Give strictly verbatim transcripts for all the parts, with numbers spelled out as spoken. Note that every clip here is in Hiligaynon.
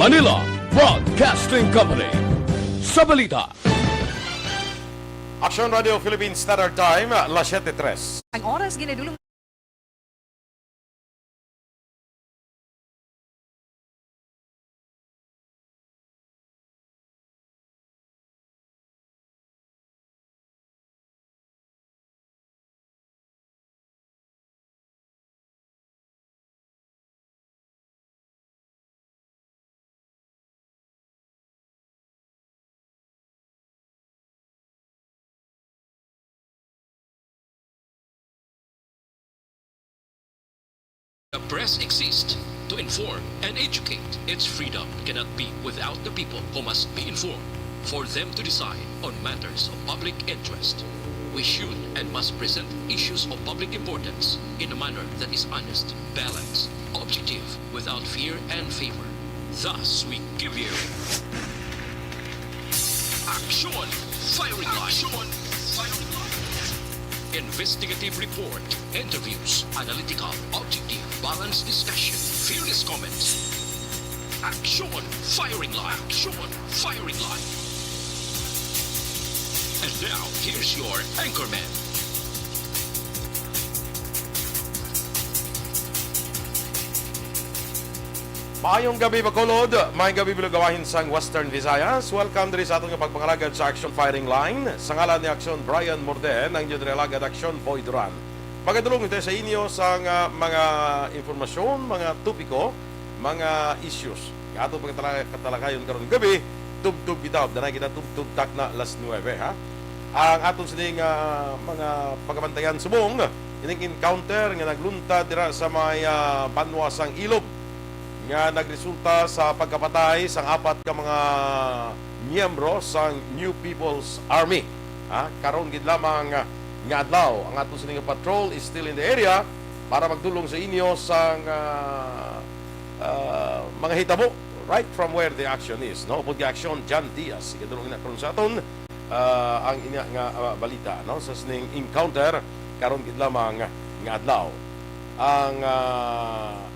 Manila Broadcasting Company. Sa balita. Aksyon Radio Philippine Standard Time, las siete tres. Ang oras ginadulong. The press exists to inform and educate. Its freedom cannot be without the people, who must be informed for them to decide on matters of public interest. We should and must present issues of public importance in a manner that is honest, balanced, objective, without fear and favor. Thus, we give you Action Firing Line. Action Firing Line. Investigative report, interviews, analytical, objective, balanced discussion, fearless comments. Action Firing Line. Action Firing Line. And now, here's your anchorman. Maayong gabi, Bacolod. Maayong gabi, mga gawahin sang Western Visayas. Welcome diri sa aton nga pagpangalagad sa Action Firing Line. Sa ngalan ni Action Brian Morden, ang inyo diri alagad Action Boy Duran. Magadulong tayo sa inyo sang, ah, mga impormasyon, mga topiko, mga issues nga aton pagkatala-, katalakayon karon gabi. Tubtob kita, danay kita tubtob takna las nuebe, ha? Ang aton sining, ah, mga pagabantayan subong, ining encounter nga nagluntad dira sa may, ah, banwa sang Ilob, nga nagresulta sa pagkapatay sang apat ka mga miyembro sang New People's Army. Ha? Karon gid lamang, ah, nga adlaw, ang aton sining patrol is still in the area para magdulong sa inyo sang, ah, ah, mga hitabo right from where the action is, no? Upod kay Action John Diaz, igadulong na karon sa aton, ah, ang ina nga, ah, balita, no, sa sining encounter karon gid lamang nga adlaw. Ang, ah,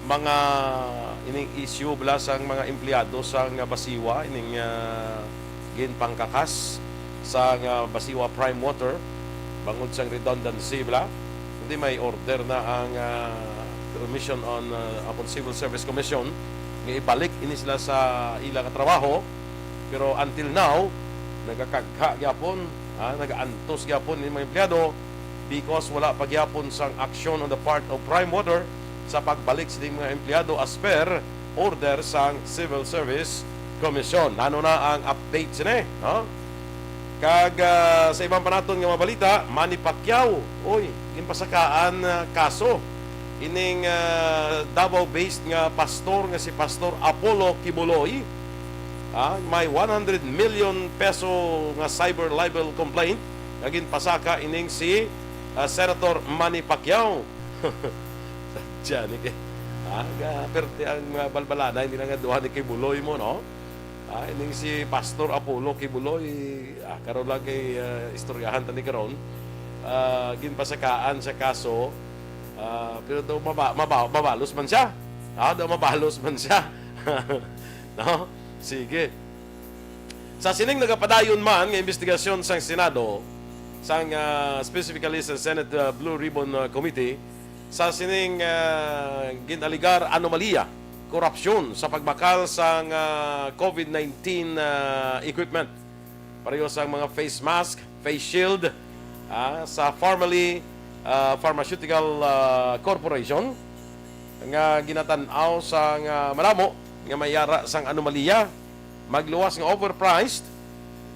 mga ining issue bala sang mga empleyado sang Basiwa, ining, ah, ginpangkakas sang, ah, Basiwa Prime Water bangod sang redundancy bala. Hindi, may order na ang, ah, Commission on, ah, upon Civil Service Commission nga ibalik ini sila sa ila nga trabaho. Pero until now, nagakagha gyapon, ah, nagaantos gyapon ini mga empleyado because wala pa gyapon sang aksyon on the part of Prime Water sa pagbalik sining mga empleyado as per order sang Civil Service Commission. Ano na ang update sini, no? Kag, ah, sa iban pa naton nga mga balita, Manny Pacquiao, oy, ginpasakaan, ah, kaso ining, ah, Davao-based nga pastor nga si Pastor Apollo Quiboloy. Ah, may one hundred million peso nga cyber libel complaint nga ginpasaka ining si, ah, Senator Manny Pacquiao. Sadya ni kay, ah, ga-, perte ang mga balbalana, hindi lang nga duha ni Quiboloy mo, no? Ah, ining si Pastor Apollo Quiboloy, ah, karon lang kay, ah, istoryahan ta ni karon. Ah, ginpasakaan sa kaso, ah, pero daw maba-, maba-, mabalos man siya. Ah, daw mabalos man siya. No? Sige. Sa sining nagapadayon man nga investigasyon sang Senado, sang, ah, specifically sa Senate, ah, Blue Ribbon, ah, Committee, sa sining, ah, gin-alegar anomalya, korupsyon sa pagbakal sang, ah, COVID nineteen, ah, equipment. Pareho sang mga face mask, face shield, ah, sa Farmally, ah, Pharmaceutical, ah, Corporation nga ginatan-aw sang, ah, malamo nga may yara sang anomalya, magluwas nga overpriced,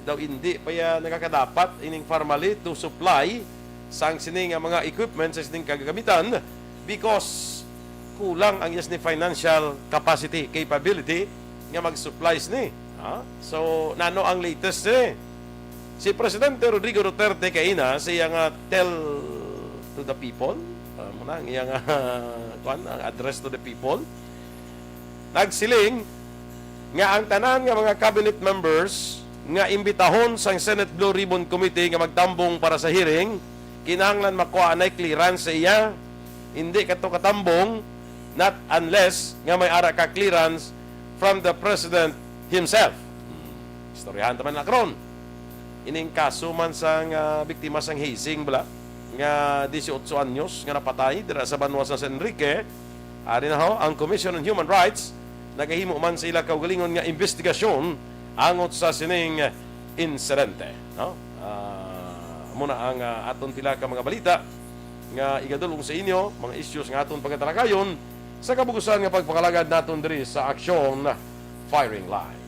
daw indi pa ya nakakadapat ining Farmally to supply sang sini nga mga equipment sa sining kagagamitan because kulang ang iya sini financial capacity, capability nga mag-supply sini. Ha? So, nano ang latest, eh? Si Presidente Rodrigo Duterte kaina sa iya nga tell to the people, ah, mo na, ang iya nga, kuwan, ang address to the people, nagsiling nga ang tanan nga mga cabinet members nga imbitahon sang Senate Blue Ribbon Committee nga magtambong para sa hearing, kinahanglan makuha anay clearance sa iya. Hindi kato katambong, not unless nga may ara ka clearance from the president himself. Istoryahan ta man na karon. Ining kaso man sang, ah, biktima sang hazing bala nga dieciocho anyos nga napatay dira sa banwa sa San Enrique. Ari na ho, ang Commission on Human Rights nagahimo man sa ila kaugalingon nga investigasyon angot sa sining insidente, no? Ah, amo na ang, ah, aton pila ka mga balita nga igadulong sa inyo, mga issues nga aton pagatalakayon sa kabugusan nga pagpangalagad naton diri sa Aksyon Firing Line.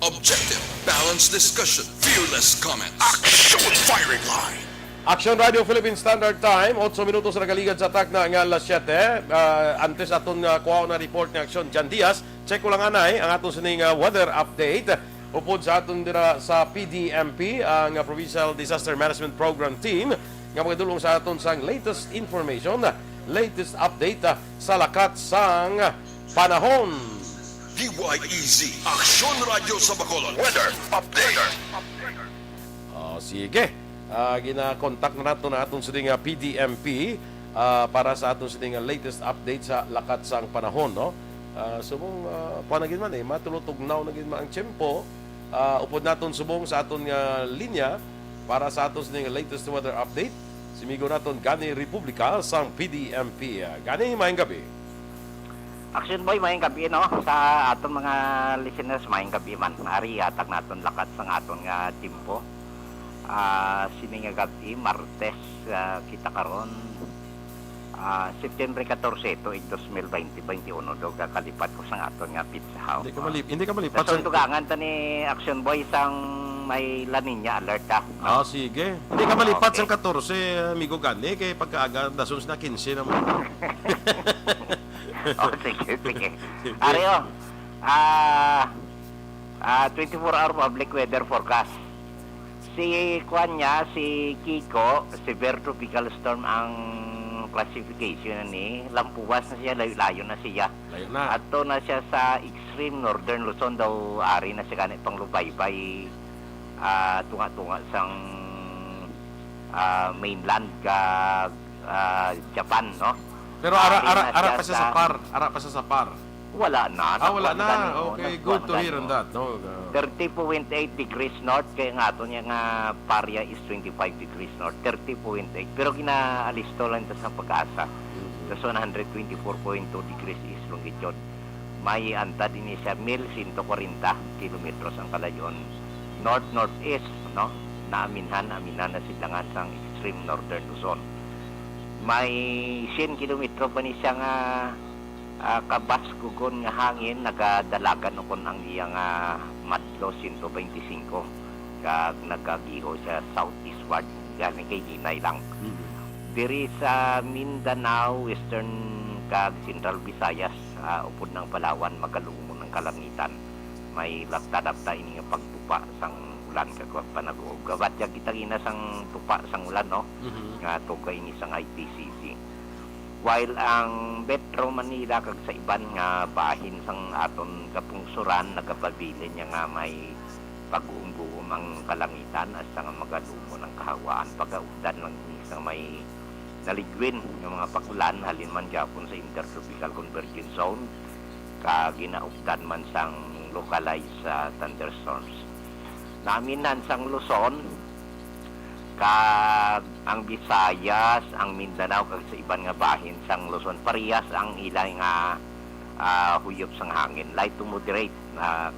Objective, balanced discussion, fearless comments. Action Firing Line. Aksyon Radio Philippine Standard Time, otso minutos nagaligad sa takna nga alas siyete. Ah, antes aton nga kuhaon na report ni Aksyon Jan Diaz, check ko lang anay ang aton sining, ah, weather update. Upod sa aton dira sa P D M P, ang, ah, Provincial Disaster Management Program Team, nga magadulong sa aton sang latest information, latest update, ah, sa lakat sang panahon. D Y E Z, Aksyon Radyo sa Bacolod. Weather update. Oh, sige. Ah, gina-contact na nato na aton sining, ah, P D M P, ah, para sa aton sining, ah, latest update sa lakat sang panahon, no? Ah, subong, ah, kuwan na gid man, eh, matulotugnaw na gid man ang tiyempo. Ah, upod naton subong sa aton nga linya para sa aton sining latest weather update, si migo naton Gani Republica sang P D M P. Ah, Gani, maayong gabi. Action Boy, maayong gabi, no? Sa aton mga listeners, maayong gabi man. Ari, hatag naton lakat sang aton nga tiyempo. Ah, sini nga gabi, Martes, ah, kita karon, ah, September catorse, tuig dos mil baynte, baynte uno, do, kakalipat ko sang aton nga pizza, ha? Hindi ka malip-, hindi ka malipat sa Sa dugangan ta ni Action Boy sang may La Niña alert, ha? Ah, sige. Hindi ka malipat Okay. sang katorse, amigo Gani, kay pagkaaga, dason sa kinse naman. Oh, sige, sige. Sige. Ari, oh. Ah, ah, twenty-four hour public weather forecast. Si kuan niya, si Kiko, severe tropical storm ang classification ni. Lampuwas na siya, layo-layo na siya. Layo na. Ato na siya sa extreme northern Luzon daw, ari na siya gani panglubaybay, ah, tunga-tunga sang, ah, mainland ka, ah, Japan, no? Pero ara, Ari ara, na ara siya pa siya sa sa par. Ara pa siya sa par. Wala na. Ah, wala Nakuan na. gani, oh, Okay, good to nakuan hear gani, on oh. that, no? Uh, Thirty point eight degrees north, kaya nga ato niya nga Paria is twenty-five degrees north. Thirty point eight. Pero ginaalisto lang ito sa pag-asa. Mhm. Sa one hundred twenty-four point two degrees east longitude. May antad ini siya, mil sento kwarenta kilometros ang kalayon. North-northeast, no? Naaminhan, aminhan na sidlangan sang extreme northern Luzon. May syen kilometro pa ni siya nga, ah, kabaskugon nga hangin, nagadalagan ukon ang iya nga madlo, sento baynte singko, kag nagagiho siya southeastward, gani kay hinay lang. Mhm. Diri sa Mindanao, Western kag Central Visayas, ah, upod ng Palawan, magalumon ang kalangitan. May lapta-lapta ini nga pagtupa sang ulan kag panaguhob. Gabatyag kita gina sang tupa sang ulan, no? Mhm. Nga tuga ini sang I P C C. While ang Metro Manila kag sa iban nga bahin sang aton kapungsuran nagapabilin niya nga may pagguhom-guhom ang kalangitan, hasta nga magalumon ang kahawaan. Pagaupdan lang ini sa may naligwin nga mga pag-ulan, halin man gyapon sa Intertropical Convergence Zone, kag ginaupdan man sang localized, ah, thunderstorms. Naminan sang Luzon, kag ang Visayas, ang Mindanao, kag sa iban nga bahin sang Luzon, parehas ang ila nga, ah, huyop sang hangin. Light to moderate na,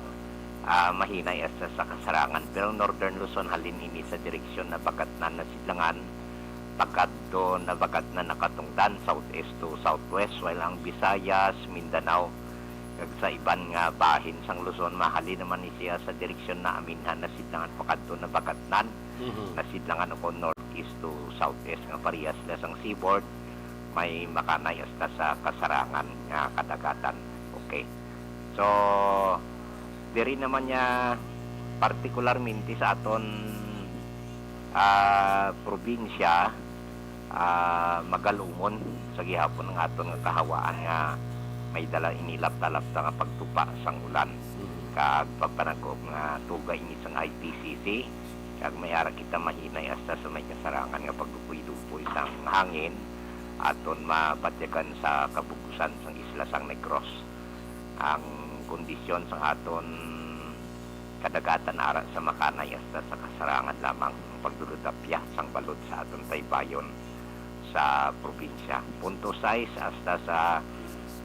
ah, mahinay hasta sa kasarangan. Pero ang Northern Luzon, halin ini sa direksyon Nabagatnan, Nasidlangan, pakadto Nabagatnan, nakatungdan, southeast to southwest, while ang Visayas, Mindanao, kag sa iban nga bahin sang Luzon, mahalin naman ni siya sa direksyon Naaminhan, Nasidlangan, pakadto Nabagatnan, Mhm. Nasidlangan, o kon northeast to southeast nga parehas sila sang seaboard, may makanay hasta sa kasarangan nga kadagatan. Okay. So, diri naman niya partikularmente sa aton, ah, probinsya, ah, magalumon sa gihapon ang aton nga kahawaan nga may dala ini lapta-lapta nga pagtupa sang ulan. Mhm. Kag pagpanagob nga tuga ini sang I P C C, kag may ara kita mahinay hasta sa may kasarangan nga pagdupoy-dupoy sang hangin aton mabatyagan sa kabugusan sang isla sang Negros. Ang kondisyon sang aton kadagatan ara sa Makanay hasta sa kasarangan lamang ang pagdulod apya sang balod sa aton baybayon sa probinsya. Punto sais hasta sa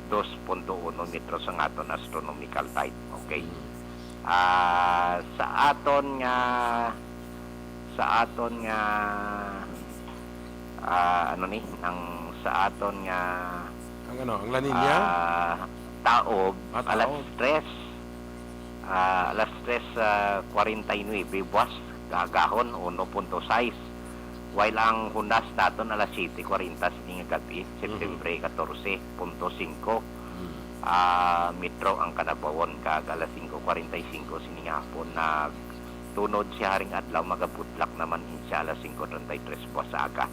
dos punto uno metros ang aton astronomical tide. Okay. Mm. Ah, sa aton nga, sa aton nga, ah, ano ni, ang sa aton nga, Ang ano, ang La Niña? ah, taob, Ah, alas taob. tres, ah, alas tres, ah, kwarenta y nuebe, buwas, kaagahon, uno punto sais. While ang hunas naton alas siyete kwarenta sini nga gab-i, Mhm. September katorse punto singko. Mm. Ah, metro ang kanabawon, kag alas singko kwarenta y singko sini nga hapon, nagtunod siya haring adlaw, magabutlak naman siya alas singko treinta y tres buwas sa aga.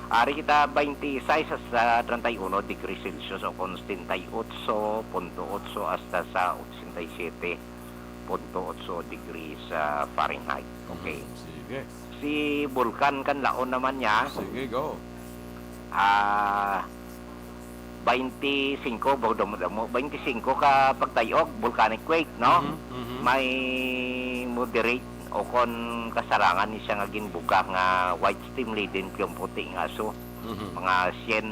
Ari kita, twenty-six sa treinta y uno degrees Celsius o kon setenta y ocho punto ocho hasta sa ochenta y siete punto ocho degrees, ah, Fahrenheit. Okay. Mhm, sige. Si Bulkan Kanlaon naman niya, Sige, go. ah, twenty-singko, baw damo-damo, twenty-singko ka pagtayog, volcanic quake, no? Mhm, mhm. May moderate o kon kasarangan ni siya nga ginbuga nga white steam laden, piyong puti nga aso. Mhm. Mga syen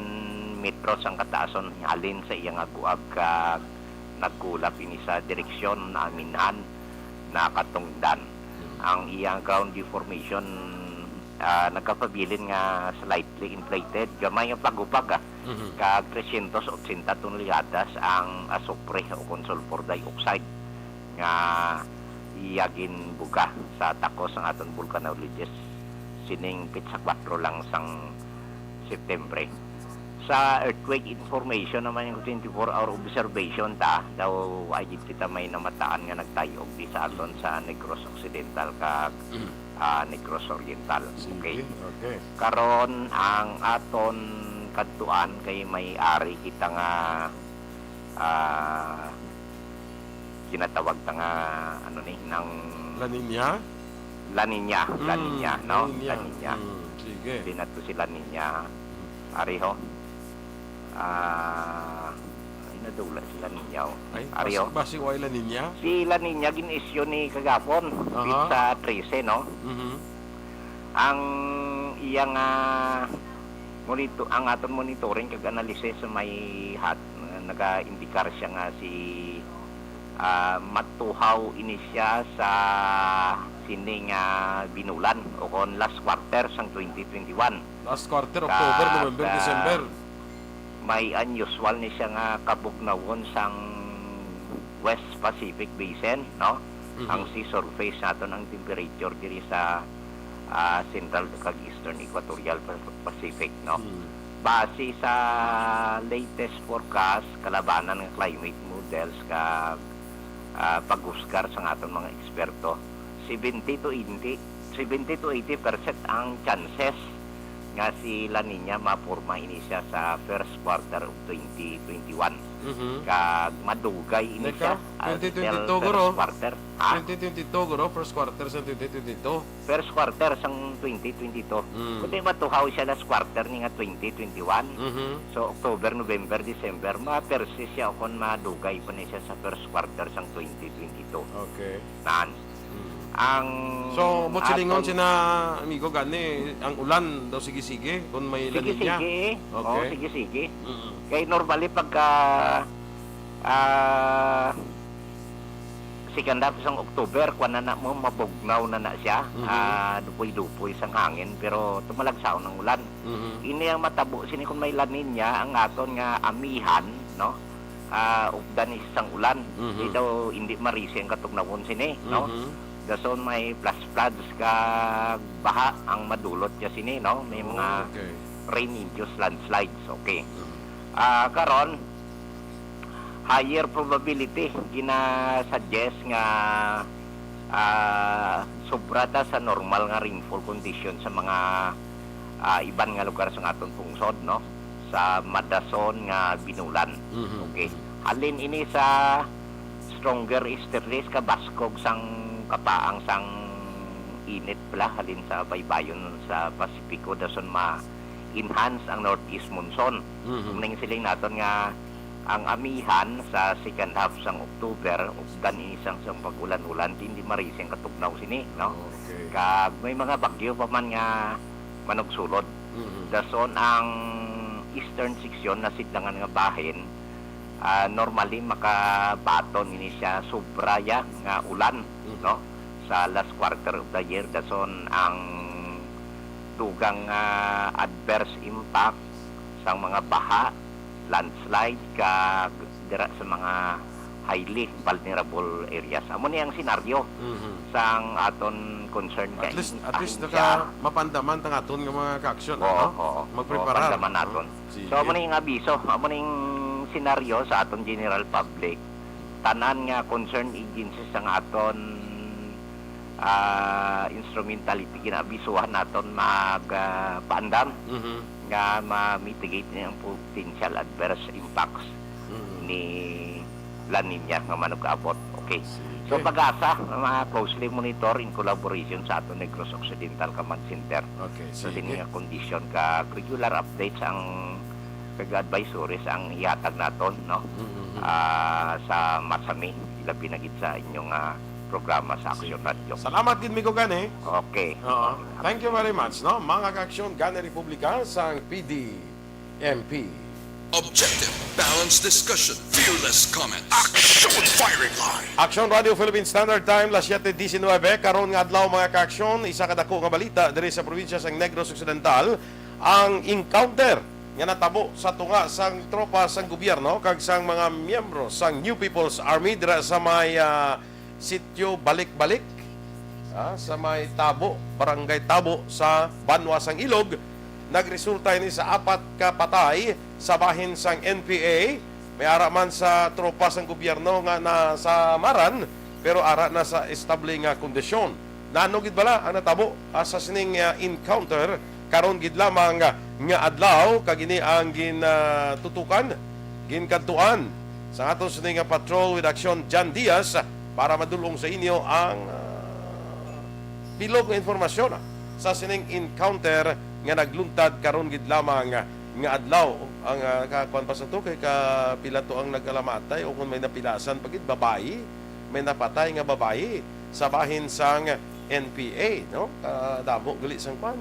metros ang kataason halin sa iya nga guag, kag nagkulap ini sa direksyon na aminhan na katungdan. Mhm. Ang iyang ground deformation, ah, nagkapabilin nga slightly inflated, gamay nga pagupag, ah, Mhm. kag tresyentos otsenta toneladas ang asupre o kon sulfur dioxide nga iya ginbuga sa takos sang aton volcanologist sining petsa kuwatro lang sang September. Sa earthquake information naman, yung twenty-four hour observation ta, daw ay gid kita may namataan nga nagtayog di sa aton sa Negros Occidental kag, Mm. ah, Negros Oriental. Sige, Okay. okay. Karon, ang aton kadtuan kay may ari kita nga, ah, ginatawag ta nga, ano ni, nang La Niña? La Niña, La Mm, Niña, La no? Niña. La Niña. Mm, sige. Di na to si La Niña. Mm. Ari ho. Ah, ay, nadula si La Niña, oh. Ay, Ari, basi, oh. basi wala La Niña? Si La Niña gin-issue ni kagapon, Aha. Pizza trese, no? Mhm. Ang iya nga monito-, ang aton monitoring kag analysis sa may hat, nga nagaindikar siya nga si, ah, matuhaw ini siya sa sining, ah, binulan o kon last quarter sang twenty twenty-one. Last quarter, October, Kag, November, ah, December. may unusual ni siya nga kabugnawon sang West Pacific Basin, no? Mhm. Ang sea surface naton ang temperature diri sa, ah, Central kag Eastern Equatorial Pa-, Pacific, no? Mhm. Base sa latest forecast, kalabanan nga climate models kag, ah, paghusgar sang aton mga eksperto, seventy to eighty, seventy to eighty percent ang chances nga si La Niña maporma ini siya sa first quarter of twenty twenty-one. Mhm. Kag madugay ini Neka, siya until twenty twenty-two, first guro. quarter. Ha? Twenty twenty-two, guro, first quarter sa twenty twenty-two. First quarter sang twenty twenty-two. Mm. Kundi matuhaw siya last quarter ni nga twenty twenty-one. Mhm. So, October, November, December, ma-persist siya o kon madugay pa ni siya sa first quarter sang twenty twenty-two. Okay. Nan. Mm. Ang So, mo silingon aton sina amigo gani, ang ulan daw sige-sige kung may La Niña. Sige-sige. Okay. Oo, sige-sige. Mm. Kay normally pagka, ah, second half sang October, kuwan na na mo, mabugnaw na na siya. Mhm. Ah, dupoy-dupoy sang hangin, pero tumalagsaon ang ulan. Mhm. Ini ang matabo sini kung may La Niña, ang aton nga amihan, no? Ah, updan ni sang ulan. Mhm. Di daw, hindi marisi ang katugnawon sini, no? Mhm. Dason may flash floods kag baha ang madulot niya sini, no? May Oh, mga okay. rain-induced landslides, okay. Mhm. Ah, karon, higher probability, gina-suggest nga, ah, sobra ta sa normal nga rainfall condition sa mga, ah, iban nga lugar sa aton pungsod, no? Sa madason nga binulan. Mhm. Okay. Halin ini sa stronger easterlies, kabaskog sang kapaang sang init pala, halin sa baybayon sa Pasipiko, dason ma-enhance ang northeast monsoon. Mhm. Kung ning siling naton nga Ang amihan sa second half sang October, updan ini sang, sang pag-ulan-ulan, hindi marising katugnaw sini, no? Oh, okay. Kag may mga bagyo pa man nga manugsulod. Mhm. Dason ang eastern section na sidlangan nga bahin, ah, normally makabaton ini siya sobra ya nga ulan, Mhm. no? Sa last quarter of the year, dason ang dugang, ah, adverse impact sang mga baha, landslide, kag dira sa mga highly vulnerable areas. Amo ni ang senaryo Mhm. sang aton concern At kay least, at least ahensya. Naka mapandaman tang aton nga mga ka-aksyon, Oo, ano? Oo, Magpreparar. Pandaman naton. Sige. So, amo ni ang abiso, amo ni ang senaryo sa aton general public. Tanan nga concern agencies sang aton, ah, instrumentality, ginaabisuhan naton mag, ah, paandam Mhm. nga ma-mitigate ni ang potential adverse impacts Mhm. ni La Niña nga manugabot. Okay. Sige. So, PAGASA, mga closely monitor in collaboration sa aton Negros Occidental Command Center. Okay, Sa sige. Sini nga kondisyon kag regular updates ang kag advisories ang ihatag naton, no? Mhm. Ah, sa Masami, ilabi na gid sa inyong, ah, programa sa Aksyon Sige. Radyo. Salamat gid, Migo Gani. Okay. Oo. Thank you very much, no? Mga ka-aksyon, Gani Republica sang P D M P. Objective, balanced discussion, fearless comments. Action Firing Line. Aksyon Radio Philippine Standard Time, las siete diecinueve. Karon nga adlaw, mga ka-aksyon, isa ka dako nga balita diri sa probinsya sang Negros Occidental, ang encounter nga natabo sa tunga sang tropa sang gobyerno kag sang mga miyembro sang New People's Army dira sa may, ah, sitio Balik-Balik, ah, sa may Tabo, Barangay Tabo sa banwa sang Ilog. Nagresulta ini sa apat ka patay sa bahin sang N P A. May ara man sa tropa sang gobyerno nga nasamaran, pero ara na sa estable nga kondisyon. Nano gid bala ang natabo, ah, sa sining, ah, encounter karon gid lamang, ah, nga adlaw, kag ini ang gin, ah, tutukan, ginkadtuan sa aton sini nga Patrol with Action, John Diaz, para madulong sa inyo ang, ah, bilog nga informasyon, ah, sa sining encounter nga nagluntad karon gid lamang, ah, nga adlaw. Ang, ah, ka-, kuwan pa sa to, kay kapila to ang nagkalamatay, o kung may napilasan pa gid, babayi, may napatay nga babayi sa bahin sang N P A, no? Ah, damo gali sang kwan,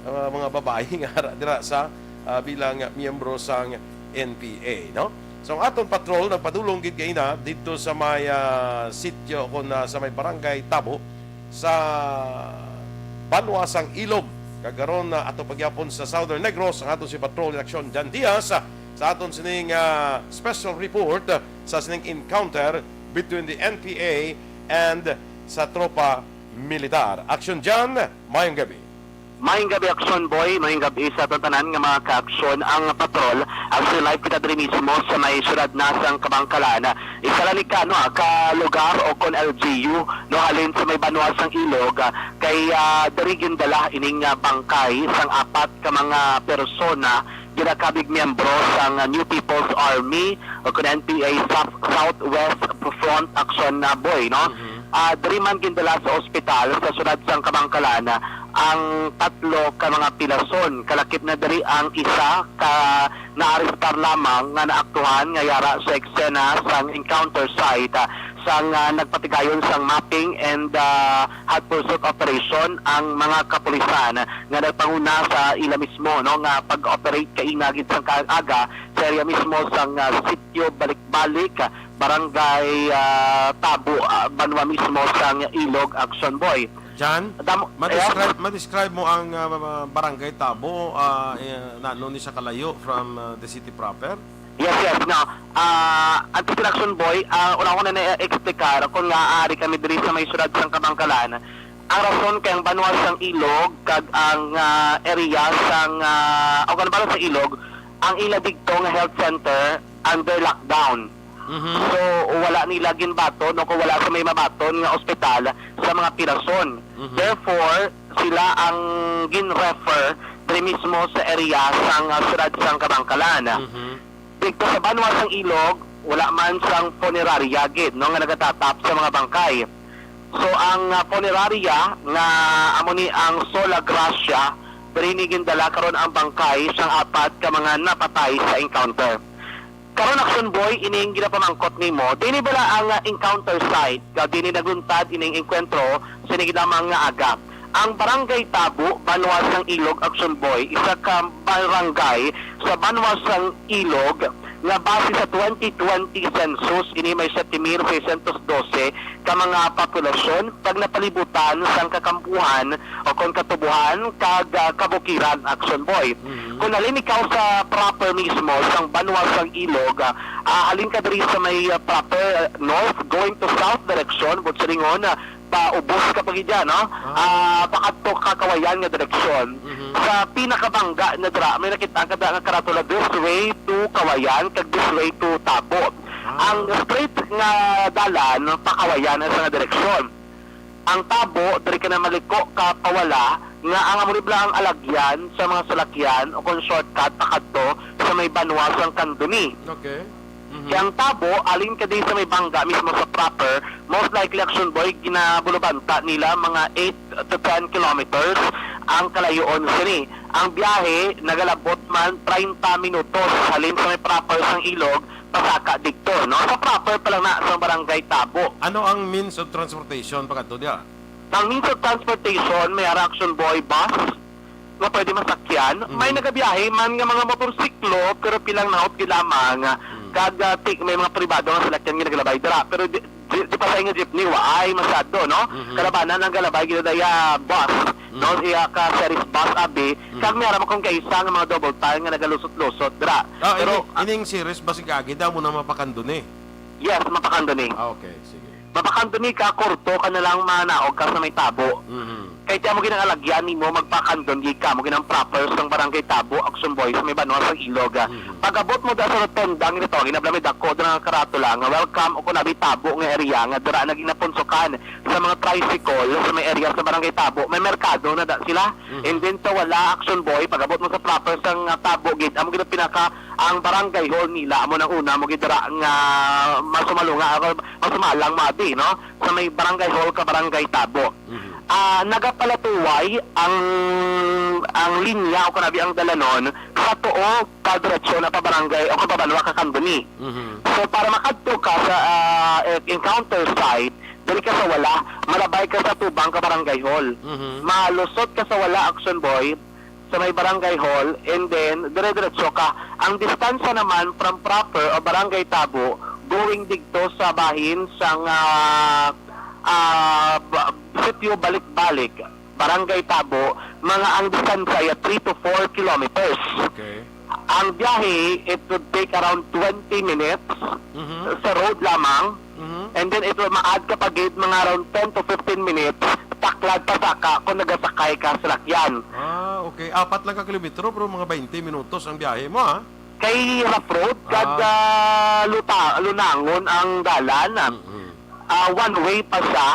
ah, mga babayi nga ara dira sa, ah, bilang miyembro sang N P A, no? So, ang aton patrol nagpadulong gid kaina didto sa may, ah, sitio kon, ah, sa may Barangay Tabo sa banwa sang Ilog. Kag karon, ah, ato pagyapon sa Southern Negros ang aton si Patrol in Action John Diaz, ah, sa aton sining, ah, special report, ah, sa sining encounter between the N P A and sa tropa militar. Action John, mayong gabi. Mayong gabi, Action Boy. Mayong gabi sa aton tanan nga mga ka-aksyon. Ang patrol, actually live kita diri mismo sa may syudad na sang Kabankalan. Isa lang ni ka, no, ka lugar o kon L G U, no, halin sa may banwa sang Ilog, ah, kay, ah, diri gindala ining, ah, bangkay sang apat ka mga persona ginakabig miyembro sang, ah, New People's Army o kon N P A South-, Southwest Front Action, ah, Boy, no? Mhm. Ah, diri man gindala sa ospital sa syudad sang Kabankalan, ah, ang tatlo ka mga pilason. Kalakip na diri ang isa ka naarestar lamang nga naaktuhan nga yara sa eksena sang encounter site, ah, sang, ah, nagpatigayon sang mapping and, ah, hot pursuit operation ang mga kapulisan nga nagpanguna sa ila mismo, no, nga pag-operate kaina gid sang kaag-aga sa area mismo sang, ah, sitio Balik-Balik, ah, Barangay, ah, Tabo, ah, banwa mismo sang Ilog, Action Boy. John, Damo-, ma-describe, yes? Ma-describe mo ang, ah, ma-, Barangay Tabo, ah, eh, nano ni siya kalayo from, ah, the city proper? Yes, yes, no. Ah, ang Action Boy, ah, una ko na na-explicar kung nga ari kami diri sa may syudad sang Kabankalan. Ang rason kay ang banwa sang Ilog kag ang, ah, area sang, ah, o kan banwa sa Ilog, ang ila digto nga health center under lockdown. Mhm. So, wala nila ginbaton o kung wala sa may mabaton nga ospital sa mga pilason. Mhm. Therefore, sila ang gin-refer diri mismo sa area sang, ah, syudad sang Kabankalan. Mhm. Didto sa banwa sang Ilog, wala man sang funeraria gid, no, nga nagatatap sa mga bangkay. So, ang, ah, funeraria nga amo ni ang Sola Gracia, diri ni gindala karon ang bangkay sang apat ka mga napatay sa encounter. Karon, Action Boy, ining ginapamangkot nimo, dini bala ang, ah, encounter site, ka dini nagluntad ining engkwentro sa nagid lamang nga aga. Ang Barangay Tabo, Banwa sang Ilog, Action Boy, isa ka barangay sa Banwa sang Ilog nga base sa twenty twenty census, ini may siyete mil seiscientos doce ka mga populasyon, kag napalibutan sang kakampuhan o kon katubuhan kag, ah, kabukiran, Action Boy. Mhm. Kung halin ikaw sa proper mismo sang Banwa sang Ilog, ah, ah, halin ka diri sa may, ah, proper, ah, north going to south direction, buot silingon, ah, paubos ka pa gid dyan, no? Ah. Ah, pakadto ka Kawayan nga direksyon. Mhm. Sa pinakabangga na dira, may nakita ka dira nga karatula, "This way to Kawayan," kag "This way to Tabo." Ah. Ang straight nga dalan pa Kawayan sa nga direksyon. Ang Tabo, diri ka na maliko ka pawala, nga ang amo ni bala ang alagyan sa mga salakyan o kung shortcut pakadto sa may Banwa sang Candoni. Okay. Mhm. Kaya ang Tabo, halin ka din sa may Bangga mismo sa proper, most likely, Action Boy, ginabulubanta nila mga eight to ten kilometers ang kalayoon sini. Ang biyahe, nagalabot man treinta minutos halin sa may proper sang Ilog, pasaka didto, no? Sa proper pa lang na sa Barangay Tabo. Ano ang means of transportation pakadto diha? Ang means of transportation, may ara, Action Boy, bus nga pwede masakyan. Mhm. May nagabiyahe man nga mga motorsiklo, pero pilang naot gid lamang. Mm. Kag, ah, ti-, may mga pribado nga salakyan nga nagalabay dira. Pero di, di, di pa sa inyo jeepney, waay masyado, no? Mhm. Kalabanan ang galabay gid daya bus, no? Mhm. Iya ka series bus, abi. Mhm. Kag may ara man kon kaisa nga mga double tire nga nagalusot-lusot dira. Ah, pero, ini, ah, ining series bus nga agi, daw mo na mapakandon eh. Yes, mapakandon eh. Ah, okay. Sige. Mapakandon ni ka, kurto ka na lang, manaog ka sa may Tabo. Mhm. Kay ti amo gid ang alagyan nimo, magpakandon gid ka, amo gid ang proper sang Barangay Tabo, Action Boy, sa may Banwa sang Ilog, ah. Mhm. Pag-abot mo da sa rotonda, ang ginatawag, ginabla may dako, dira nga karatula nga, "Welcome," o kung abi Tabo nga area, nga dira na ginapunsukan sa mga tricycle, sa may area sa Barangay Tabo, may merkado na da sila. Mhm. And then sa wala, Action Boy, pag-abot mo sa proper sang, ah, Tabo gid, amo gid ang pinaka, ang barangay hall nila, amo nang una mo gid dira nga masumalunga, masumalang, mabi, no? Sa may barangay hall ka Barangay Tabo. Mhm. Ah, nagapalatuway ang, ang linya o kanabi ang dalanon sa tuo pa diretso na pa barangay o ka Banwa ka Candoni. Mhm. So, para makadto ka sa, ah, e-, encounter site, diri ka sa wala, malabay ka sa tubang ka barangay hall. Mhm. Malusot ka sa wala, Action Boy, sa may barangay hall, and then dire-diretso ka. Ang distansya naman from proper o Barangay Tabo, going didto sa bahin sang, ah, ah, ba-, sitio Balik-Balik, Barangay Tabo, mga ang distansya ay three to four kilometers. Okay. Ang biyahe, it would take around twenty minutes Mhm. sa road lamang. Mhm. And then it will ma-add ka pa gid mga around ten to fifteen minutes, taklad pa saka kung nagasakay ka sa salakyan. Ah, okay. Apat lang ka kilometro, pero mga twenty minutos ang biyahe mo, ah. Kay rough road, Ah. kag, ah, luta-, lunangon ang dalan, ah. Mm-mm. Ah, one way pa siya.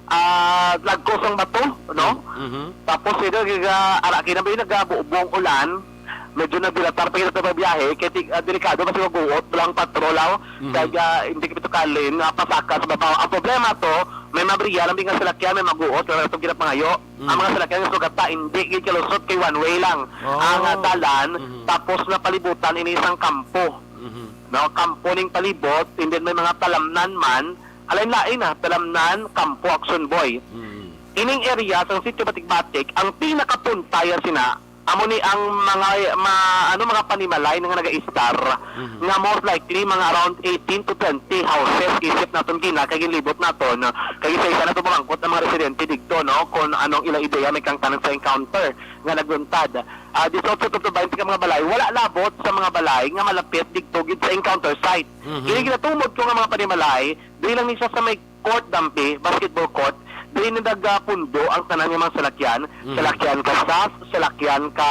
Ah, lagkos ang bato, no? Mm, mhm. Tapos, ito, giga-, ara, kinabi, nagabubong ulan. Medyo nagdilatar pa kita sa biyahe, kay ti-, ah, delikado kasi maguot lang patrol, aw. Mhm. Kaya hindi kami tukalin, ah, pasaka sa babaw. Ang problema to, may mabriya lang nga salakyan, may maguot, wala itong ginapangayo. Mm. Ang mga salakyan nga sugata, hindi gid kalusot kay one way lang Oh. ang, ah, dalan, Mhm. tapos napalibutan ini isang kampo. Mhm. No, kampo ning palibot, and then may mga talamnan man, alain-lain na, talamnan, kampo, Action Boy. Mhm. Ining area sang Sitio Batik-Batik, ang pinakapunta ya sina, amo ni ang mga, ma-, ano, mga panimalay nga nagaistar, Mhm. nga most likely mga around eighteen to twenty houses, isip naton gina, kay ginlibot naton, kay isa-isa naton mamangkot ang mga residente didto, no, kung anong ilang ideya may kangtanan sa encounter nga nagluntad. Ah, dieciocho to twenty ka mga balay, wala labot sa mga balay nga malapit didto gid sa encounter site. Mhm. Kini ginatumod ko nga mga panimalay, dili lang ni siya sa may court, dampi, basketball court, dili na nagapundo ang tanan nga mga salakyan. Mhm. Salakyan ka sas, salakyan ka,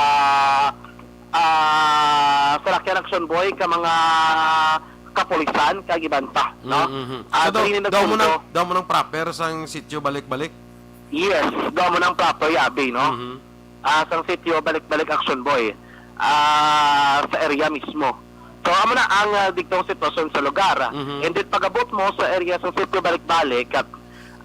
ah, salakyan Action Boy, ka mga kapulisan, kag iban pa, no? Mhm. Ah, So, daw, dili na daw mo nagpundo. nang, daw mo nang proper sang sitio Balik-Balik? Yes, daw mo nang proper, yabi, no? Mhm. Ah, sang sitio Balik-Balik, Action Boy, ah, sa area mismo. So, amo na ang, ah, digtong sitwasyon sa lugar. Mhm. And then, pag-abot mo sa area sang sitio Balik-Balik, ah,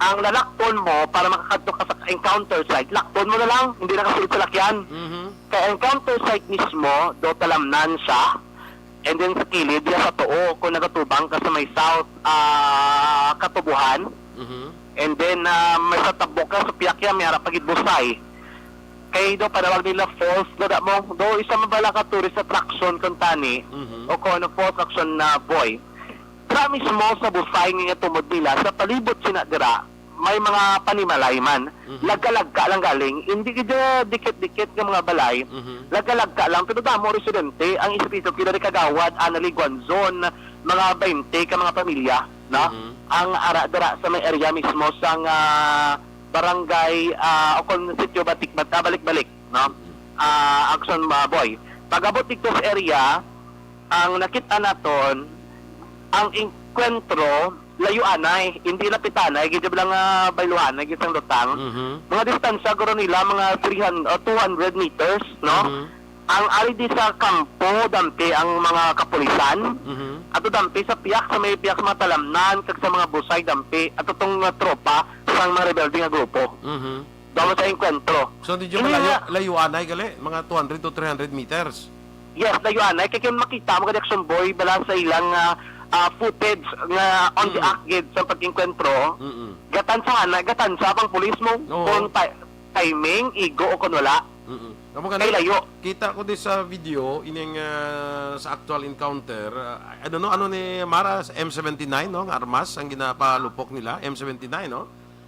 ang lalakton mo para makakadto ka sa encounter site, lakton mo na lang, hindi na ka sulod salakyan. Mhm. Kay encounter site mismo, do talamnan siya, And then sa kilid, diya sa tuo, kung nagatubang ka sa may south, ah, Katubuhan. Mhm. And then, ah, may sa tabok ka, sa piyak yan, may ara pa gid Busay. Kay do, panawag nila falls, do, da mo, do, isa man bala ka tourist attraction, kung tani, Mhm. o kung ano, falls attraction na, boy. Dira mismo sa Busay nga tumod nila, sa palibot sina dira, may mga panimalay man. Mhm. Lagka-lagka lang galing. Hindi gid dikit-dikit nga mga balay. Mhm. Lagka-lagka lang, pero damo residente. Ang isa dito, pila ni kagawad, Annalie Guanzon, mga twenty ka mga pamilya, no? Mhm. Ang ara dira sa may area mismo sang, ah, barangay, ah, o kung sitio Batik-, Bata-, Balik-Balik, no? Mhm. Ah, Action, ah, Boy. Pag-abot dito sa area, ang nakita naton, ang engkwentro, layo anay, hindi lapitanay, gid lang, ah, bayluhanay, gid sang lutang. Mhm. Mga distansya, guro nila, mga three hundred, ah, two hundred meters, no? Mhm. Ang ari di sa kampo, dampi ang mga kapulisan. Mhm. Ato dampi sa piyak, sa may piyak sa mga talamnan, kag sa mga Busay, dampi. Ato tong, ah, tropa, sang mga rebelde nga grupo. Mhm. Damo sa engkwentro. So, di dyo Ini malayo, nga layo anay gali? Mga two hundred to three hundred meters? Yes, layo anay. Kay, kay makita mo gani, Action Boy, bala sa ilang, ah, ah, footage nga on the Mm. act gid sa pag-engkwentro. Mm-mm. Gatansya na, gatansya pang pulis mo Oo. kung ti-, timing, igo o kung wala. Mm-mm. Amo gani, Kay layo. kita ko di sa video, ining, ah, sa actual encounter, ah, I don't know, ano ni Mara, sa M seventy-nine, no? Nga armas ang ginapalupok nila, M seventy-nine, no?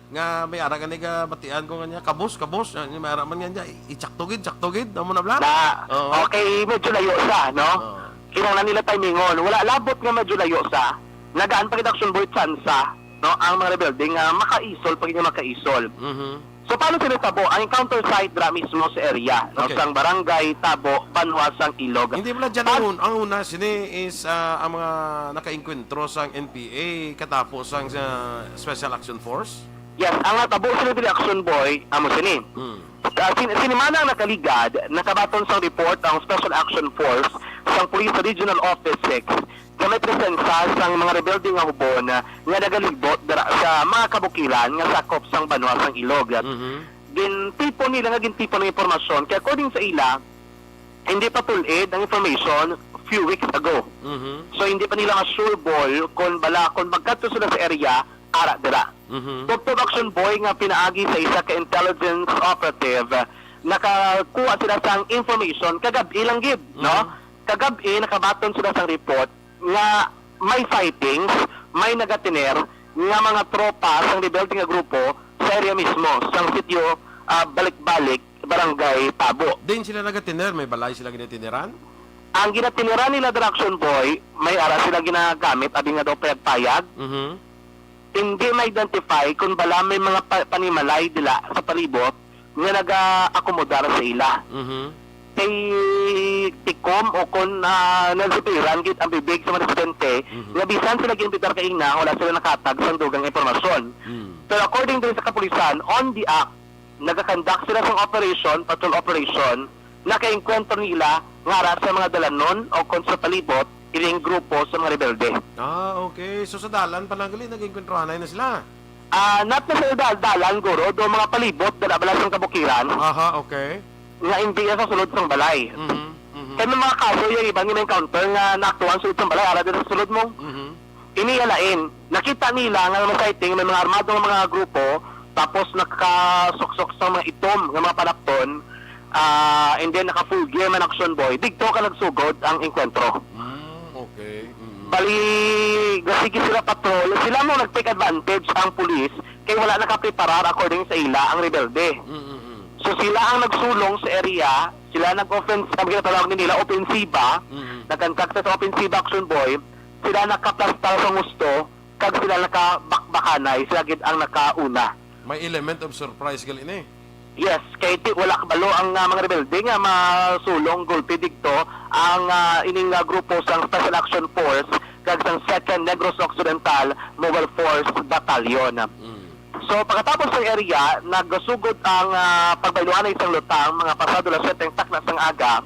Nga may ara gani ka batian ko nga niya, "Kabos, kabos." Ah, may ara man nga niya, "I-, itsakto gid, tsakto gid." Amo na bala? Na, Oo. okay, medyo layo sa, no? Oo. Kinahanglan nila timingon. Wala labot nga medyo layo sa. Nagaan pa gid, Action Boy, tsansa, no? Ang mga rebelde nga makaisol, pa gid nga makaisol. Mhm. So, paano sila tabo? Ang encounter site dira mismo sa area, no? Okay. Sang barangay Tabo, Banwa sang Ilog. Hindi pala dyan Pan- ang un-, ang una, sini is, ah, ang mga nakaengkwentro sang N P A, katapo sang, sa Special Action Force? Yes, ang natabo sila diri, Action Boy, amo sini. Hmm. Ah, sin-, sinimana ang nakaligad, nakabaton sang report ang Special Action Force sang Police Regional Office six nga may presensya sang mga rebelde nga hubon nga nagalibot dira sa mga kabukilan nga sakop sang banwa sang Ilog. Mhm. Gintipon nila nga gintipon ang impormasyon, kay according sa ila, hindi pa tul-id ang information few weeks ago. Mhm. So, hindi pa nila ma-sure ball kung bala, kung magkadto sila sa area, ara dira. Mhm. Tubtob, Action Boy, nga pinaagi sa isa ka intelligence operative, nakakuha sila sang information kagab-i lang gid, no? Mhm. Kagab-i, nakabaton sila sang report nga may sightings, may nagatiner nga mga tropa sang rebelde nga grupo sa area mismo, sang sitio, ah, Balik-Balik, Barangay Tabo. Din sila nagatiner, may balay sila ginatiniran? Ang ginatiniran nila, Action Boy, may ara sila ginagamit, abi nga daw payag-payag. Mhm. Hindi ma-identify kung bala may mga pa-, panimalay dila sa palibot nga naga-akomodar sa ila. Mhm. Kay tikom o kon, ah, nagsipiran gid ang bibig sa mga residente Mhm. nga bisan sila giimbitar kaina, wala sila nakatag sang dugang impormasyon. Mm. Pero according din sa kapulisan, on the act, nagakandak sila sang operation, patrol operation, nakaengkwentro nila nga ara sa mga dalanon o kon sa palibot, ining grupo sa mga rebelde. Ah, okay. So, sa dalan pa lang gali, nag-engkwentruhanay na sila? Ah, not na sa dal-, dalan, guro, do mga palibot, dala bala sang kabukiran, Aha, okay. nga hindi sa sulod sang balay. Mhm, mhm. Kay may mga kaso yung iba nga na-encounter nga naaktuhan sulod sang balay, ara din sa sulod mo. Mhm. Ini nga lain, nakita nila nga may sighting, may mga armado nga mga grupo, tapos nakasuksok sa mga itom nga mga panapton, ah, and then naka full gear man, Action Boy. Digto ka nagsugod ang engkwentro. Mm, okay. Mm. Bali, gasige sila patrol. Sila mo nag-take advantage ang pulis kay wala nakapreparar according sa ila ang rebelde. Mm, mm, mm. So sila ang nagsulong sa area, sila nag-offense, ang ginatawag nila, opensiba, Mm. nagkantag sa opensiba, Action Boy, sila nakaplastar sa husto, kag sila nakabakbakanay, sila gid ang nakauna. May element of surprise gali ni. Yes, kay ti-, wala kabalo ang, ah, mga rebelde nga masulong gulpi digto ang, ah, ining, ah, grupo sang Special Action Force kag sang Second Negros Occidental Mobile Force Battalion. Mm. So, pagkatapos sa area, nagsugod ang, ah, pagbayluhanay sang lutang mga pasado las siyete ang takna sang aga.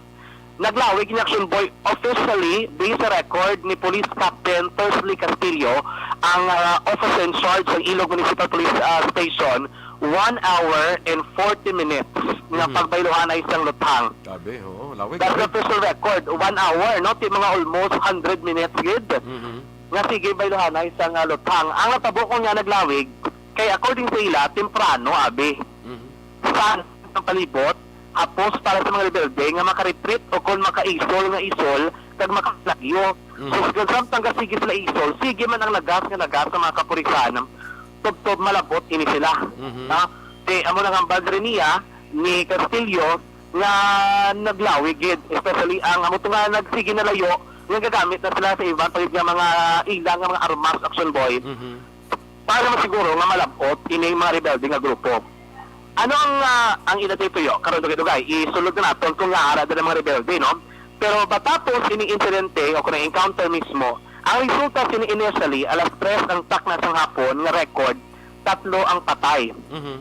Naglawig ni Action Boy officially, based sa record ni Police Captain Tersley Castillo, ang, ah, officer in charge sa Ilog Municipal Police, ah, Station, One hour and forty minutes nga Mhm. pagbayluhanay sang luthang. Grabe, oo, lawig, That's the lawig. official record. One hour, no? Ti mga almost hundred minutes gid Mhm. nga sige bayluhanay sang, ah, luthang. Ang natabo ko nga naglawig, kay according sa ila, temprano, abi. Mhm. Sa palibot, hapos para sa mga rebelde nga makaretreat o kon makaisol nga isol kag makalagyo. Mhm. So, samtang gasige sila isol, sige man ang lagas nga lagas sa mga kapulisan, tubtob malabot ini sila. Mhm. Ha? Kay amo nang hambal diri niya ni Castillo nga naglawig gid, especially ang amo to nga nagsige na layo nga gagamit na sila sa iban pa gid nga mga ila nga mga armas, Action Boy. Mhm. Para masiguro nga malab-ot ining mga rebelde nga grupo. Ano ang, ah, ang ila tuyo? Karon, dugay-dugay, isulod na naton kung nga ara dala mga rebelde, no? Pero matapos ining insidente o kung encounter mismo, ang resulta sini initially, alas tres ang takna sang hapon nga record, tatlo ang patay. Mhm.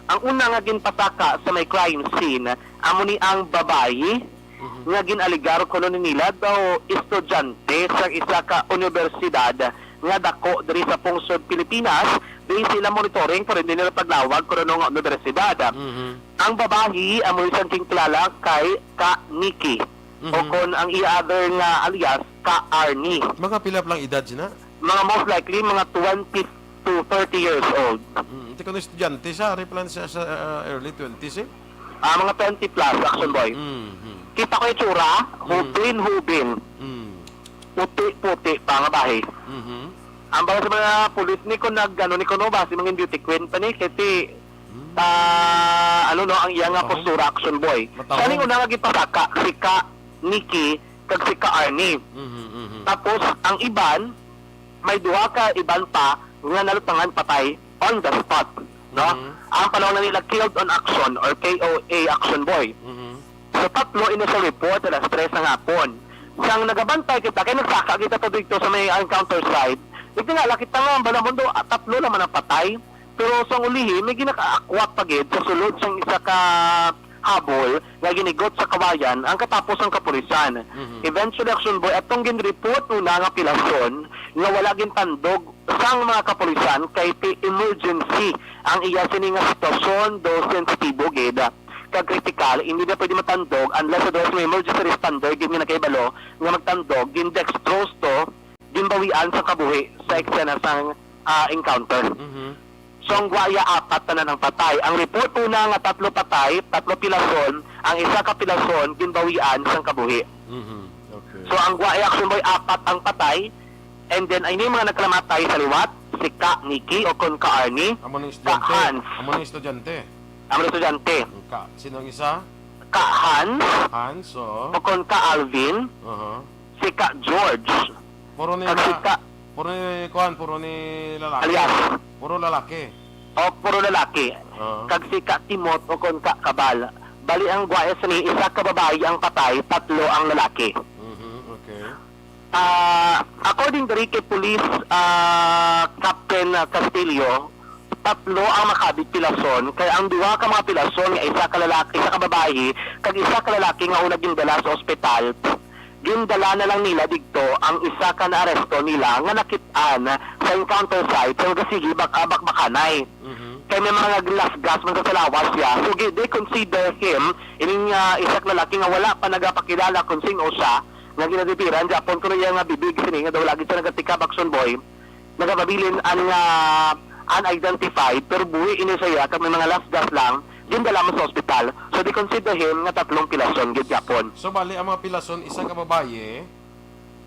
Ang una nga ginpasaka sa may crime scene, amo ni ang babayi Mhm. nga gin-alegar kuno ni nila daw estudyante sa isa ka unibersidad nga dako diri sa pungsod Pilipinas, based sa ilang monitoring, pero hindi nila paglawag kung ano nga unibersidad. Mhm. Ang babayi amo isang ginkilala kay Ka Nikki, Mhm. o kon ang iya other nga alias, Ka Arnie. Mga pila pa lang edad sina? Mga most likely, mga twenty to thirty years old. Mm, hindi ka na estudyante sa, ari pa lang sa, sa, ah, early twenties eh. Ah, mga twenty plus, Action Boy. Mm, mm. Kita ko itsura, Mm. hubin, hubin. Mm. Puti-puti pa nga bahi. Mhm. Ang bala sa mga pulis ni ko nag, ano, ni ko, no, basi mga beauty queen pa ni, kasi, Mm. ah, ano, no, ang iya nga Matahong. postura, Action Boy. Matahong. Siya ni una nga gipasaka, si Ka Nikki, kag si Ka Arnie. Mhm, mhm. Tapos, ang iban, may duha ka iban pa nga nalutangan patay on the spot, no? Mhm. Ang panawag na nila killed on action or K O A, Action Boy. Mhm. So, tatlo initial report alas tres ng hapon. Sang nagabantay kita, kay nagsaka kita to dito sa may encounter site. Nagtingala kita nga, bala mo do, ah, tatlo naman ang patay. Pero sang ulihi, may ginakaakwat pa gid sa sulod sang isa ka habol nga ginigot sa kawayan ang katapos sang kapulisan. Mhm. Eventually, Action Boy, atong ginreport una nga pilason nga wala gintandog sang mga kapulisan kay ti emergency ang iya sini nga sitwasyon, do sensitibo gid kag kritikal, hindi na pwede matandog unless sa may emergency responder gid nga nakahibalo nga magtandog, gin-dextrose to, ginbawian sa kabuhi sa eksena sang, ah, encounter. Mhm. So, ang gwaya, apat tanan ang patay. Ang report una nga tatlo patay, tatlo pilason, ang isa ka pilason ginbawian sang kabuhi. Mhm. Okay. So, ang gwaya, Action Boy, apat ang patay. And then, ay ni mga nagkalamatay sa liwat, si Ka Nikki o kon Ka Arnie, Amo ning Ka estudyante. Hans. Amo ning estudyante. Ang mga estudyante. Ang Ka, sino ang isa? Ka Hans, Hans, oo. o kon Ka Alvin, Aha. si Ka George, Puro ni kag si mga, Ka puro ni, kuwan, puro ni lalaki. Alias. Puro lalaki. O, puro lalaki. Oo. Kag si Ka Timot o kon Ka Kabal. Bali, ang gwaya sini, isa ka babayi ang patay, tatlo ang lalaki. Mhm, okay. Ah, according diri kay Police, ah, Captain, ah, Castillo, tatlo ang nakabig pilason, kay ang duha ka mga pilason nga isa ka lalaki, isa ka babayi, kag isa ka lalaki nga una gindala sa ospital, gindala na lang nila didto ang isa ka naaresto nila nga nakit-an sa encounter site sa Gasigi, Bak-, ah, Bakbakanay. Mhm. Kay may mga lasgas man sa lawas siya. So, gi-, they consider him, ining, ah, isa ka lalaki nga wala pa nagapakilala kung sino siya, nga ginadipiran gyapon kuno iya nga bibig sini nga daw lagi siya nagatikab, Action Boy, nagapabilin an nga unidentified, pero buhi ini siya kag may mga lasgas lang, gindala man sa ospital. So, they consider him nga tatlong pilason gid gyapon. So, bali, ang mga pilason, isa ka babayi,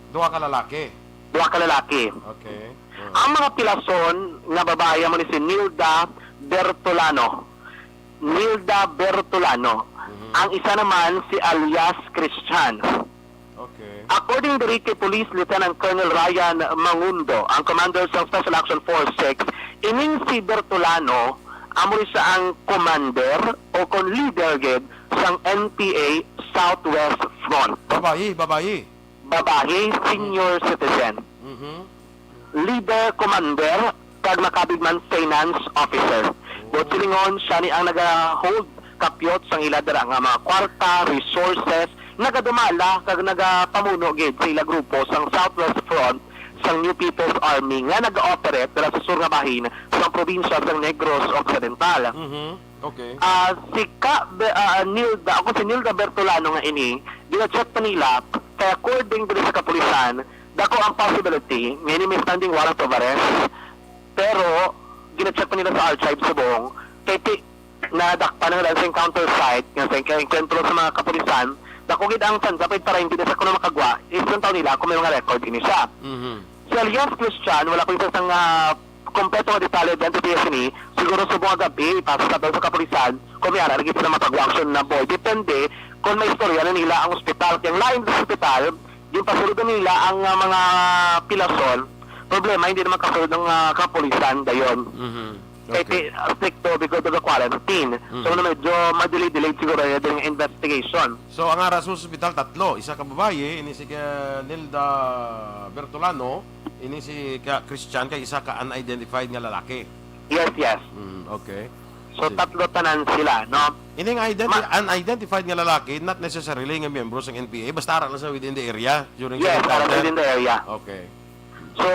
duha ka lalaki. Duha ka lalaki. Okay. Mm. Ang mga pilason nga babayi amo ni si Nilda Bertolano. Nilda Bertolano. Mhm. Ang isa naman si alias Christian. Okay. According diri kay Police Lieutenant Colonel Ryan Mangundo, ang commander sa Special Action Force six, ining si Bertolano, amo ni siya ang commander o kon leader gid sang N P A Southwest Front. Babayi, babayi. Babayi, senior citizen. Mhm. Leader, commander, kag makabig man finance officer. Buot silingon, siya ni ang naga-hold kapyot sang ila dira nga mga kwarta, resources, nagadumala kag nagapamuno gid sa ila grupo sang Southwest Front sang New People's Army nga nag-ooperate dira sa sur nga bahin sang probinsya sang Negros Occidental. Mhm. Okay. Ah, si Ka, Be-, ah, Nilda, ako si Nilda Bertolano nga ini, gina-check pa nila, kay according diri sa kapulisan, dako ang possibility nga ini may standing warrant of arrest, pero gina-check pa nila sa archive subong, kay ti-, nadakpan na lang sa encounter site, nga sa enk-, enkwentro sa mga kapulisan, dako gid ang tsansa pa para hindi na sa kuno makagwa, is yung tao nila kung may mga record ini siya. Mhm. Si alias Christian, wala ko isa sang, ah, kompleto nga detalye dyan sa T S N E. Siguro subong nga gabi, pasok sa daw sa kapulisan, kung may ara lagi sila mapag-action na, Boy. Depende kung may istorya na nila ang ospital. Kaya ang lain sa ospital, yung pasulod na nila ang, ah, mga pilason. Problema, hindi naman kasulod ng, ah, kapulisan dayon. Mhm. Kay Okay. ti-, ah, stricto because of the quarantine. So, Mhm. ano, medyo ma-delay-delay siguro yung investigation. So, ang ara sa ospital, tatlo. Isa ka babayi, ini si, ah, Nilda Bertolano, ini si ka Christian, kay isa ka unidentified nga lalaki. Yes, yes. Mm, okay. So, Sige. tatlo tanan sila, no? Ining identi-, Ma- unidentified nga lalaki, not necessarily nga miyembro sang N P A, basta ara lang sa within the area during the Yes, ara encounter? within the area. Okay. So,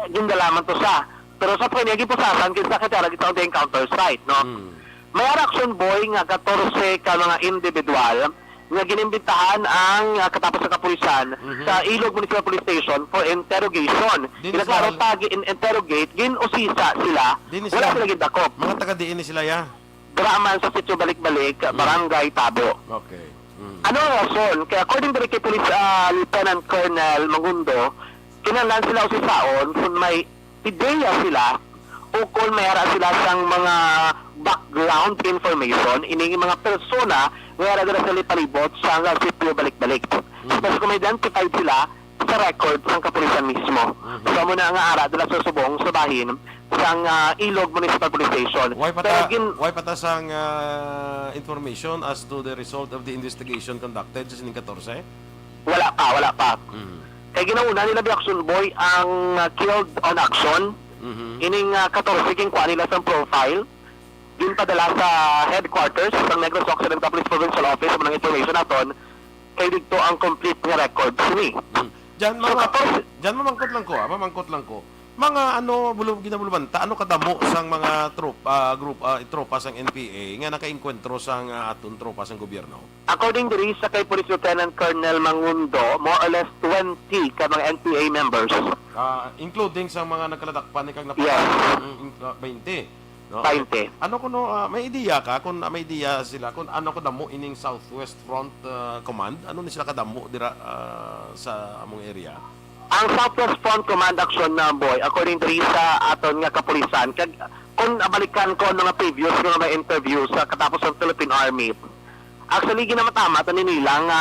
gindalaman to sa. Pero sa pwede, gipusasan, kinsa ka tara, kita on the encounter site, no? Mm. May ara, Action Boy, nga katorse ka mga individual nga ginimbitahan ang, ah, katapos sa kapulisan Mhm. sa Ilog Municipal Police Station for interrogation. Din Kinaklaro sila, tagi in interrogate, gin-usisa sila. Din Wala sila, sila gindakop. Mga taga diin ni sila, ya? Dira man sa Sitio Balik-Balik, Mm. Barangay Tabo. Okay. Mm. Ano ang rason? Kaya according diri kay Police, ah, Lieutenant Colonel Mangundo, kinahanglan sila usisaon kung may ideya sila o kung may ara sila sang mga background information, ining mga persona nga ara dira sa lipalibot sa, sa Sitio Balik-Balik. Mm. Tapos kung may identified sila sa record sang kapulisan mismo. Mhm. So, amo na nga ara dira sa subong sa bahin sang, ah, Ilog Municipal Police Station. Why pa Pero ta, gin- why pa ta sang, ah, information as to the result of the investigation conducted sa sining katorse? Wala pa, wala pa. Mhm. Kay ginauna nila bi Action Boy ang, ah, killed on action. Mhm. Ining, ah, katorse ginkuha nila sang profile. Ginpadala sa headquarters sang Negros Occidental Police Provincial Office ang mga information naton. Kay didto ang complete nga record sini. Mm. Diyan, So, mama-, katorse diyan, mamangkot lang ko, ah, mamangkot lang ko. Mga ano, bulu-, ginabulubanta, ano kadamo sang mga tropa, ah, group, ah, tropa sang N P A nga nakaengkwentro sang, ah, aton tropa sang gobyerno? According diri sa kay Police Lieutenant Colonel Mangundo, more or less twenty ka mga N P A members. Ah, including sa mga nagkaladakpan ni kag napatay. Yes. Mm, in-, ah, twenty. No? Twenty. Ano kuno, ah, may ideya ka kung, ah, may ideya sila kung ano kadamo ining Southwest Front, ah, Command? Ano ni sila kadamo dira, ah, sa among area? Ang Southwest Front Command Action na, Boy, according diri sa aton nga kapulisan, kag kung abalikan ko ang mga previous nga mga interview sa katapos ng Philippine Army, actually, ginamatama to ni nila nga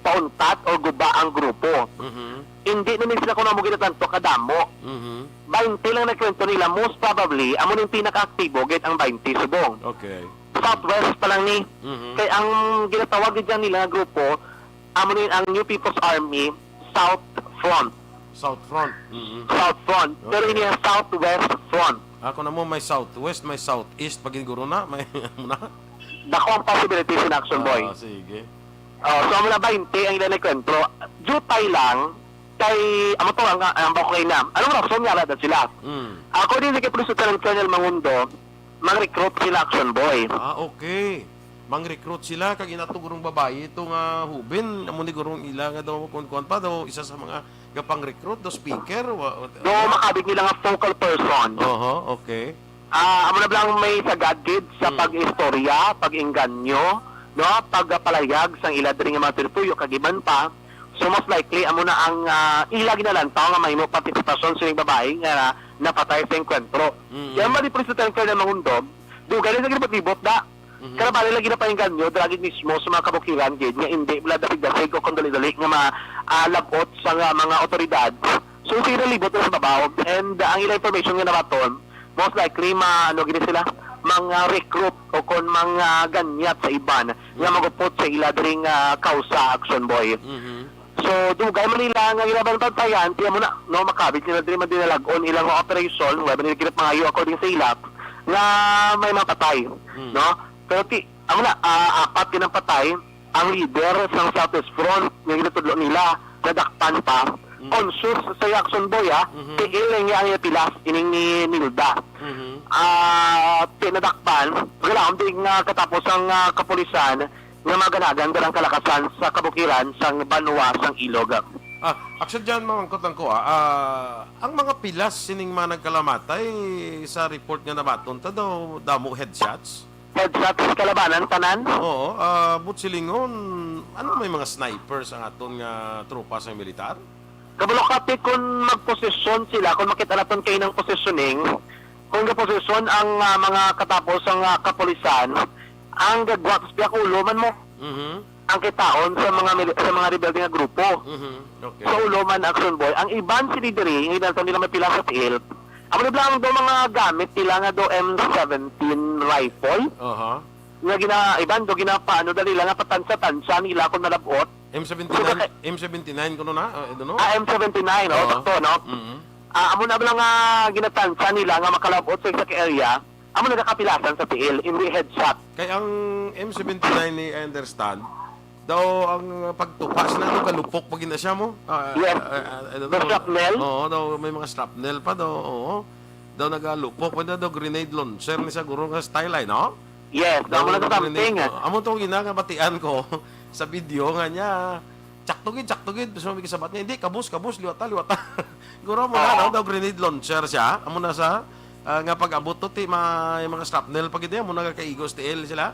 pauntat o guba ang grupo. Mhm. Hindi na ni sila kuno mo ginatanto kadamo. Mhm. Baynte lang na kwento nila, most probably, amo ning pinakaaktibo gid ang baynte subong. Okay. Southwest pa lang ni. Mhm. Kay ang ginatawag gid dyan nila nga grupo, amo ni ang New People's Army South Front. South Front. Mhm. South Front. Pero Okay. ini ang Southwest Front. Ako na mo, may Southwest, may Southeast, pag guro na, may, ano na? Dako ang possibility sa Action Boy. Ah, sige. Oh, so, amo na baynte ang ilang enkwentro. Jutay lang, kay, amo to, ang, ang bako kay na. Anong rason nga ala na sila? Mm. According kay Police Lieutenant Colonel Mangundo, mang-recruit sila, Action Boy. Ah, okay. Mang-recruit sila, kag ina to gurong babayi, ito nga hubin, amo ni gurong ila nga daw, kuan-kuan pa daw, isa sa mga gapang-recruit, daw speaker, wa-, wa-, Do makabig nila nga focal person. Oho, okay. Ah, amo na lang may sagad gid sa Hmm. pag-istorya, pag-engganyo, no? Pagpalayag sang ila diri nga mga teritoryo, kag iban pa. So, most likely, amo na ang, ah, ila ginalantaw nga mahimo partisipasyon sining babae nga napatay sa engkwentro. Mm. Kaya mali, Police Lieutenant Colonel Mangundo, dugay na sa libot-libot da. Mhm. Kaya bali lagi na paingganyo, dira gid mismo sa mga kabukiran gid, nga hindi wala dasig-dasig o kung dali-dali nga ma-, ah, labot sa nga mga otoridad. So, sila libot na sa babaw. And, ah, ang ila information nga nabaton, most likely, ma-, ano gid sila, mga recruit o kon mga ganyat sa iban nga Mm. magupot sa ila diri nga kausa, Action Boy. Mhm. So, dugay man nila nga ilaban bantayan, tiyan mo na, no, makabit nila diri man dinalag-on ilang mga operation, wala man nila ginat mangayo according sa ila, nga may mapatay, Mm. no? Pero ti, amo na, ah, apat gid ang patay, ang leader sa Southwest Front, nga ginatudlo nila, nadakpan pa. Mm. Conscious sa Action Boy, ah. Mhm. Tiil nga ang pilas ining ni Nilda. Mhm. Ah, pinadakpan, wala, ang di nga katapos ang, ah, kapulisan nga maganagan darang kalakasan sa kabukiran sang banwa sang Ilog. Ah, actually, dyan, mamangkot lang ko, ah. Ah, ang mga pilas sining mga nagkalamatay sa report nga nabaton ta daw, damo headshots? Headshots kalabanan, tanan? Oo, ah, but silingon, ano, may mga snipers ang aton nga tropa sa militar? Kabalo ka, Pete, kung magposisyon sila, kung makita naton kay nang positioning, kung gaposisyon ang, ah, mga katapos ang, ah, kapulisan, ang gagwat sa ulo man mo Mhm. ang kitaon sa mga mili-, sa mga rebelde nga grupo. Mhm. Okay. Sa ulo man, Action Boy. Ang iban sila diri, nga ginantaw nila may pila sa tiil. Amo na lang daw mga gamit nila nga do M seventeen rifle. Aha. Nga gina-, iban do ginapaano dali lang nga patansa-tansa nila kung malabot. M seventy-nine, So, baka M seventy-nine kuno na? Ah, I don't know. Ah, M seventy-nine, oh, Oo. sakto, no? Mhm. Ah, amo na lang nga ginatansa nila nga makalabot sa isa ka area. Amo nagakapilasan sa tiil, hindi headshot. Kay ang M seventy-nine ni, I understand, daw ang pagtupa sila, daw galupok pa gina siya mo. Ah, Yes. ah, ah, I don't The know. shrapnel? Oo, daw may mga shrapnel pa daw, oo. Daw nagalupok pa daw, daw grenade launcher ni sa guro nga style ay, no? Yes, daw Daw mo na grenade, something, ah. oh, amo to ginagabatian ko sa video nga niya. Tsakto gid, tsakto gid. So, may kasabat niya, "Hindi, kabus, kabus, liwata, liwata." Guro mo na, Oo. no? Daw grenade launcher siya. Amo na sa, ah, nga pag-abot to, ti, may mga shrapnel pa gid, eh. Amo na kaigo sa tiil sila.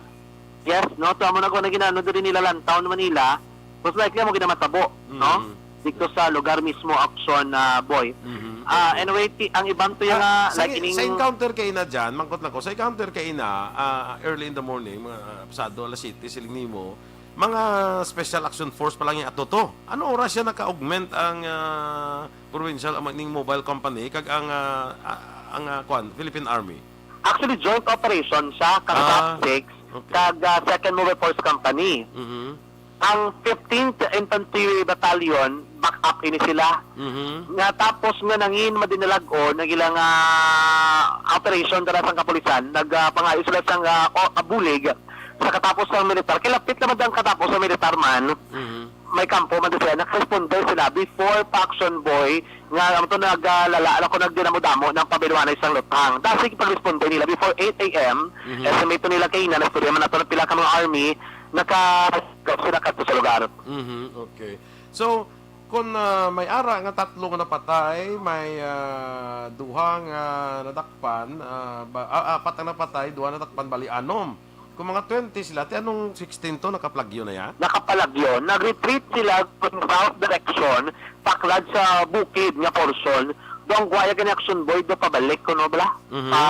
Yes, no? So, amo na ko na ginano diri nila Lantaw, Manila. Most likely, amo ginamatabo, no? Mm. Dito sa lugar mismo, Action, ah, Boy. Mhm. Ah, Okay. anyway, ti-, ang iban to yung, Ah, ah, sa, like, ining sa encounter kay ina dyan, mangkot lang ko, sa encounter kay ina, ah, early in the morning, mga, ah, pasado alas siyete, siling nimo, mga special action force pa lang yung ato to. Ano oras siya naka-augment ang, ah, provincial, um, ning mobile company, kag ang, ah, ah, ang, ah, kwan, Philippine Army? Actually, joint operation siya, kag Ah, SOPSIC, okay. kag, ah, Second Mover Force Company. Mhm. Ang fifteenth Infantry Battalion, back up ini sila. Mhm. Nga tapos nga nangin madinalag-on ang ilang, ah, operation dala sang kapulisan, nag, ah, pangayo sila sang, ah, o-, ah, bulig sa katapos sang militar. Kay lapit naman ang katapos sa militar man, Mhm. may kampo man sila, nakaresponde sila before pa Action Boy, nga amo to nag, ah, lala, ako nagdinamo-damo ng pabinuanay sang luthang. Dasig pagresponde nila before eight A M, Mhm. estimate nila kay ina, nastorya man nato ng pila ka mga army, naka-, sila kadto sa lugar. Mhm, okay. So, kung, ah, may ara nga tatlo nga napatay, may, ah, duha nga nadakpan, ah, ba-, ah, apat ang napatay, duha nadakpan, bali anom. Kung mga twenty sila, ti anong sixteen to, nakaplagyo na ya? Nakapalagyo. Nag-retreat sila in south direction, paklad sa bukid nga portion. Doon guwaya gani Action Boy, do pabalik kuno bala. Mhm. Sa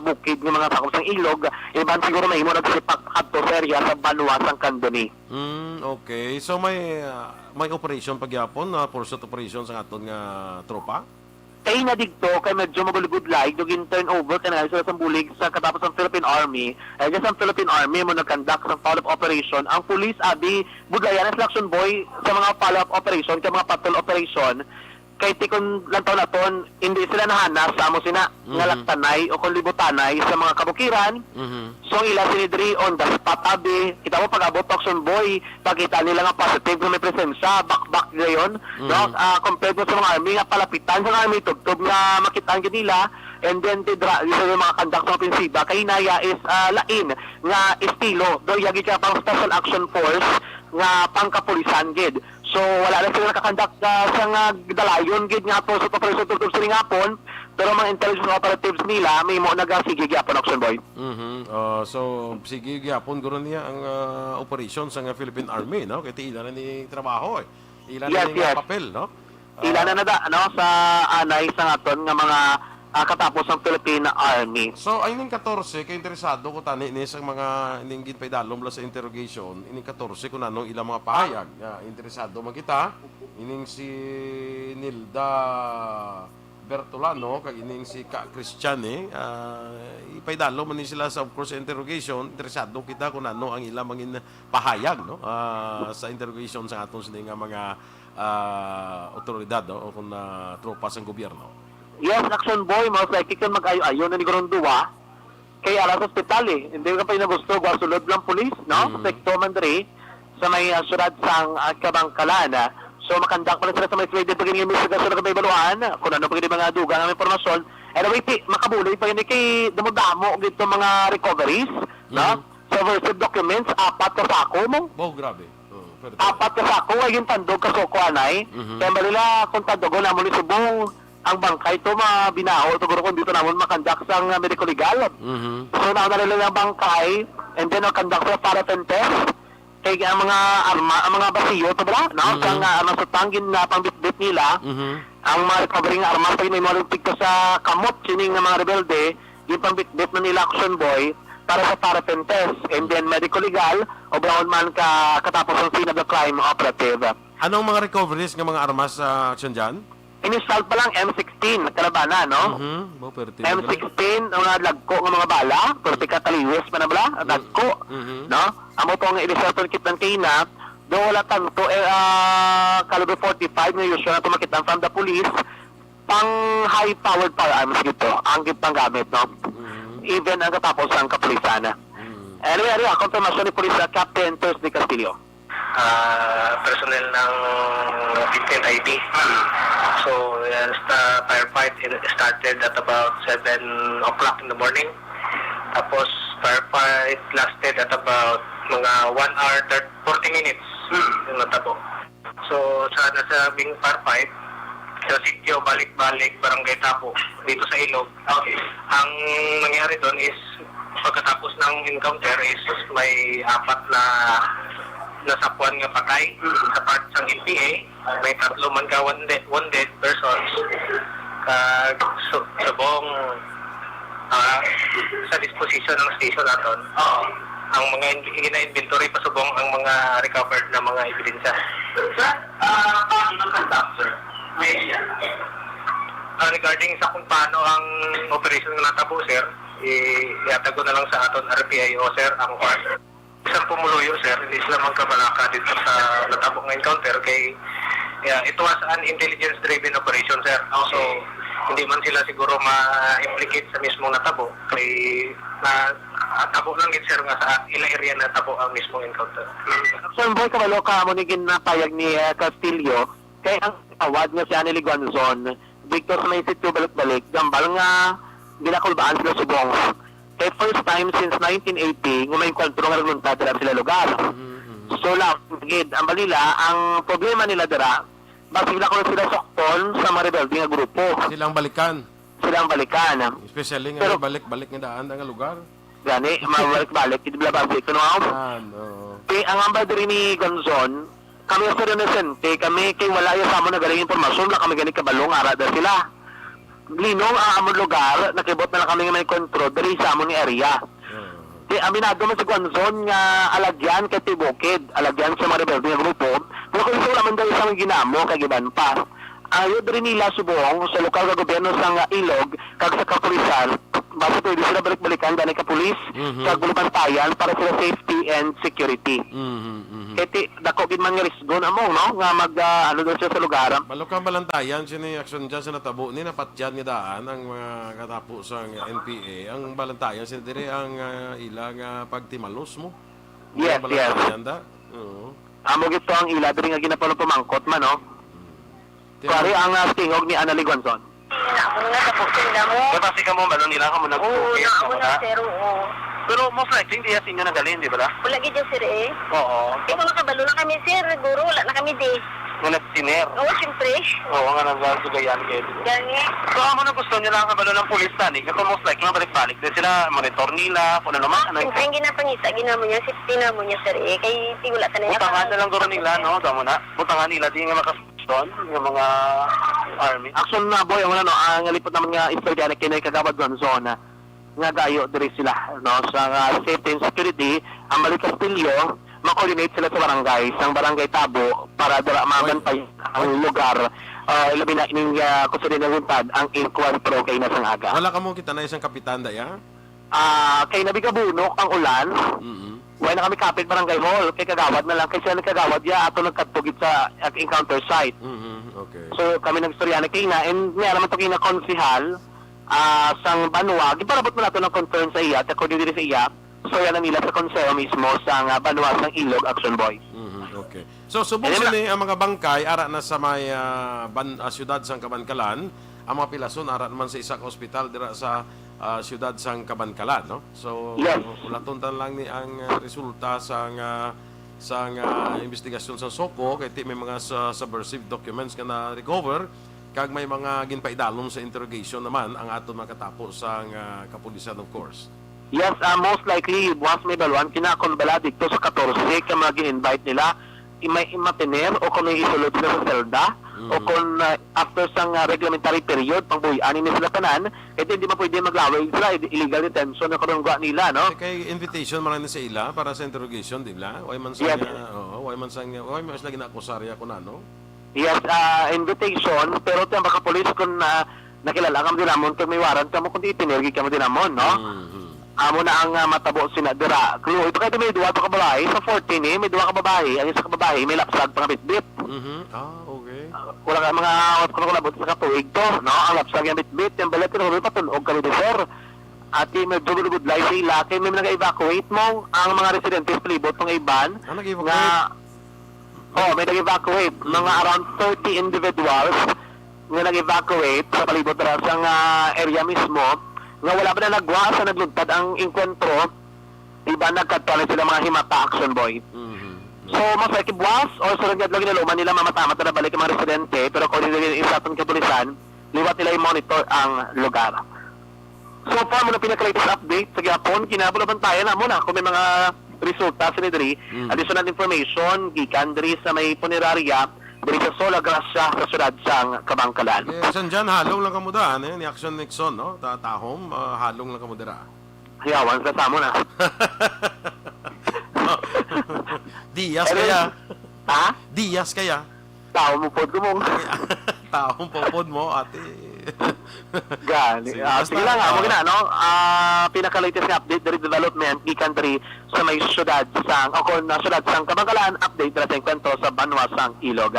bukid nga mga sakop sang Ilog, iban siguro mahimo nagsipak adto sa area sa banwa sang Candoni. Mm, okay. So may, ah, may operation pa gyapon, ah, pursuit operation sa aton nga tropa? Kay na digto, kay medyo magulgod-laig, do gin-turn over, kay na sila sa bulig sa katapos ang Philippine Army. Ay, dyan sa Philippine Army, mo nag-conduct sa follow-up operation. Ang police, abi, budlayan ang selection boy sa mga follow-up operation, kay mga patrol operation. Kay ti kon lantaw naton, hindi sila nahanas sa amo sina, nga Mhm. laktanay o kon libutanay sa mga kabukiran. Mhm. So, ang ila sini diri on the spot, abi. Kita mo, pag-abot, Action Boy, pakita nila nga positive nga may presensya, bakbak dayon, Mhm. no? Ah, compared mo sa mga army nga palapitan sa army, tubtob nga makitaan gid nila, and then, ti dra-, sa mga conduct sa opensiba, kay hinaya is, ah, lain nga estilo. Do, yagi ka pang special action force nga pangkapulisan gid. So, wala na sila nakakandak, ah, sa nga dalayon gid nga ato sa operasyon tubtob sining hapon, pero mga intelligence operatives nila, may mo nagasige gyapon, Action Boy. Mhm. Ah, so, sige gyapon guro niya ang, ah, operation sa nga Philippine Army, no? Kay ti ila na ni trabaho, eh. Ila na Yes, ni nga yes. papel, no? Ila Ah, na nada, no, sa anay sa aton nga mga, ah, katapos ang Philippine Army. So, ay ning katorse, kay interesado ko tani ni sa mga ining ginpaidalom la sa interrogation, ining katorse kung anong ilang mga pahayag. Ah, interesado man kita, ining si Nilda Bertolano, kag ining si Ka Christian, eh, ah, ipaidalom man ni sila sa, of course, sa interrogation. Interesado kita kung ano ang ilang mangin pahayag, no? Ah, sa interrogation sa aton sini nga mga, ah, otoridad, no? O kung, ah, tropa sang gobyerno. Yes, Action Boy, most likely kung mag-ayo-ayo na ni Gurong Dua, kay alas hospital, eh. Hindi ka pa yung gusto, gwa sulod lang pulis, no? Mm. Sa sekto man diri, sa may, ah, syudad sang, ah, Kabangkalan, ah. So, makandak pa rin sila sa may sila din pag investigasyon na kabaybaluan kung ano pa gid mga dugang nga impormasyon. Anyway, ti, makabulig pa gid kay damo-damo gid to mga recoveries, no? Mhm. Subversive documents, apat ka sako mo. Wow, grabe. Oo, pero Apat ka sako, ay yung tandog ka soko, anay. Mhm. Kaya balila kung tandogon namo ni subong ang bangkay to, mabinaho, siguro kung dito namon makandak sa, uh, medico legal. Mhm. So, nauna nila ang bangkay, and then, ang kandak sa paraffin test. Kay ang mga arma, ang mga basiyo to, bala, no? Mm. Sang, ah, armas utang gin, ah, pangbitbit nila, Mhm. ang mga recovering armas, kay may mga tigka sa kamot, sining nga mga rebelde, yung pangbitbit na nila action boy para sa paraffin test, and then medico legal, o brown man ka, katapos ang scene of the crime operative. Anong mga recoveries nga mga armas, ah, Action John? Initial pa lang, M sixteen, kalabana, no? Mhm. Mo, pwerte na M sixteen, ang mga lagko nga mga bala, pwerte ka taliwis pa na bala, Mm. lagko, Mhm. no? Amo to ang initial to kitang kaina, do wala tanto, eh, ah, caliber forty-five nga usual na to makita from the police, pang high-powered firearms gito, ang gipanggamit, no? Mhm. Even ang katapos ang kapulisan. Mhm. Anyway, ari, ah, konfirmasyon ni Police, ah, Captain Thursday Castillo. Ah, personnel ng fifteen I B. So, yes, the firefight in-, started at about seven o'clock in the morning. Tapos, firefight lasted at about mga one hour, thirty, forty minutes Hmm. yung natabo. So, sa nasabing firefight, sa sitio Balik-Balik, Barangay Tabo, dito sa Ilog, Okay. Ang nangyari doon is, pagkatapos ng encounter is may apat na nasapuan nga patay sa part sang N P A. May tatlo man ka wounded, wounded persons. Kag su-, subong, ah, sa disposition ng station naton. Oo. Ang mga in-, gina-inventory pa subong ang mga recovered na mga ebidensya. Sa, ah, paano ng conduct, sir? May idea? Ah, regarding sa kung paano ang operation nga natabo, sir, i-, ihatag ko na lang sa aton R P I O, sir, ang kwan. Isang pumuluyo, sir, hindi sila magkabalaka dito sa natabo nga encounter kay, yeah, it was an intelligence-driven operation, sir. So, Okay. hindi man sila siguro ma-implicate sa mismong natabo. Kay, na, natabo lang gid, sir, nga sa ila area natabo ang mismong encounter. Sir Boy, kabalo ka mo ni ginapayag ni, eh, Castillo, kay ang kagawad nga si Annie Liguanzon, dito sa may sitio Balik-Balik, gambal nga ginakulbaan sila subong. Kay first time since nineteen eighty nga may enkwentro nga nagluntad dira sila lugar. Mm, mm. So, lang, gid, ang balila, ang problema nila dira, basig na ko sila sukton sa mga rebelde nga grupo. Silang balikan. Silang balikan. Especially nga Pero may balik-balik nga daan nga lugar. Gani, mabalik-balik, gid bala basi, kuno, ah. Ah, no. Ti, ang ambal diri ni Gonzon, kami sa Renaissance, kami kay wala ya sa amon nagaling impormasyon, wala kami gani kabalo nga ara da sila. Linong ang amon lugar, nakibot na lang kami nga may kontrol diri sa amon nga area. Mm. Ti, aminado man si Gonzon nga alagyan kay Tibukid, alagyan sa mga rebelde nga grupo, pero kung wala man daw isang ginamo kay giban pa. Ayo diri nila subong sa lokal nga gobyerno sa nga Ilog kag sa kapulisan, basta pwede sila balik-balikan gani ka pulis Mhm. sa gulubantayan para sila safety and security. Mhm, mhm. Kay ti, dako gid man nga risgo na mo, no, nga mag, ah, ano daw siya sa lugar. Balo ka balantayan sini aksyon dyan sa natabo ni napatyan nga daan ang mga katapo sa N P A. Ang balantayan sini diri ang, ah, ila nga pagtimalos mo. Yes, Ang yes. balantayan da. Oo. Amo gid to ang ila diri nga ginapamangkot man, no? Hmm. Pare, ang, ah, tingog ni Anna Liguanzon. Amo nga, tapos sila mo. May base ka mo, balo nila ka mo Oo, nag-focus, na, amo wala? na, sir, oo. Pero most likely, hindi yan sa inyo nagaling, di ba la? Wala gid yan, sir, eh. Oo. Kaya kung nakabalo na kami, sir, siguro wala na kami, di. Nga nagsiner. Oo, siyempre. Oo, nga nagasugayan kayo. Gani. So, amo na gusto nyo lang kabalo ng pulis, tani. Kasi most likely, mabalik-balik din sila, monitor nila, kung ano naman, ano Ang, yung ang ginapangita, ginamo niya, safety na mo niya, sir, eh. Kay, di wala ka na Butangan na lang guro nila, no? Tama na. Butangan nila, di nga makas- Son, yung mga army. Action na, boy, ang ano, no, ang nalipot naman nga istorya na kini Kagawad Gonzon, nga gayo diri sila, no, sa, ah, safety and security, ang Balik Castillo, ma-coordinate sila sa barangay, sa barangay Tabo, para dira Oy. mabantay ang lugar, ah, labi na ining, ah, kung sa dinuguntad, ang enkwentro kay nasang aga. Wala ka mo kita na isang kapitan, daya? Ah, kay nabigabunok ang ulan. Mm-hmm. Wala na kami kapit barangay hall. Kay kagawad na lang. Kay sila ni kagawad, ya, ato nagkadto gid sa, ah, encounter site. Mm-hmm. Okay. So, kami nagstorya na kay na, and niya naman to kay na konsehal, ah, sang banwa. Giparabot mo nato ng concern sa iya, at according diri sa iya, so yan ang nila sa konseho mismo sa nga banwa sang Ilog Action Boy. Mm-hmm. Okay. So, subong Kaya na- sini ang mga bangkay ara na sa may, ah, ban-, ah, siyudad sang Kabankalan, ang mga pilason ara naman sa isa ka ospital dira sa, ah, siyudad sang Kabankalan, no? So, Yes. ulaton ta lang ni ang, ah, resulta sang, ah, sang, ah, investigasyon sa SOCO, kay ti may mga sa-, subversive documents nga na-recover, kag may mga ginpaidalom sa interrogation naman ang aton makatapo sang, ah, kapulisan, of course. Yes, ah, most likely, buwas may baluan, kinakon bala dito sa katorse ka mga gin-invite nila, i-, may imatener o kung may isulod sila sa selda, o Mm. kung, ah, after sang, ah, reglementary period, pangbuhian nila sila tanan, eh, di, di man pwede maglawig sila, i-, illegal detention ang karungga nila, no? Eh, kay invitation man lang ni sa ila para sa interrogation, di ba? Why man sa Yes. niya, oo, why man sa niya, why man sila ginakusarya kung ano? Yes, ah, invitation, pero ti ang baka police kung, ah, nakilala kamo dinamon, kag may warrant kamo, kundi ipinirgi kamo dinamon, no? Mhm. Amo na ang, ah, matabo sina dira. Clue, ito kay may duha to ka babae, sa fourteen, eh, may duha ka babae, ang isa ka babae, may lapsag pa nga bitbit. Mhm. Ah, okay. Ah, wala ka mga, wala ko nabot sa katuig to, no? Ang lapsag nga bitbit, yung balat, yung patulog kami di, sir. Ati, medyo gulugudlay sila, kay may nag-evacuate mo, ang mga residente sa palibot, mga iban, Ah, nag-evacuate? nga, oh, may nag-evacuate, mga Mm. around thirty individuals nga nag-evacuate sa palibot dira sa nga area mismo, nga wala pa na nagwa sa naglugtad ang engkwentro, iban nagkadto na sila mga himata, Action Boy. Mhm. So, mas like buwas or sunod nga adlaw, ginaluman nila, mamatamat na balik ang mga residente, pero according sa isa atong kapulisan, liwat nila i-monitor ang lugar. So far, mo na pinaka-latest update sa gihapon, kinabulabantayan na mo na kung may mga resulta sa diri. Mm. Additional information gikan diri sa may punerarya diri sa Sola Gracia sa siyudad sang Kabankalan. Eh, San Jan, halong lang kamo daan, eh, ni Action Nixon, no? Ta-, tahom, ah, halong lang kamo dira. Hayawan sa samo na. Diaz Pero, kaya. Ha? Diaz kaya. Tao mo pod ko mong. Taong popod mo, ate. Gani. Sige, Ah, basta, sige lang, amo ah. gina, no? Ah, pinaka-latest nga update diri, development gikan diri sa may syudad sang, o kon, ah, syudad sang Kabankalan, update dira sa engkwentro sa banwa sang Ilog.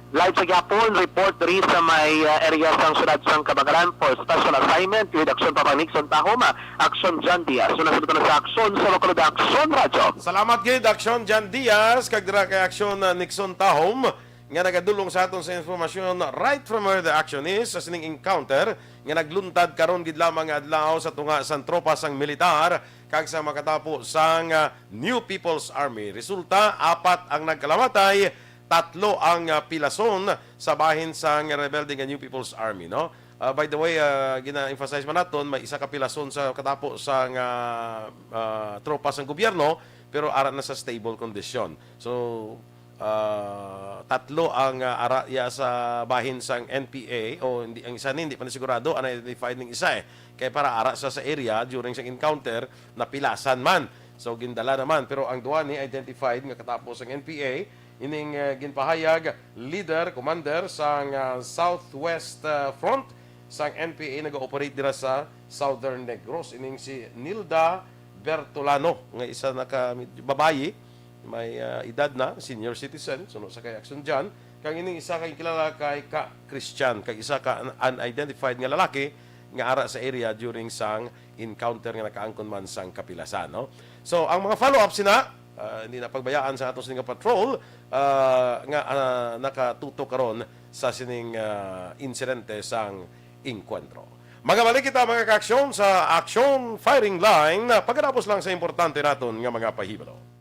Live sa gihapon, report diri sa may, ah, area sang syudad sang Kabankalan for special assignment with Action Papa Nixon Tahoma, Action John Diaz. So, nasa na sa Action, sa Bacolod Action Radyo. Salamat gid, Action John Diaz, kag dira kay Action, ah, Nixon Tahom, nga nagadulong sa aton sa informasyon right from where the action is sa sining encounter nga nagluntad karon gid lamang nga adlaw sa tunga sang tropa sang militar kag sa makatapo sang, ah, New People's Army. Resulta, apat ang nagkalamatay, tatlo ang, ah, pilason sa bahin sang rebelde nga New People's Army, no? Ah, by the way, ah, gina-emphasize man naton, may isa ka pilason sa katapo sang, ah, ah, tropa sang gobyerno, pero ara na sa stable condition. So, ah, tatlo ang, ah, ara ya sa bahin sang N P A, o hindi, ang isa ni hindi pa na sigurado, unidentified ning isa, eh. Kay para ara sa, sa area during sa encounter, napilasan man. So, gindala naman. Pero ang duha ni identified nga katapo sang N P A, ining, ah, ginpahayag leader, commander sang, ah, Southwest, ah, Front sang N P A, nag-ooperate dira sa Southern Negros. Ining si Nilda Bertolano, nga isa na ka babayi, may, ah, edad na, senior citizen, suno sa kay Action John, kag ining isa kay kilala kay ka Christian, kag isa ka un-, unidentified nga lalaki nga ara sa area during sang encounter nga nakaangkon man sang kapilasan, no? So, ang mga follow-up sina, ah, hindi na pagbayaan sa ato sining patrol, ah, nga, ah, nakatutok karon sa sining, ah, insidente sang engkwentro. Magabalik kita, mga ka-aksyon, sa Aksyon Firing Line, pagkatapos lang sa importante naton nga mga pahibalo.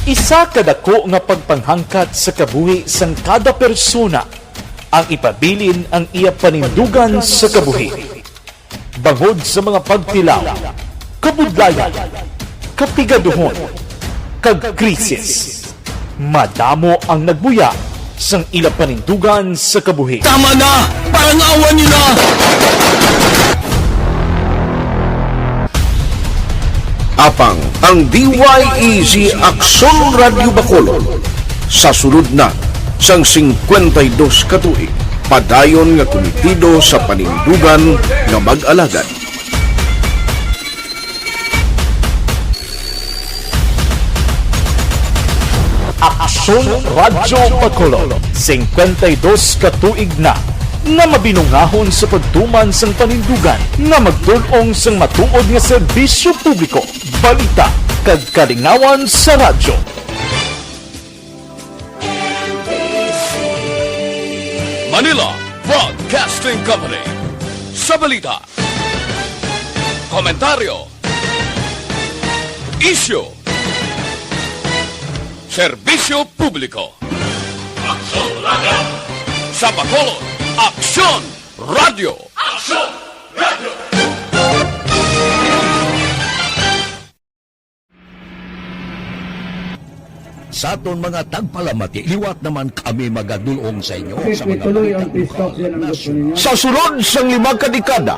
Isa ka dako nga pagpanghangkat sa kabuhi sang kada persona ang ipabilin ang iya panindugan sa kabuhi. Bangod sa mga pagtilaw, kabudlayan, kapigaduhon, kag krisis, madamo ang nagbuya sang ila panindugan sa kabuhi. Tama na! Parang awa niyo na! Apang ang D Y E Z Aksyon Radyo Bacolod, sa sulod na sang singkwenta y dos ka tuig, padayon nga kumitido sa panindugan nga mag-alagad. Aksyon Radyo Bacolod, singkwenta y dos ka tuig na nga mabinungahon sa pagtuman sang panindugan nga magtul-ong sang matuod nga serbisyo publiko, balita, kag kalingawan sa radyo. Manila Broadcasting Company. Sa balita, komentaryo, isyu, serbisyo publiko. Aksyon Radyo. Sa Bacolod, Aksyon Radyo. Aksyon Radyo. Sa aton mga tagpalamati, liwat naman kami magadul-ong sa inyo sa mga balita lokal, nasyonal. Sa sulod sang lima ka dekada,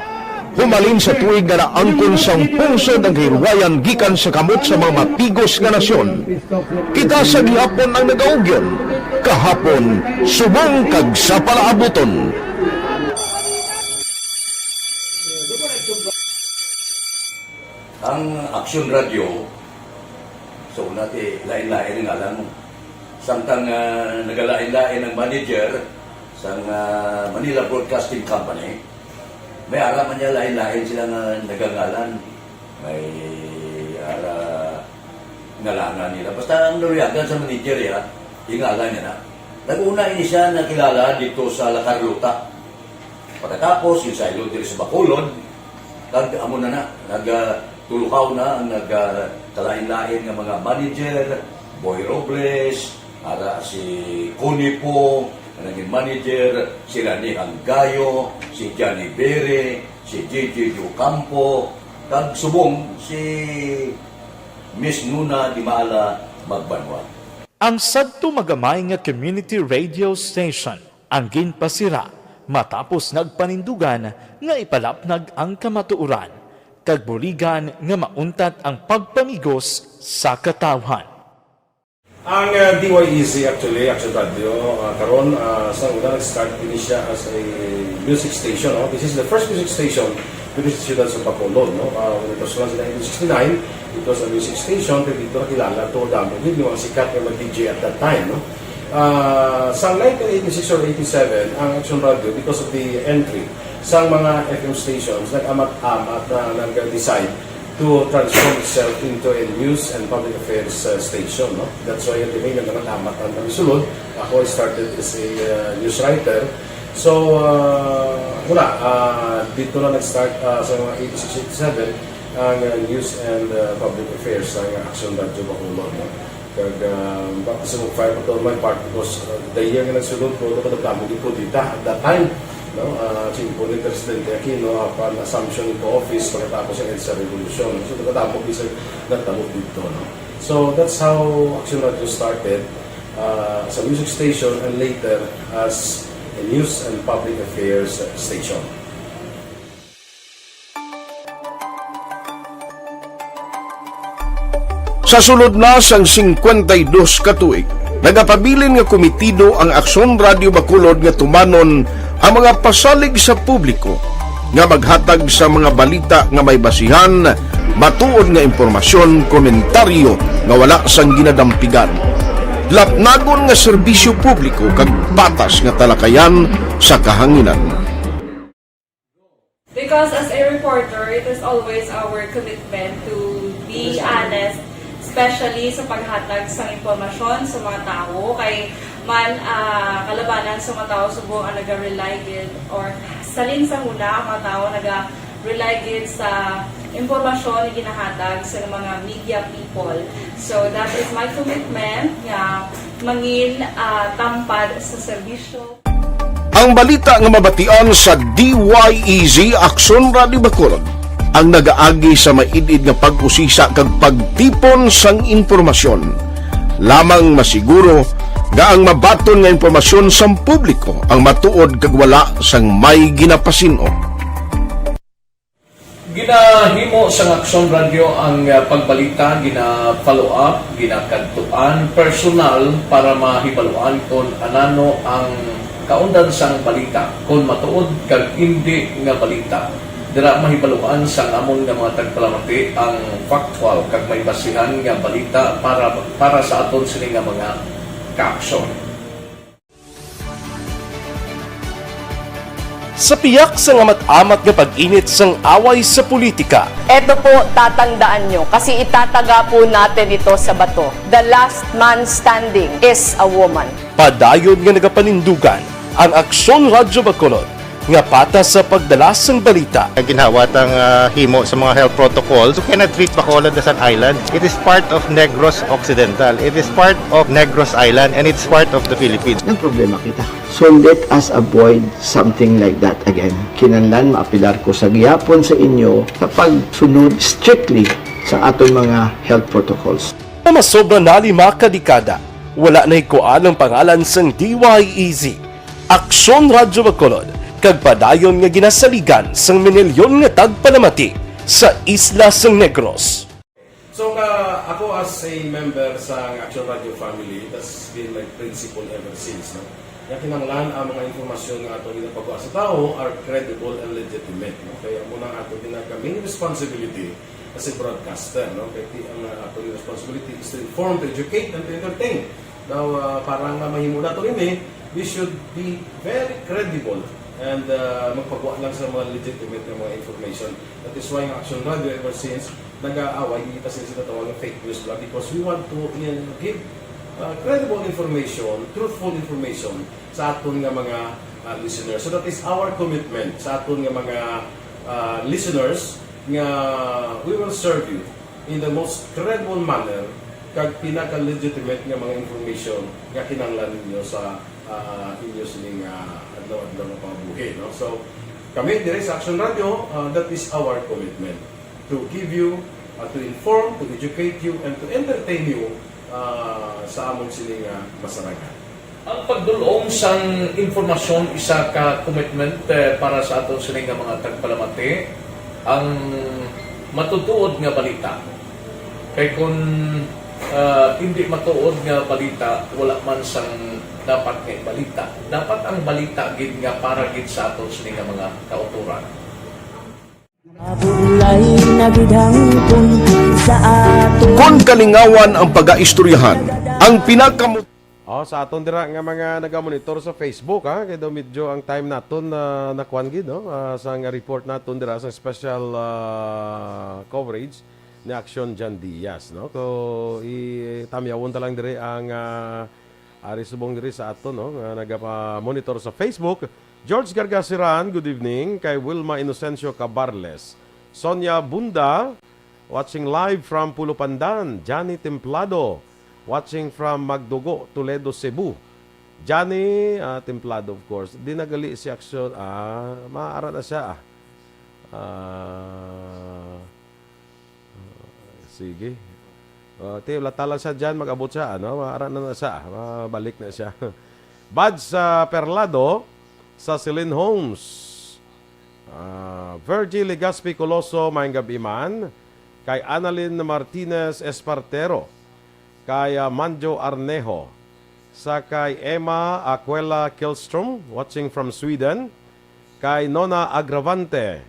humalin sa tuig nga naangkon sang pungsod ang kahilwayan gikan sa kamot sa mga matigos nga nasyon, kita sa gihapon ang nagaugyon, kahapon, subong kag sa palaabuton. Ang Aksyon Radyo, so, una ti, lain-lain ang ngalan mo. Samtang, ah, nagalain-lain ang manager sang, ah, Manila Broadcasting Company, may ara man niya lain-lain sila nga nagangalan. May ara ngalangan nila. Basta ang naluyagan sa manager, ya, ingalan niya na. Nag-una ini siya nakilala dito sa La Carlota. Pagkatapos, ginsaylo diri sa Bacolod, kag amo na na, nag, ah, tulukaw na ang nag, ah, kalain-lain nga mga manager, Boy Robles, ara si Connie Po, nga naging manager, si Rani Anggayo, si Johnny Bere, si J J Ocampo, kag subong si Miss Nuna Dimala Magbanwa. Ang sadto magamay nga community radio station ang ginpasira matapos nagpanindugan nga ipalapnag ang kamatuoran kag buligan nga mauntat ang pagpamigos sa katawhan. Ang, uh, D Y E Z actually, Action Radio, uh, karon, uh, sa una nag-start ini siya as a music station, no? This is the first music station diri sa siyudad sa Bacolod, no? Uh, when it was launched in nineteen sixty-nine, it was a music station, pero dito nakilala to, damo gid yung mga sikat nga mga D J at that time, no? Ah, sa nineteen eighty-six or eighty-seven, ang Action Radio, because of the entry sa mga F M stations, nag-amat-amat na nag-decide to transform itself into a news and public affairs, uh, station, no? That's why, at the main, nag-amat-amat ang kami sulod. Ako, I started as a, uh, news writer. So, uh, wala, uh, dito na nag-start, uh, sa mga eighty-six, eighty-seven, ang, uh, news and, uh, public affairs, ang Action Radio Bacolod, no? Kag, ah, baka sa mag-fire pa to on my part because, ah, the year nga nagsulod ko, ito kadamo gid kudeta at that time, no? Ah, si Impo ni Presidente Aquino, apan assumption into office pagkatapos ang EDSA Revolution. So, kadamo gid sa nagtabo dito, no? So, that's how Action Radio started, ah, as a music station and later as a news and public affairs station. Sa sulod na sang singkwenta y dos ka tuig, nagapabilin nga kumitido ang Aksyon Radio Bacolod nga tumanon ang mga pasalig sa publiko nga maghatag sa mga balita nga may basihan, matuod nga impormasyon, komentaryo nga wala sang ginadampigan, lapnagon nga serbisyo publiko kag patas nga talakayan sa kahanginan. Because as a reporter, it is always our commitment to be honest, especially sa paghatag sang impormasyon sa mga tawo. Kay man, ah, kalabanan sa mga tawo subong ang naga-rely gid, or salin sa huna ang mga tawo naga-rely gid sa impormasyon nga ginahatag sa mga media people. So that is my commitment nga mangin, ah, tampad sa serbisyo. Ang balita nga mabatian sa D Y E Z Aksyon Radio Bacolod ang nagaagi sa maid-id nga pag-usisa kag pagtipon sang impormasyon. Lamang masiguro nga ang mabaton nga impormasyon sang publiko ang matuod kag wala sang may ginapasin-o. Ginahimo sang Aksyon Radyo ang, ah, pagbalita, gina-follow up, ginakadtuan personal para mahibaluan kon anano ang kaundan sang balita, kon matuod kag indi nga balita. Dira mahibaluan sang amon nga mga tagpalamati ang factual kag may basihan nga balita para, para sa aton sini nga mga kaaksyon. Sa piyak sang amat-amat nga pag-init sang away sa politika, Eto po, tatandaan nyo, kasi itataga po natin ito sa bato. The last man standing is a woman. Padayon nga nagapanindugan ang Aksyon Radyo Bacolod nga patas sa pagdala sang balita. Ginhawa tang ah, himo sa mga health protocols. You cannot treat Bacolod as an island. It is part of Negros Occidental. It is part of Negros Island and it's part of the Philippines. Nagproblema kita. So let us avoid something like that again. Kinahanglan maapelar ko sa gihapon sa inyo sa pagsunod strictly sa aton mga health protocols. Nga masobra na lima ka dekada, wala na hikuan ang pangalan sang D Y E Z. Aksyon Radyo Bacolod, kag padayon nga ginasaligan sang minilyon nga tagpalamati sa isla sang Negros. So, ka, ako as a member sa Action Radio family, that's been my principle ever since, no? Nga kinahanglan ang mga informasyon nga ato ginapagawa sa tawo are credible and legitimate, no? Kaya mo na ato ginag main responsibility as a broadcaster, no? Kaya ti- ang uh, ato responsibility is to inform, to educate, and to entertain. Now, uh, para nga mahimo nato ini, we should be very credible and uh, magpagawa lang sa mga legitimate nga mga information. That is why ang Action Radio ever since nag-aaway kita sa ginatawag nga fake news lang because we want to uh, give uh, credible information, truthful information sa aton nga mga uh, listeners. So that is our commitment sa aton nga mga uh, listeners nga we will serve you in the most credible manner kag pinaka-legitimate nga mga information nga kinahanglan ninyo sa uh, inyo sining uh, adlaw-adlaw nga pangabuhi, no? So kami dire sa Action Radio, uh, that is our commitment to give you, uh, to inform, to educate you, and to entertain you uh, sa amon sini nga masarangan. Ang pagdul-ong sang impormasyon isa ka commitment eh, para sa aton sini nga mga tagpalamati. Ang matutuod nga balita. Kay kun ah, hindi matuod nga balita, wala man sang dapat nga ibalita. Dapat ang balita gid nga para gid sa aton sini nga mga kautoran. Mabulay na gid hangpon sa aton. Kon kalingawan ang pagaistoryahan, ang pinaka Oh, sa aton dira nga mga nagamonitor sa Facebook, ha, kay daw medyo ang time naton na nakuan gid, no? Ah, sa nga report naton dira sa special ah, coverage ni Action Jan Diaz, no? So, i tamyawon ta lang diri ang ah, ari subong diri sa aton, no, nga nagapamonitor sa Facebook. George Gargasiran, good evening. Kay Wilma Inocencio Cabarles, Sonia Bunda, watching live from Pulo Pandan. Johnny Templado, watching from Magdugo, Toledo, Cebu. Johnny ah, Templado, of course. Di nagali si Action. Ah, maara na siya. Ah. Ah, sige. Ah, ti, wala ta lang siya dyan. Mag-abot siya. Ano? Maara na na siya. Mabalik na siya. Bad sa Perlado, sa Celine Homes. Ah, Virgie Legaspi Coloso, maayong gab-i man. Kay Annalyn Martinez Espartero. Kay ah, Manjo Arnejo. Sa kay Emma Aquela Kilstrom, watching from Sweden. Kay Nona Agravante.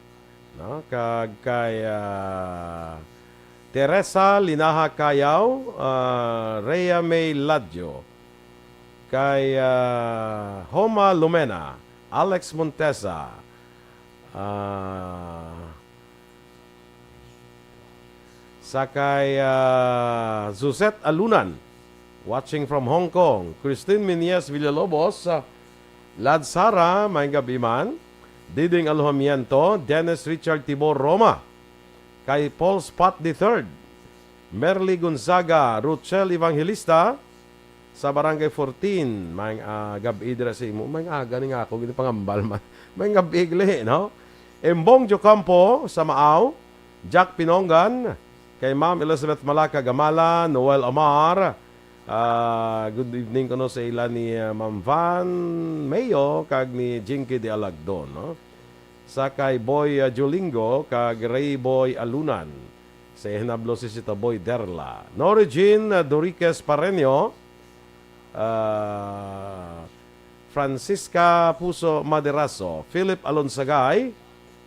No? Kag kay ah, Teresa Linaha Cayaw, ah, Rhea May Ladjo. Kay ah, Homa Lumena, Alex Montesa, ah, sa kay ah, Suzette Alunan, watching from Hong Kong, Christine Menyes Villalobos, ah, Lad Sara, maayong gab-i man, Diding Alojamiento, Dennis Richard Tibor Roma, kay Paul Spot the third, Merly Gonzaga, Ruchel Evangelista, sa Barangay fourteen, maayong ah, gab-i dira sa imo. Maayong aga ni nga ako, gini pangambal man. Maayong gab-i gali, no? Embong Jocampo, sa Maaw, Jack Pinongan, kay Ma'am Elizabeth Malaka Gamala, Noel Amar, ah, good evening kuno sa ila ni ah, Ma'am Van Mayo, kag ni Jinky de Alagdon, no? sa kay Boy, ah, Jolingo kag Ray Boy Alunan. Sa hinablo si Sita Boy Derla. Nori Jean, ah, Doriques Pareño, ah, Francisca Puso Maderaso, Philip Alonsagay,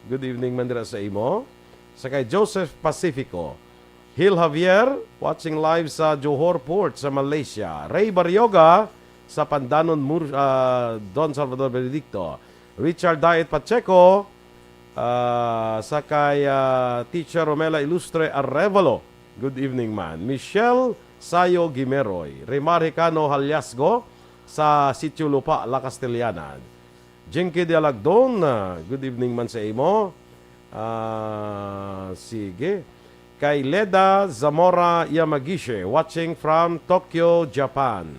good evening man dira sa imo. Sa kay Joseph Pacifico, Hil Javier, watching live sa Johor Port sa Malaysia. Ray Barrioga sa Pandanon, Mur-, ah, Don Salvador Benedicto. Richard Diet Pacheco, ah, sa kay, ah, Teacher Romela Ilustre Arevalo. Good evening, man. Michelle Sayo Gimeroy. Rimar Hicano Haliasgo sa Sitio Lupa, La Castellana. Jinky de Alagdon, ah, good evening man sa imo. Ah, sige. Kay Leda Zamora Yamagishi, watching from Tokyo, Japan.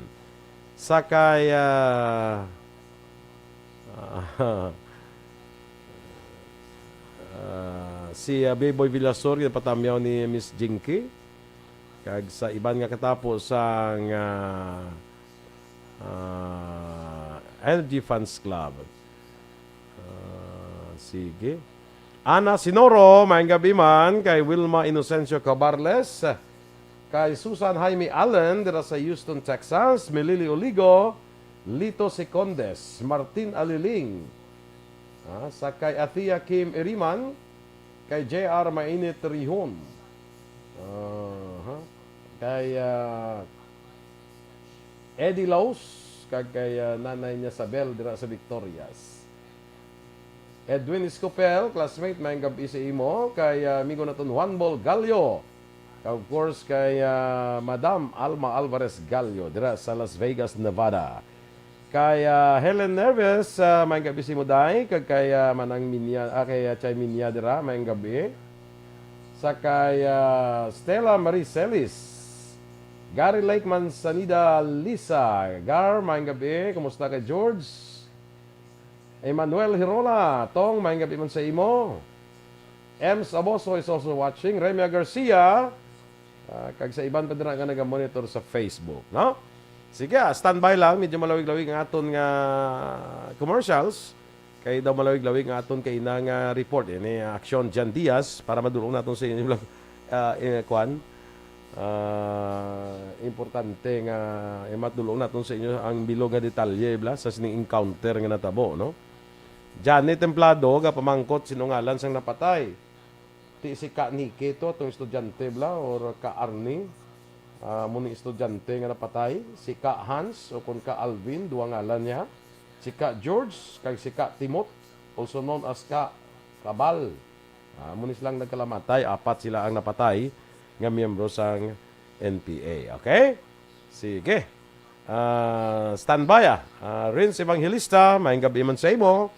Sa kay, ah, ah, ah, si, ah, Biboy Villasor, yung patamyaw ni Miss Jinky. Kag sa iban nga katapo sang, ah, ah, Energy Fans Club. Ah, sige. Ana Sinoro, maayong gabi man kay Wilma Inocencio Cabarles, kay Susan Jaime Allen dira sa Houston, Texas, Melili Oligo, Lito Secondes, Martin Aliling, ah, sa kay Athea Kim Iriman, kay J R Mainit Rihon, aha, kay, ah, Eddie Laus, kag kay, ah, nanay niya Sabel dira sa Victorias. Edwin Escopel, classmate, maayong gabi sa imo. Kay, ah, amigo naton Juan Bol Gallo. Kag of course, kay, ah, Madam Alma Alvarez Gallo, dira sa Las Vegas, Nevada. Kay, ah, Helen Nerves, ah, maayong gabi sa imo, day. Kag kay, ah, Manang Minya, ah, kay, ah, Chay Minya dira, maayong gabi. Sa kay, ah, Stella Marie Celis. Gary Lake Manzanida Lisa. Gar, maayong gabi. Kumusta kay George? Emmanuel Hirola, Tong, maayong gabi man sa imo. Ems Aboso is also watching. Remia Garcia, ah, kag sa iban pa dira nga naga-monitor sa Facebook, no? Sige, ah, standby lang. Medyo malawig-lawig ang aton nga commercials. Kay daw malawig-lawig nga aton kay ina nga report. Ini, ah, Aksyon Jan Diaz para madulong naton sa inyo lang, ah, eh, kwan. Ah, importante nga, eh, matulong naton sa inyo ang bilog nga detalye, bla, sa sining encounter nga natabo, no? Johnny Templado, gapamangkot, sino ngalan sang napatay? Ti si Ka Niki to, atong estudyante, bla, or Ka Arnie? Ah, mo ni estudyante nga napatay, si Ka Hans o kon Ka Alvin, duha ngalan niya. Si Ka George, kag si Ka Timot, also known as Ka Kabal. Ah, amo ni silang nagkalamatay, apat sila ang napatay nga miyembro sang N P A. Okay? Sige. Ah, standby, ah. Ah, Renz Evangelista, maayong gabi man sa imo.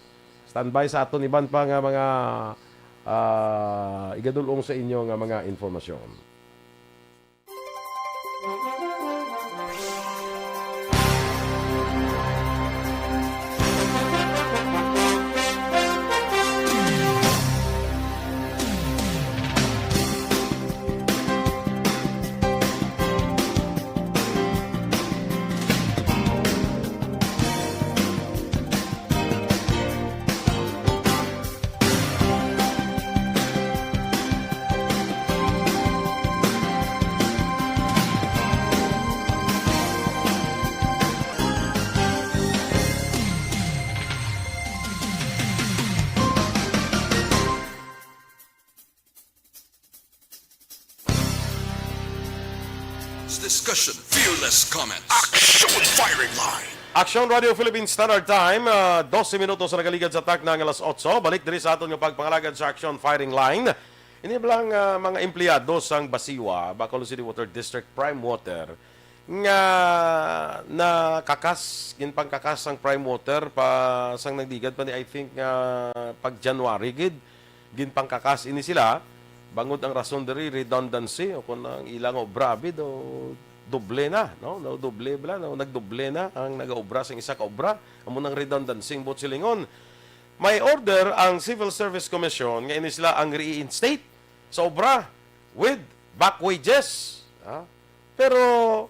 Standby sa aton iban pa nga mga, ah, igadulong sa inyo nga mga informasyon. Discussion, fearless comment. Action Firing Line. Aksyon Radio Philippine Standard Time, ah, dose minutos na nagaligad sa takna nga alas otso. Balik diri sa aton nga pagpangalagad sa Action Firing Line. Ini bala nga mga empleyado sang Basiwa, Bacolod City Water District, Prime Water, nga nakakas, ginpangkakas ang Prime Water pa sang nagligad pa ni, I think, nga pag January gid, ginpangkakas ini sila. Bangod ang rason diri, redundancy, o kung ang ilang obra, abi, do, doble na, no? No, doble bala, no? Nagdoble na ang nagaobra sang isa ka obra. Amo nang redundancy ang buot silingon. May order ang Civil Service Commission nga ini sila ang reinstate sa obra with back wages. Ha? Pero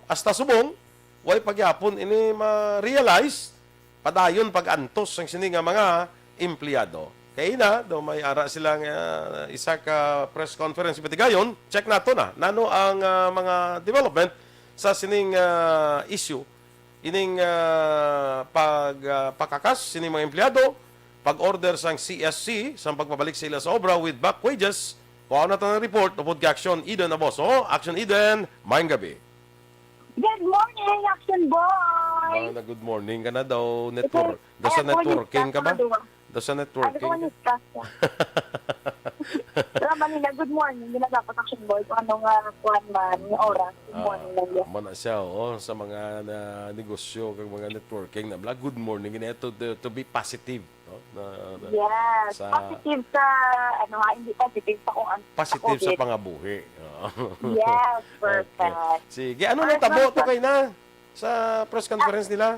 hasta subong, way pa gyapon ini ma-realize, padayon pag-antos sang sini nga mga empleyado. Kaina, daw may ara silang, ah, isa ka press conference patigayon. Check nato na nano ang, ah, mga development sa sining, ah, issue, ining, ah, pag, ah, pakakas sining mga empleyado, pag-order sang C S C sang pagpabalik sa ila sa obra with back wages. Kuhaon nato ang report upod kay Action Eden Aboso. Action Eden, maayong gabi. Good morning, Action Boy! Ba, na good morning ka na daw, network. Daw sa networking ka ba? Daw sa networking ka? Pero Manila, good morning. Ginagapot, Action Boy, kung ano nga kuwan man, yung oras. Good morning, Manila. Amo na siya, oo, sa mga na, negosyo, kag mga networking, na bla, good morning. Ito, to, to be positive, no? Na, na, yes, sa positive sa, ano nga, hindi positive sa kung ano, sa positive sa COVID. Pangabuhi. Oo. Yes, okay. Perfect. Sige, ano nang tabo to kay na sa press conference nila?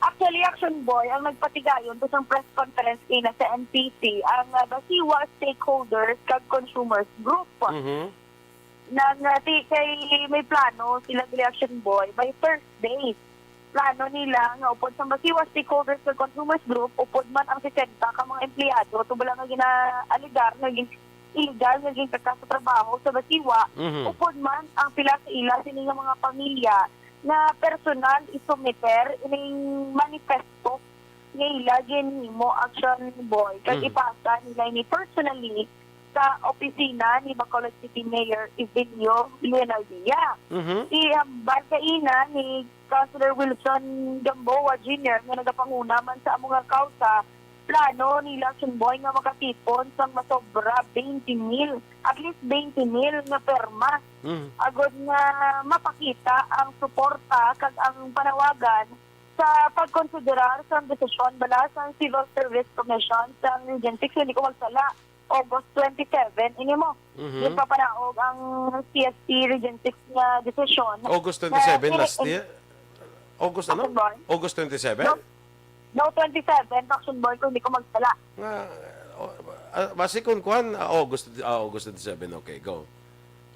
Actually, Action Boy, ang nagpatigayon to sa press conference kina sa N P C, ang, ah, Basiwa stakeholders kag consumers group. Mhm. Nang, ah, ti-, kay may plano sila diri, Action Boy, by Thursday. Plano nila nga upod sa Basiwa stakeholders kag consumers group, upod man ang sesenta ka mga empleyado, tubala nga gina-alegar nga gin-, illegal nga ginkakas sa trabaho sa Basiwa, mhm, upod man ang pila sa ila sini nga mga pamilya nga personal isumiter ining manifesto nga ila ginhimo, Action Boy, kag, mhm, ipasa nila ini personally sa opisina ni Bacolod City Mayor Evelio Leonardia. Mhm. Ihambal kaina ni Councilor Wilson Gamboa Junior nga nagapanguna man sa amo nga kawsa, plano nila, Action Boy, nga makatipon sang masobra twenty mil, at least twenty mil nga perma, mm, agod nga mapakita ang suporta kag ang panawagan sa pagkonsiderar sang desisyon bala sang Civil Service Commission sang Region six, hindi ko magsala, August twenty-seven, ini mo. Mhm. Ginpapanaog ang C S T Region six nga desisyon. August twenty-seven, last year? August ano? August twenty-seven? No, no, twenty-seven, Action Boy, kung di ko magsala. Nga, oh, ah, basi kung kuwan, ah, August, ah, August twenty-seven, okay, go.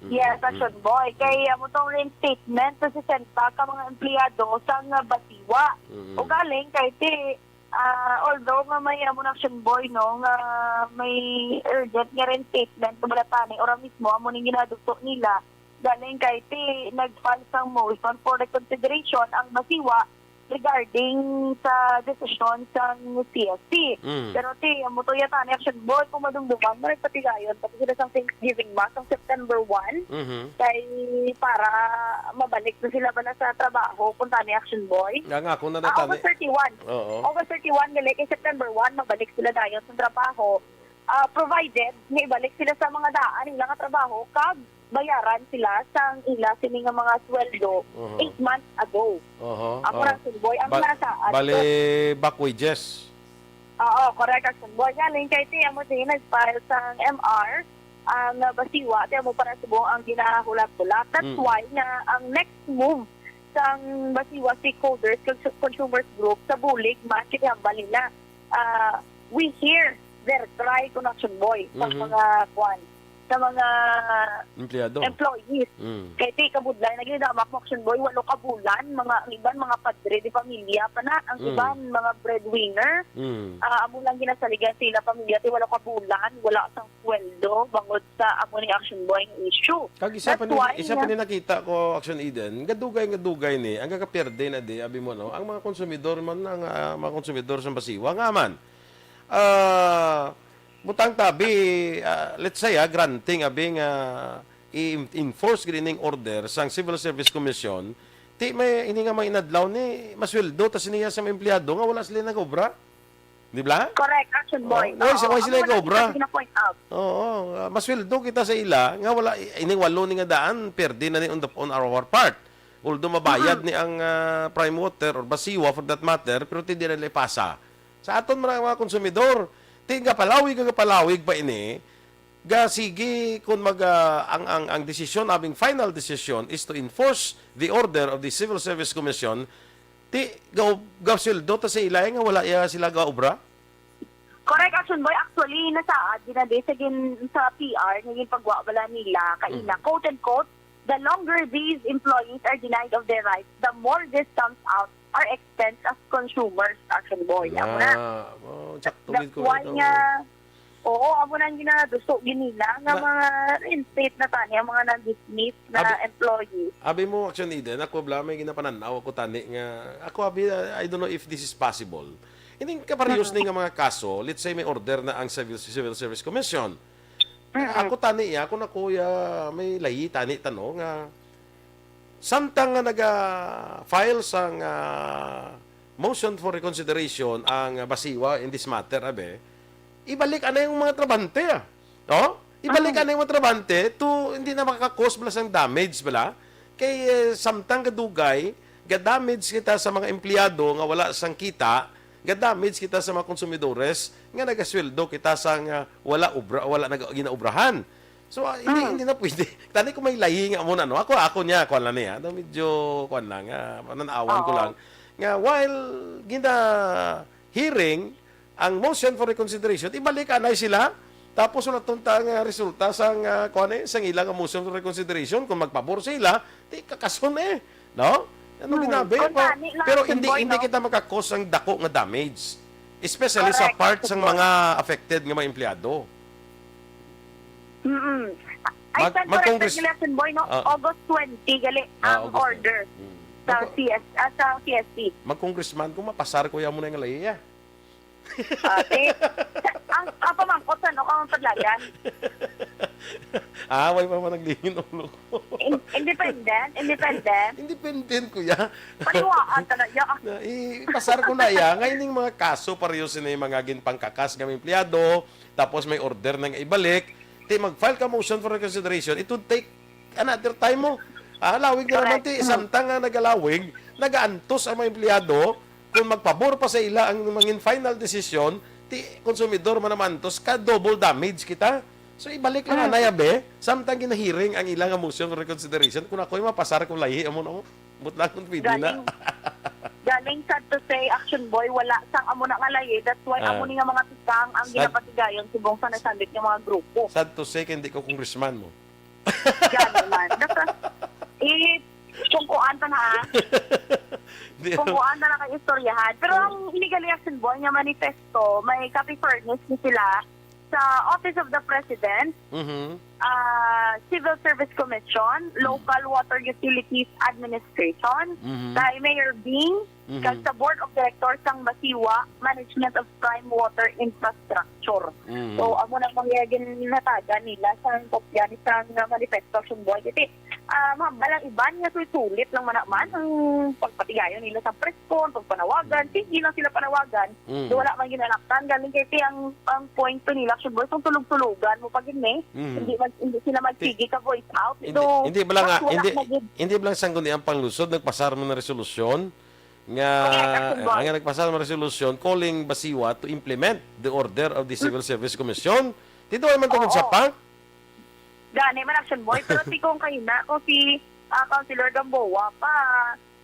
Mm, yes, mm. Action Boy. Kay amo tong reinstatement sa sesenta ka mga empleyado sa nga Basiwa. Mm. O galing kay ti, ah, although nga may amo na, Action Boy, no, nga may urgent nga reinstatement, wala tani, ora mismo, amo ning ginaduto nila. Galing kay ti nag-file sang motion for reconsideration ang Basiwa regarding sa desisyon sang C S C. Mm. Pero ti, amo to yata ni, Action Boy, kung madumduman mo, nagpatigayon pati sila sang Thanksgiving Mass sang September one. Mhm. Kay para mabalik na sila bala sa trabaho, kung tani, Action Boy. Nga, nga, kung Ah, natani. August thirty-one. Oo. August thirty-one, gali kay September one, mabalik sila dayon sa trabaho. Ah, provided nga ibalik sila sa mga daan nila nga trabaho kag bayaran sila sang ila sini nga mga sweldo, mhm, eight months ago. Aha, aha. Amo ra, Action Boy, ang ba-, nasaad bali ko. Back wages. Oo, correct, Action Boy. Galing kay ti amo din nag-file sang M R ang, ah, Basiwa, ti amo para subong ang ginahulat-hulat. That's, mm, why nga ang next move sang Basiwa stakeholders kag consumers group sa bulig man kay hambal nila, ah, we hear their cry, kun, Action Boy, sa, mhm, mga kwan, sa mga empleyado, employees. Mm. Kay ti kabudlay na gid, Action Boy, walo ka bulan, mga, ang iban mga padre de pamilya pa na, ang, mm, iban mga breadwinner. Mm. Ah, amo lang ginasaligan sila pamilya, ti walo ka bulan, wala sang sweldo, bangod sa amo ni, Action Boy, nga issue. Kag isa pa ni, isa pa ni nakita ko, Action Eden, nga dugay, nga dugay ni, ang gagapierde na di, abi mo, no? Ang mga konsumidor man, ang, ah, mga konsumidor sa Basiwa, nga man, ah, butang tabi, ah, let's say, ah, granting, abi nga i-enforce gid ining order sang Civil Service Commission, ti may ini nga mga inadlaw ni, masweldo ta siniya sa mga empleyado nga wala sila nag-obra. Di ba? Correct, Action Boy. Oh, why si-, why sila amo na nag-obra? Kita gina-point out. Oo, ah, masweldo kita sa ila nga wala i-, ining walo ni nga daan, perde na ni on the, on our part. Although mabayad, mhm, ni ang, ah, Prime Water or Basiwa for that matter, pero ti di na nila ipasa. Sa aton mga, mga konsumidor, ti gapalawig, gapalawig pa ini, ga sige kun mag, ah, ang, ang, ang desisyon, abing final decision is to enforce the order of the Civil Service Commission, ti ga-, gasweldo ta sa ila nga wala iya sila gaobra? Correct, Action Boy. Actually, nasaad din na di sa gin-, sa P R nga ginpagwa bala nila kaina, mm, quote unquote, "The longer these employees are denied of their rights, the more this comes out our expense as consumers, Action Boy. Amo na. Ah, oh, sakto That's gid ko why ikaw. nga, oo, amo na ang ginaduso gid nila nga Na- mga reinstate na tani ang mga na-dismiss na Abi- employees. Abi mo, Action Eden, ako bala may ginapananaw ako tani nga, ako abi, I don't know if this is possible. Ining kaparehas ni nga mga kaso, let's say may order na ang Civil, Civil Service Commission. Mm-mm. Ako tani, ya, kung ako, ya, may lahi tani tano nga samtang nga naga-file sang ah, motion for reconsideration ang ah, Basiwa in this matter, abe, ibalik anay ang mga trabahante, ah. No? Ibalik Mm. anay ang mga trabahante to hindi na makakakos bala sang damage bala. Kay eh, samtang kadugay, ga-damage kita sa mga empleyado nga wala sang kita, ga-damage kita sa mga konsumidores nga nagasweldo kita sa nga wala obra, wala nag ginaobrahan. So ah, hindi Mm. hindi na pwede. Tani ko may lahi nga amo na, no. Ako ako niya kuan lang niya. Medyo kuan lang, ah, pananawan ko Oo. lang nga while gina hearing ang motion for reconsideration, ibalik anay sila. Tapos wala tunta nga resulta sang ah, kuan eh, sang ilang motion for reconsideration kung magpabor sila, di kakason eh, no? Ano Hmm. ginabi? Kung Pa- tani lang, pero Action hindi Boy, hindi no? kita makakos ang dako nga damage, especially sa Correct, part Action sang Boy. mga affected nga mga empleyado. Mm-mm. Ay, Mag- saan ko mag-Congress- rin, Action Boy, no? Ah. August twenty, gali Ah, ang August order twenty. Mm. sa Mag- C S, ah, sa C S C. Mag-congressman ko, mapasar ko yan mo na yung laya. Ate, ang, ang pamangkot sa ano, ang padlagan? Ah, way pa man naglingin ulo ko. In- independent? Independent? Independent, kuya. Paniwaan ka na, ya. Na, i- ipasar ko na iya. Nga ining mga kaso, pareho sila yung mga ginpangkakas nga mga empleyado, tapos may order na nga ibalik. Ti, mag-file ka motion for reconsideration, it would take another time mo. Ah, lawig na naman, Correct. ti, samtang nga nagalawig, nagaantos ang mga empleyado, kung magpabor pa sa ila ang mangin final decision, ti, konsumidor man naman antos, ka double damage kita. So, ibalik lang Mm. anay, abe, samtang ginahearing ang ila nga motion for reconsideration, kung ako'y mapasar ko lahi, amo na, but lang kung pwede na. Galing, galing, sad to say, Action Boy, wala sang amo na nga lahi. That's why Ah. amo ni nga mga tikang ang Sad- ginapatigayon subong sa nasambit nga mga grupo. Sad to say, kay hindi ko congressman mo. Yan naman. Nasa, eh, kung kuan pa na, ah. Di- Kung kuan na lang ang istoryahan. Pero ang illegal Action Boy nga manifesto, may copy furnished ni sila sa Office of the President, Mhm. ah, Civil Service Commission, Local Water Utilities Administration, Mhm. kay Mayor Bing, Mhm. kag sa Board of Directors sang Basiwa Management of Prime Water Infrastructure. Mhm. So, amo na mga ginatagan nila sa kopya ni sang manifesto, Action Boy. Kasi, ah, ma-, balang iban nga sulit lang man naman ang pagpatigayon nila sa press con, pagpanawagan. Mm. Sige lang sila panawagan. Mm. So, wala man ginalaktan. Galing kay ang, ang point to nila, Action Boy, kung tulog-tulugan mo pa gid ni, Mm. hindi mag-, hindi sila magsige ka voice out. Hindi, So, hindi ba lang mas nga, wala hindi, na gid. hindi ba lang sang kundi ang panglusod, nagpasar man ng resolusyon nga, Correct, Action Boy. ang nagpasar man resolusyon calling Basiwa to implement the order of the Civil Service Commission. Dito ay man tungod sa Oo. pang? Gani man, Action Boy, pero si kung kahina, kung si, ah, Councilor Gamboa pa,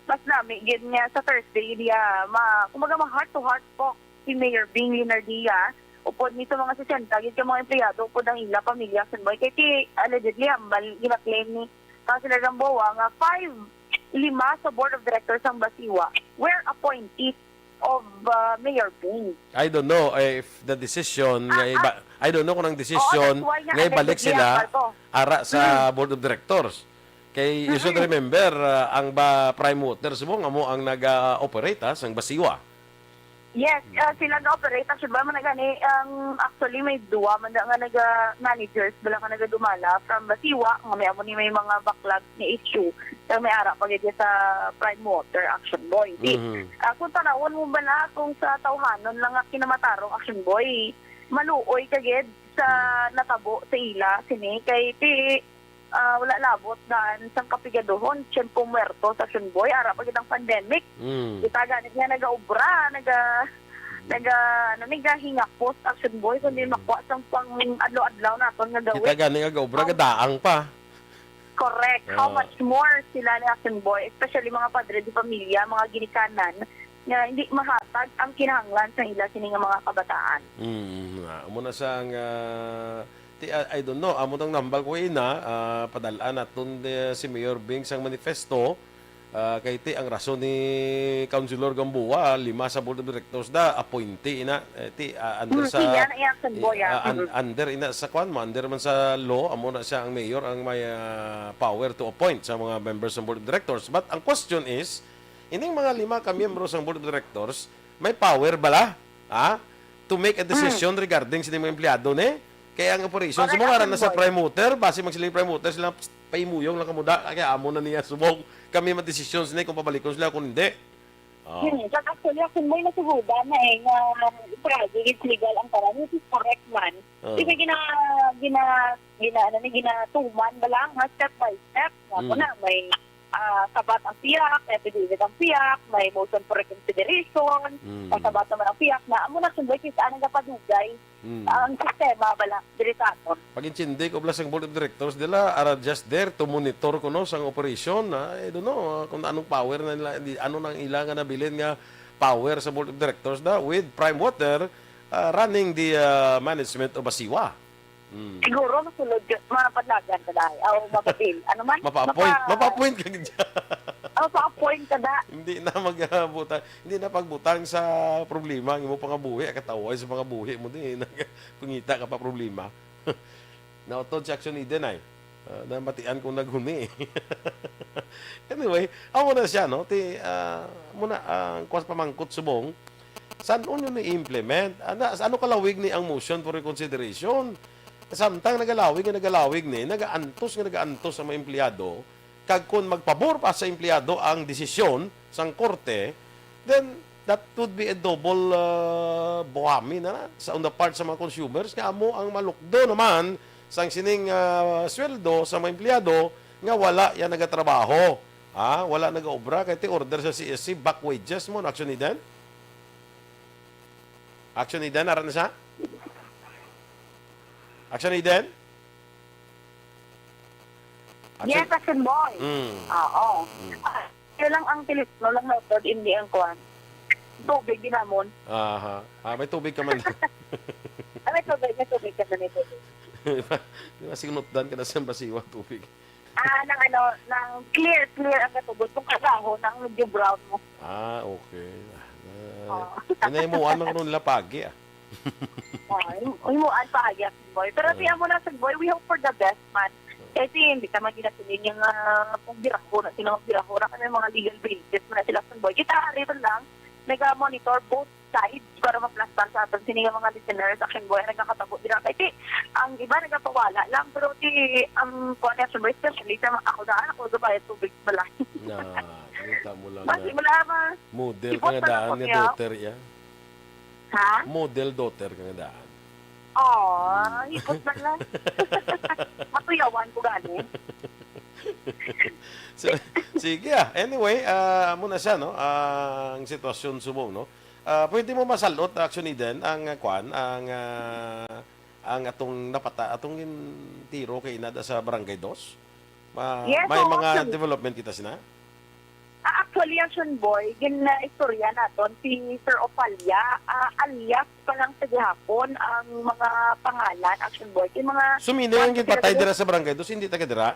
mas nami gid nga sa Thursday niya, ma-, kumbaga, ma-heart to heart po si Mayor Bing Linardia, upod ni sa mga sesenta gid ka mga empleyado, upod ang ila pamilya, Action Boy. Kay ti, allegedly, hambal, gina-claim ni Councilor Gamboa nga five, lima sa Board of Directors sang Basiwa were appointees of, uh, Mayor Bing. I don't know if the decision nga Ah, iba, I don't know kung ang Oo, decision that's why nga nga ibalik allegedly sila ang palto. ara sa Mm. Board of Directors. Kay you should Mm-mm. remember, uh, ang ba Prime Water subong amo ang naga-operate, ha, sang Basiwa. Yes, Mm. uh, sila ga-operate. Actually, ba man na gani, ang, actually, may duwa man na nga naga-managers, bala nga nagadumala from Basiwa, nga may amo ni may mga backlog ni issue, kag may ara pa gid sa Prime Water, Action Boy. Di, Mhm. ah, kung tanawon mo ba na kung sa tawhanon lang nga kinamatarong, Action Boy, maluoy ka gid sa natabo sa ila sini kay ti, ah, wala labot daan sang kapigaduhon, tiyempo muerto sa Action Boy, ara pa gid ang pandemic. Mm. Kita gani nga nagaobra, naga, naga, ano, nagahingapos, Action Boy, kundi Mm. makuha sang pang adlaw-adlaw naton nga gawin. Kita gani nga gaobra, Ang gadaang pa. Correct. How Ah. much more sila ni Action Boy, especially mga padre de pamilya, mga ginikanan, nga hindi mahatag ang kinahanglan sa ila sini nga mga kabataan. Mm, ah, amo na sang, ah, ti-, ah, I don't know, amo nang nambal ko ina, ah, padal-an naton, eh, si Mayor Bing sang manifesto, Ah, kay ti ang rason ni Councilor Gamboa, lima sa board of directors da, appointee ina, eh, ti, ah, under Hmm, sa, iya na iya, Action Boy, ah, ah. ah, un-, Mm. under ina sa kwan mo, under man sa law, amo na siya ang mayor ang may, ah, power to appoint sa mga members ng board of directors. But ang question is, ining mga lima ka miyembro sa board of directors, may power bala, ha? To make a Hmm. decision regarding sa mga empleyado ni? Kaya ang operation, Correct, sa mga Action na sa Boy. Prime Water, base man sila yung Prime Water, sila, "Psst, paimuyong lang kamo da, kaya amo na niya subong. Kami magdesisyon sini kung pabalikon sila kung hindi." Oh. Hmm, kag actually, Action Boy, nasugodan na eh, nga Friday, it's legal ang tanan, which is correct man. Oh. Kasi gina-, gina-, gina-, ano ni, ginatuman ba lang, nga step by step. Nga po Mm. na, may, ah, sabat ang piyak, may affidavit ang piyak, may motion for reconsideration, Mm. may sabat naman ang piyak, na amo na, Action Boy, kita ang nagapadugay Mm. ang sistema bala diri sa aton. Pag-intindi ko, bala sang board of directors nila are just there to monitor kuno sang operation, ah, I don't know, ah, kung anong power na nila, di, ano nang ila nga nabilin nga power sa board of directors na with Prime Water, ah, running the, ah, management of Basiwa. Mm. Siguro masulod ka, mapadlagan ka dahil. O mapapil. Ano man? Mapa-appoint. Mapa- Mapa-appoint ka gid. O, pa-appoint ka da. Hindi na magbutang, hindi na pagbutang sa problema ang imo pangabuhi, kataway sa pangabuhi mo din, eh. Pangita ka pa problema. Nautod si Action Eden ay. Ah, namatian kong naghuni. Anyway, amo na siya, no? Ti, ah, muna, ang kwas pamangkot subong, san-o nyo na i-implement? Ana, sa ano kalawig ni ang motion for reconsideration? Samtang nagalawig nga nagalawig ni, nagaantos nga nagaantos ang mga empleyado, kag kung magpabor pa sa empleyado ang desisyon sang korte, then that would be a double, ah, buhami na, na sa on the part sa mga consumers nga amo ang malukdo naman sang sining, ah, sweldo sa mga empleyado nga wala yan nagatrabaho, ha? Wala nagaobra kay ti order sa C S C, back wages mo, no? Action Eden? Action Eden, ara na siya? Action Eden? Action Yes, Action Boy. Mm. Oo. Mm. Ah, yun lang ang telepono lang na upload, hindi ang kuwan. Tubig din namon. Aha. Ah, may tubig ka man. Ah, may tubig, may tubig ka na, may tubig. Di ba, di ba, sinutdan ka na sa Basiwa tubig? Ah, nang ano, nang clear, clear ang katubod. Kung kalaho, nang medyo brown mo. Ah, okay. Ah, Oo. Inaimuan man kuno nila pagi, ah. Ah, im-, imuan pagi, Action Boy. Pero Ah. tiyan mo na, Action Boy, we hope for the best man. Kasi hindi ka man ginasiling yung, ah, kung biraho na sila, magbiraho na kami, mga legal basis na sila, Action Boy. Kita, rin lang, nag-monitor both sides para maplastar sa aton sini nga mga listeners, Action Boy, ang nagakatabo dira. Kay ti, ang iba nagapawala lang, pero ti, ang kuwan ni Action Boy, especially sa mga, ako na, ako gabayad tubig sa balay. Na, kita mo lang Mas na wala ma-, model ka hipot nga na daan ako nga niya. Daughter, ya. Ha? Model daughter ka nga daan. Aw, Hmm. hipot na lang. Matuyawan ko gani. So, sige, ah. Anyway, ah, amo na siya, no? Ah, ang sitwasyon subong, no? Ah, pwede mo masalot, Action Eden, ang, ah, kwan, ang, ah, ang atong napata-, atong gintiro kay inada sa Barangay Dos? Ma-, Yes, may oo, mga actually. Development kita sina? Ah, actually, Action Boy, gin-, na istorya naton si Sir Opalia, ah, alias pa lang sa gihapon ang mga pangalan, Action Boy. Yung mga Sumino kwan yung sila ginpatay sa dira sa Barangay Dos, hindi taga dira?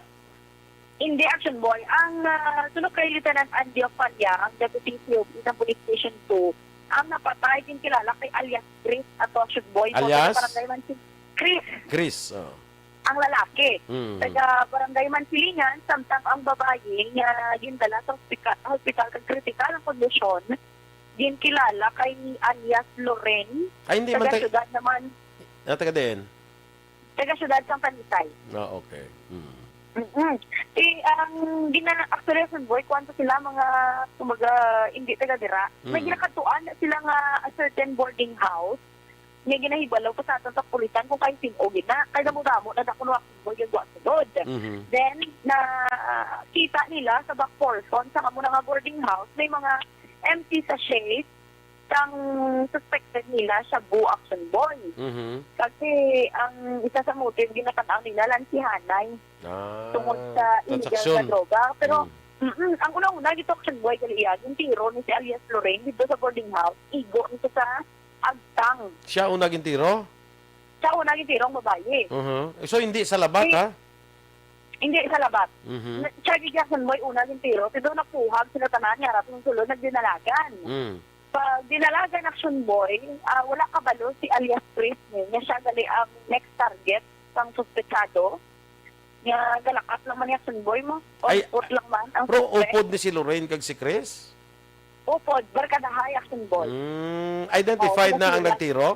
Hindi, Action Boy. Ang, ah, sunod kay Lieutenant Andy Opalia, ang Deputy C O P sa Police Station two, ang napatay, ginkilala kay alias Chris ato, Action Boy. Alias? Taga Barangay Mansi-, Chris. Chris, oh. Ang lalaki. Mm. Taga Barangay Mansilingan, samtang ang babayi nga gindala sa hospika-, hospital kag kritikal ang kondisyon, ginkilala kay alias Loren. Ay, hindi man taga tag-, siyudad naman. Ah, taga din? Taga siyudad sang Talisay. Ah, okay. Mm. Mm-mm. Eh, ang gina-, actually, Action Boy, kwanto sila mga, kumbaga, hindi taga dira. May Mm. ginakatuan na sila nga a certain boarding house. Nga ginahibalo pa sa aton kapulisan kung kay sin-o gina. Kay damo-damo na dako na ako gagwa sulod. Mhm. Then, na, ah, kita nila sa back portion sa kamo na nga boarding house, may mga empty sachets sang suspected nila shabu, Action Boy. Mhm. Kasi ang isa sa motive, ginapanaw nila, lansihanay Ah, tungod sa illegal nga transaksyon. Droga. Pero, Mm. mm-mm, ang una-una, gito, Action Boy, gali iya, gintiro ni si alias Lorraine dito sa boarding house, igo nito sa agtang. Siya una gintiro? Siya una gintiro ang babayi. Uh-huh. So, hindi sa labat, Di-, ha? Hindi, sa Labat. Mhm. Na-, siya gid, Action Boy, una gintiro, pero napuhag sila tanan, niya rato ang sulod, nagdinalagan. Mm. Pag dinalagan, Action Boy, ah, wala kabalo si alias Chris, eh. Niya siya gali ang next target sang suspetsado. Niya galakat lang man ni Action Boy mo. Ay, Upod lang man ang pero suspect. Upod ni si Lorraine kag si Chris? Upod, barkadahay, Action Boy. Mm, identified Oo, na ang sila. Nagtiro?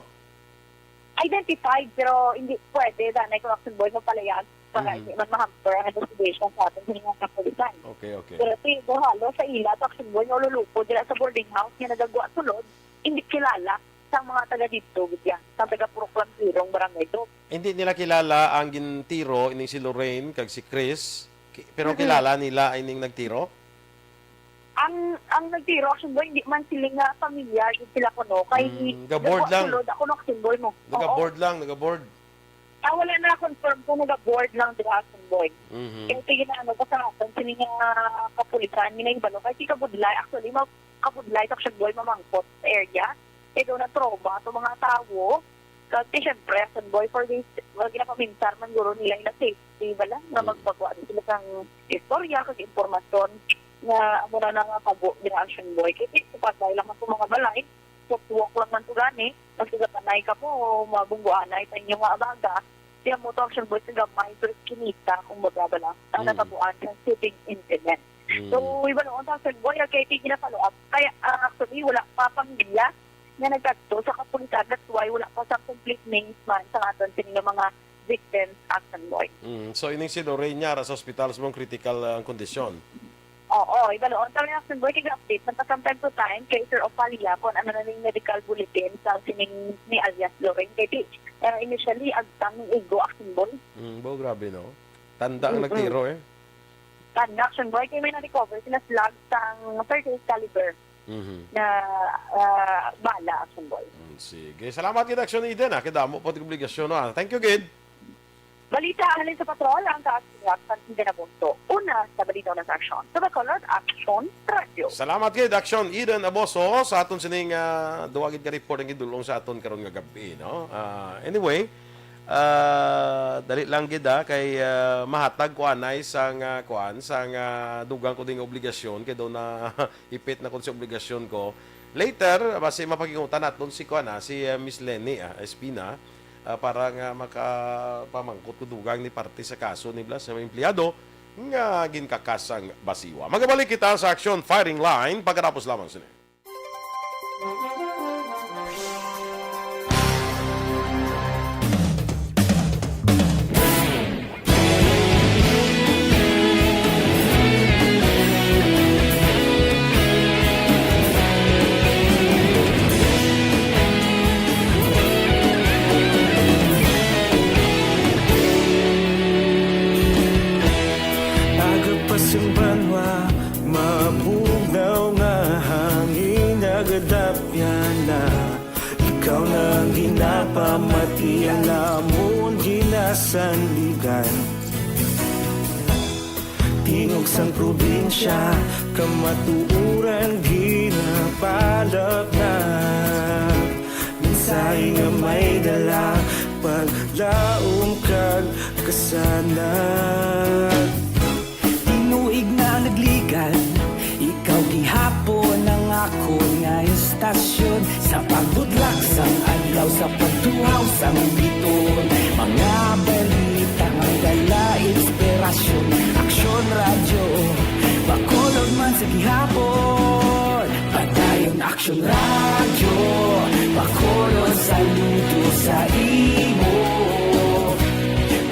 Identified, pero hindi pwede, danay kung Action Boy mapalayag para Mhm. hindi man ma-hamper ang investigation sa aton sa mga kapulisan. Okay, okay. Pero si Bohalo sa ila, sa Action Boy, nga ululupod dira sa boarding house nga nagagwa sulod, hindi kilala sa mga taga dito, gudya, sa taga Purok Lantirong, Barangay Dog. Hindi nila kilala ang gintiro, ining si Lorraine kag si Chris, ki-, pero Mm-mm. Kilala nila ining nagtiro? Ang, ang nagtiro, Action Boy, hindi man sila nga pamilyar gid sila kuno. Kay Mm, ga-board nagwa lang. Sulod ako no, Action Boy mo. Naga-board Oo. Lang, naga-board. Ah, wala na confirm kung naga-board lang dira, Action Boy. Mhm. Kaya sige na, ano, pa sa aton, sini nga kapulisan, may nahibalo. Kay si Kabudlay, actually, ma-, Kabudlay, Action Boy, mamangkot sa area. Kaya daw na trauma to mga tawo. Kasi, syempre, Action Boy, for this, wala ginapamintar man guro nila yung safety, wala, nga Mm. magpagawa din sila sang istorya, kag impormasyon, nga amo na nga kago nila Action Boy. Kasi, kapatay lang man sa mga balay, walk-walk lang man to gani, magsigapanay ka mo, mabungguanay pa inyo nga abaga, di amo to Action Boy, sa gamay, pero kinita, kung baga ba lang, ang Mm. natabuan sa shooting incident. Mm. So, iba noon sa Action Boy, okay, tigil na follow up. Kaya, ah, actually, wala pa pamilya nga nagkadto sa kapulisan. That's why wala pa sa complete names man sa aton sini nga mga victims, Action Boy. Mm. So, ining si Lorraine niya, ra sa ospital sa mong critical, ah, ang kondisyon? Oo, iba noon. Sa Action Boy, kag-update man ta from time to time kay Sir Opalia kung ano na ning medical bulletin sa sining ni alias Lorraine. Kay di, ah, initially, agtang ning igo, Action Boy. Mm, bo, grabe, no? Tanda ang Mm-mm. Nagtiro, eh. Tanda, Action Boy, kay may na-recover sila slag sang thirty-eight caliber Mhm. na, ah, bala, Action Boy. Mm, sige. Salamat gid, Action Eden, ah. Kay damo pa tig obligasyon, ah. Thank you gid. Balita halin sa patrol, ang taas nga Action Eden Abunto. Una sa balita, una sa aksyon. Sa Bacolod, Action Radio. Salamat gid, Action Eden Aboso, sa aton sining, ah, duwa gid ka report ang gidulong sa aton karon nga gabi, no? Ah, anyway, ah, dali lang gid, ah, kay, ah, mahatag ko anay sang, ah, kuan, sang, ah, dugang ko ding obligasyon, kay daw na ipit na ko sa obligasyon ko. Later, basi mapakingutan naton si kuan, ah, si, ah, Miss Lenny, ah, Espina, ah, para nga makapamangkot ko dugang ni parte sa kaso ni Blas, sa mga empleyado nga ginkakas ang basiwa. Magabalik kita sa Action Firing Line pagkatapos lamang sini. Aga pa sing banwa, mabugnaw nga hangin, nagadapyan na. Ikaw na ang ginapamati, ang amon ginasandigan. Tingog sang probinsya, kamatuoran ginabalak na. Mensahe nga may dala, paglaom kag kasanag. Tinuig na nagligan, ikaw gihapon ang akon nga istasyon. Sa pagbudlak sang adlaw, sa pagtuhaw sang biton, mga balita nga dala inspirasyon. Aksyon Radyo, Bacolod man sa gihapon. Padayon Aksyon Radyo, Bacolod, saludo sa imo.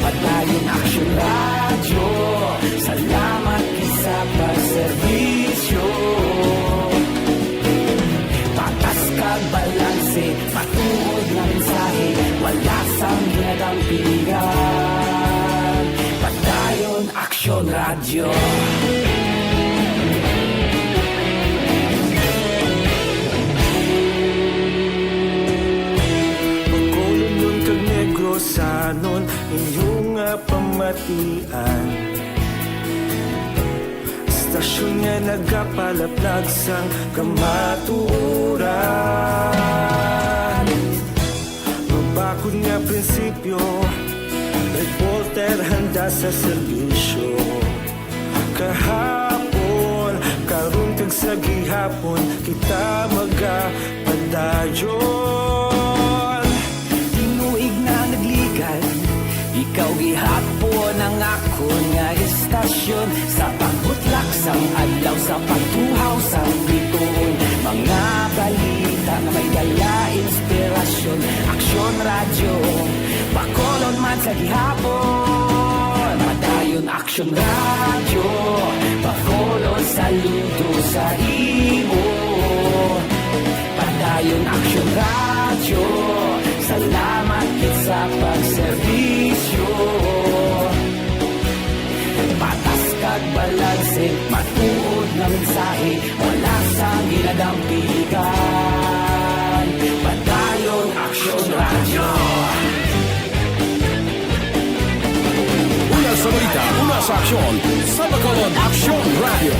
Padayon Aksyon Radyo, salamat gid sa pagserbisyo. Patas kag balanse, matuod nga mensahe, wala sang ginadampigan. Padayon Aksyon Radyo. Bacolodnon kag Negrosanon, inyo nga pamatian. Istasyon nga nagapalaplag sang kamatuoran. Mabakod nga prinsipyo, reporta Ter handa sa serbisyo. Kahapon, karon kag sa gihapon, kita magapadayon. Tinuig na nagligan, ikaw gihapon ang akon nga istasyon. Sa pagbutlak sang adlaw, sa pagtuhaw sang bituon, mga balita nga may dala inspirasyon. Aksyon Radyo, Bacolod man sa gihapon. Padayon Aksyon Radyo, Bacolod, saludo sa imo. Padayon Aksyon Radyo, salamat gid sa pagserbisyo. Patas kag balanse, matuod nga mensahe, wala sang ginadampigan. Padayon Aksyon Radyo. Una sa balita, una sa aksyon, sa Bacolod Aksyon Radyo.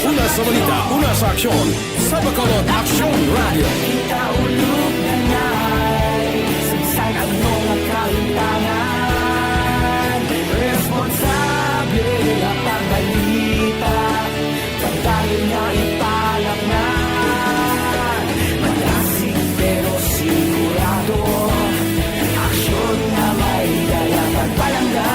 Una sa balita, una sa aksyon, sa Bacolod Aksyon Radyo. Kita ulog na na'y saysay ang mga kalimtangan. Responsable nga pagbalita, pagdayon nga ipalapnan. Malasig pero sigurado, aksyon nga may dala pagpalangga.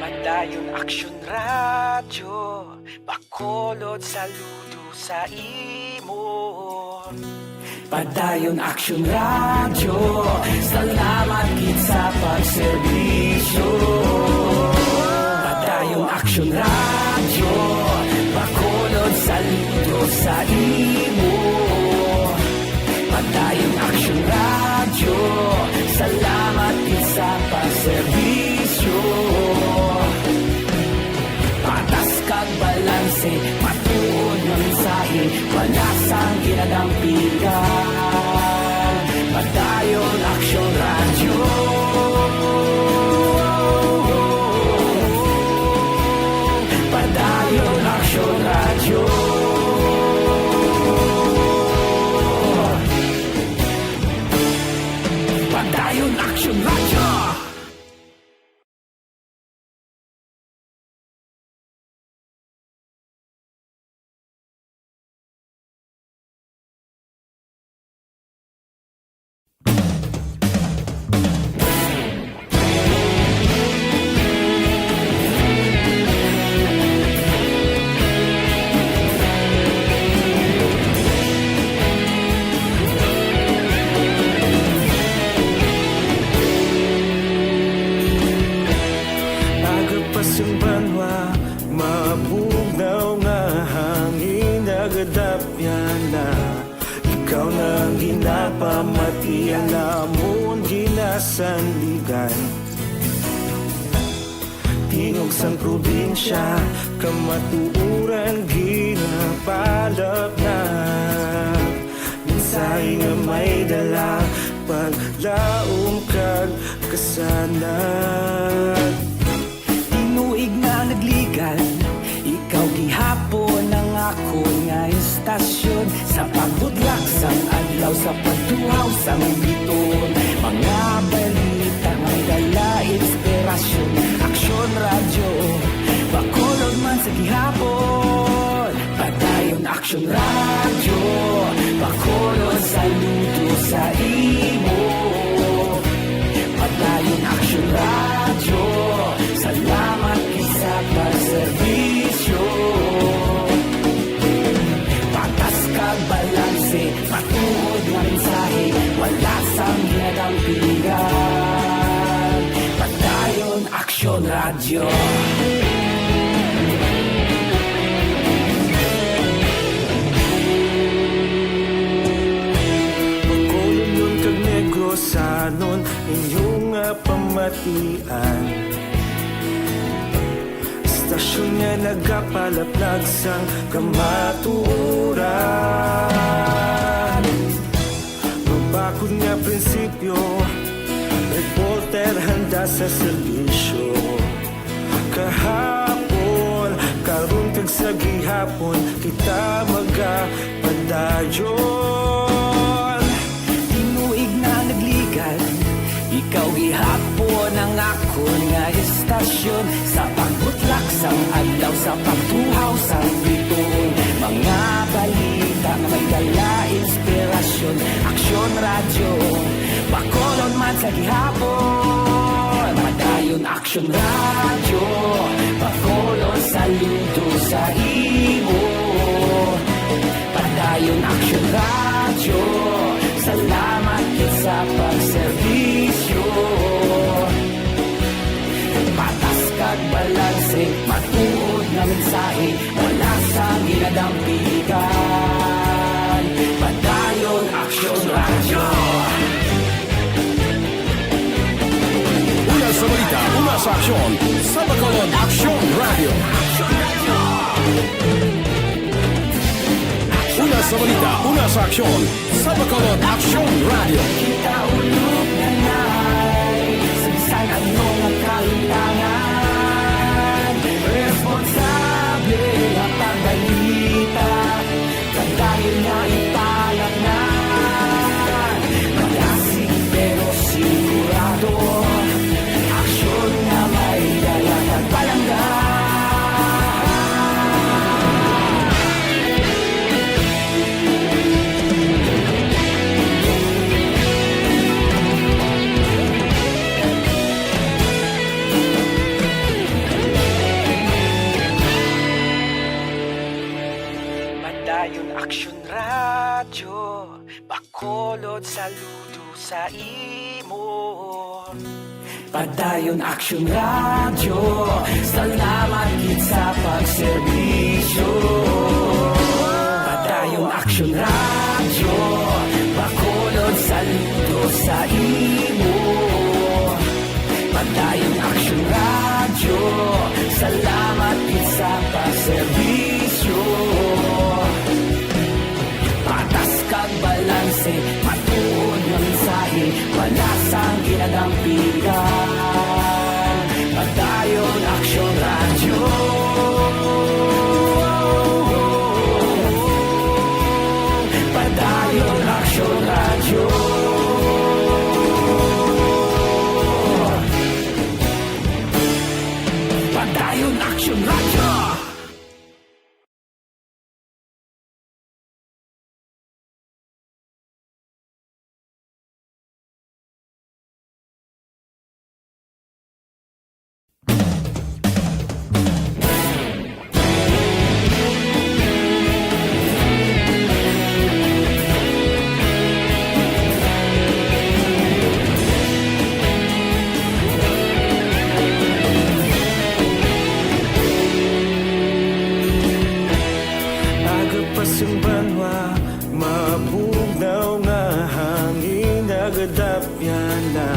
Padayon Aksyon Radyo, Bacolod, saludo sa imo. Padayon Aksyon Radyo, salamat gid sa pagserbisyo. Padayon Aksyon Radyo, Bacolod, saludo sa imo. Padayon Aksyon Radyo, salamat gid sa pagserbisyo. Patas kag balanse, matuod nga mensahe, wala sang ginadampigan. Padayon Aksyon Radyo. Padayon Aksyon Radyo. Padayon Aksyon Radyo. Aga pa sang banwa, mabugnaw nga hangin, nagadapyan na. Ikaw na ang ginapamatian, amon ginasandigan. Tingog sang probinsya, kamatuoran ginapalapnag. Mensahe nga may dala, paglaom kag kasanag. Tinuig nga nagligan, ikaw gihapon ang akon nga istasyon. Sa pagbudlak sang adlaw, sa pagtuhaw sang bituon, mga balita may dala inspirasyon. Aksyon Radyo, Bacolod man sa gihapon. Padayon Aksyon Radyo, Bacolod, saludo sa imo. Padayon Aksyon Radyo, salamat gid sa pagserbisyo. Patas kag balanse, matuod nga mensahe, wala sang ginadampigan. Padayon Aksyon Radyo. Bacolod kag Negrosanon, inyo nga pamatian. Istasyon nga nagapalaplag sang kamatuoran. Nga prinsipyo, reporter handa sa serbisyo. Kahapon, karon kag sa gihapon, kita magapadayon. Tinuig na nagligad, ikaw gihapon ang akon nga istasyon. Sa pagbutlak sang adlaw, sa pagtuhaw sang bituon, mga balita nga may dala inspirasyon. Aksyon Radyo, Bacolod man sa gihapon. Padayon Aksyon Radyo, Bacolod, saludo sa imo. Padayon Aksyon Radyo, salamat gid sa pagserbisyo. Patas kag balanse, matuod nga mensahe, wala sang ginadampigan. Padayon Aksyon Radyo. Una sa balita, una sa aksyon, sa Bacolod Aksyon Radyo. Una sa balita, una sa aksyon, sa Bacolod Aksyon Radyo. Kita ulog na nai, sa bisan ano nga kahitangan, responsable nga pagbalita, padayon nga ipalatnan. Malasig pero sigurado, aksyon nga may dala kag palangga. Padayon Aksyon Radyo, Bacolod, saludo sa imo. Padayon Aksyon Radyo, salamat gid sa pagserbisyo. Padayon Aksyon Radyo, Bacolod, saludo sa imo. Padayon Aksyon Radyo, salamat gid sa pagserbisyo. Patas kag balanse, matuod nga mensahe, wala sang ginadampigan. Padayon Aksyon Radyo. Padayon Aksyon Radyo. Padayon Aksyon Radyo. Aga pa sing banwa, mabugnaw nga hangin nagadapyan na.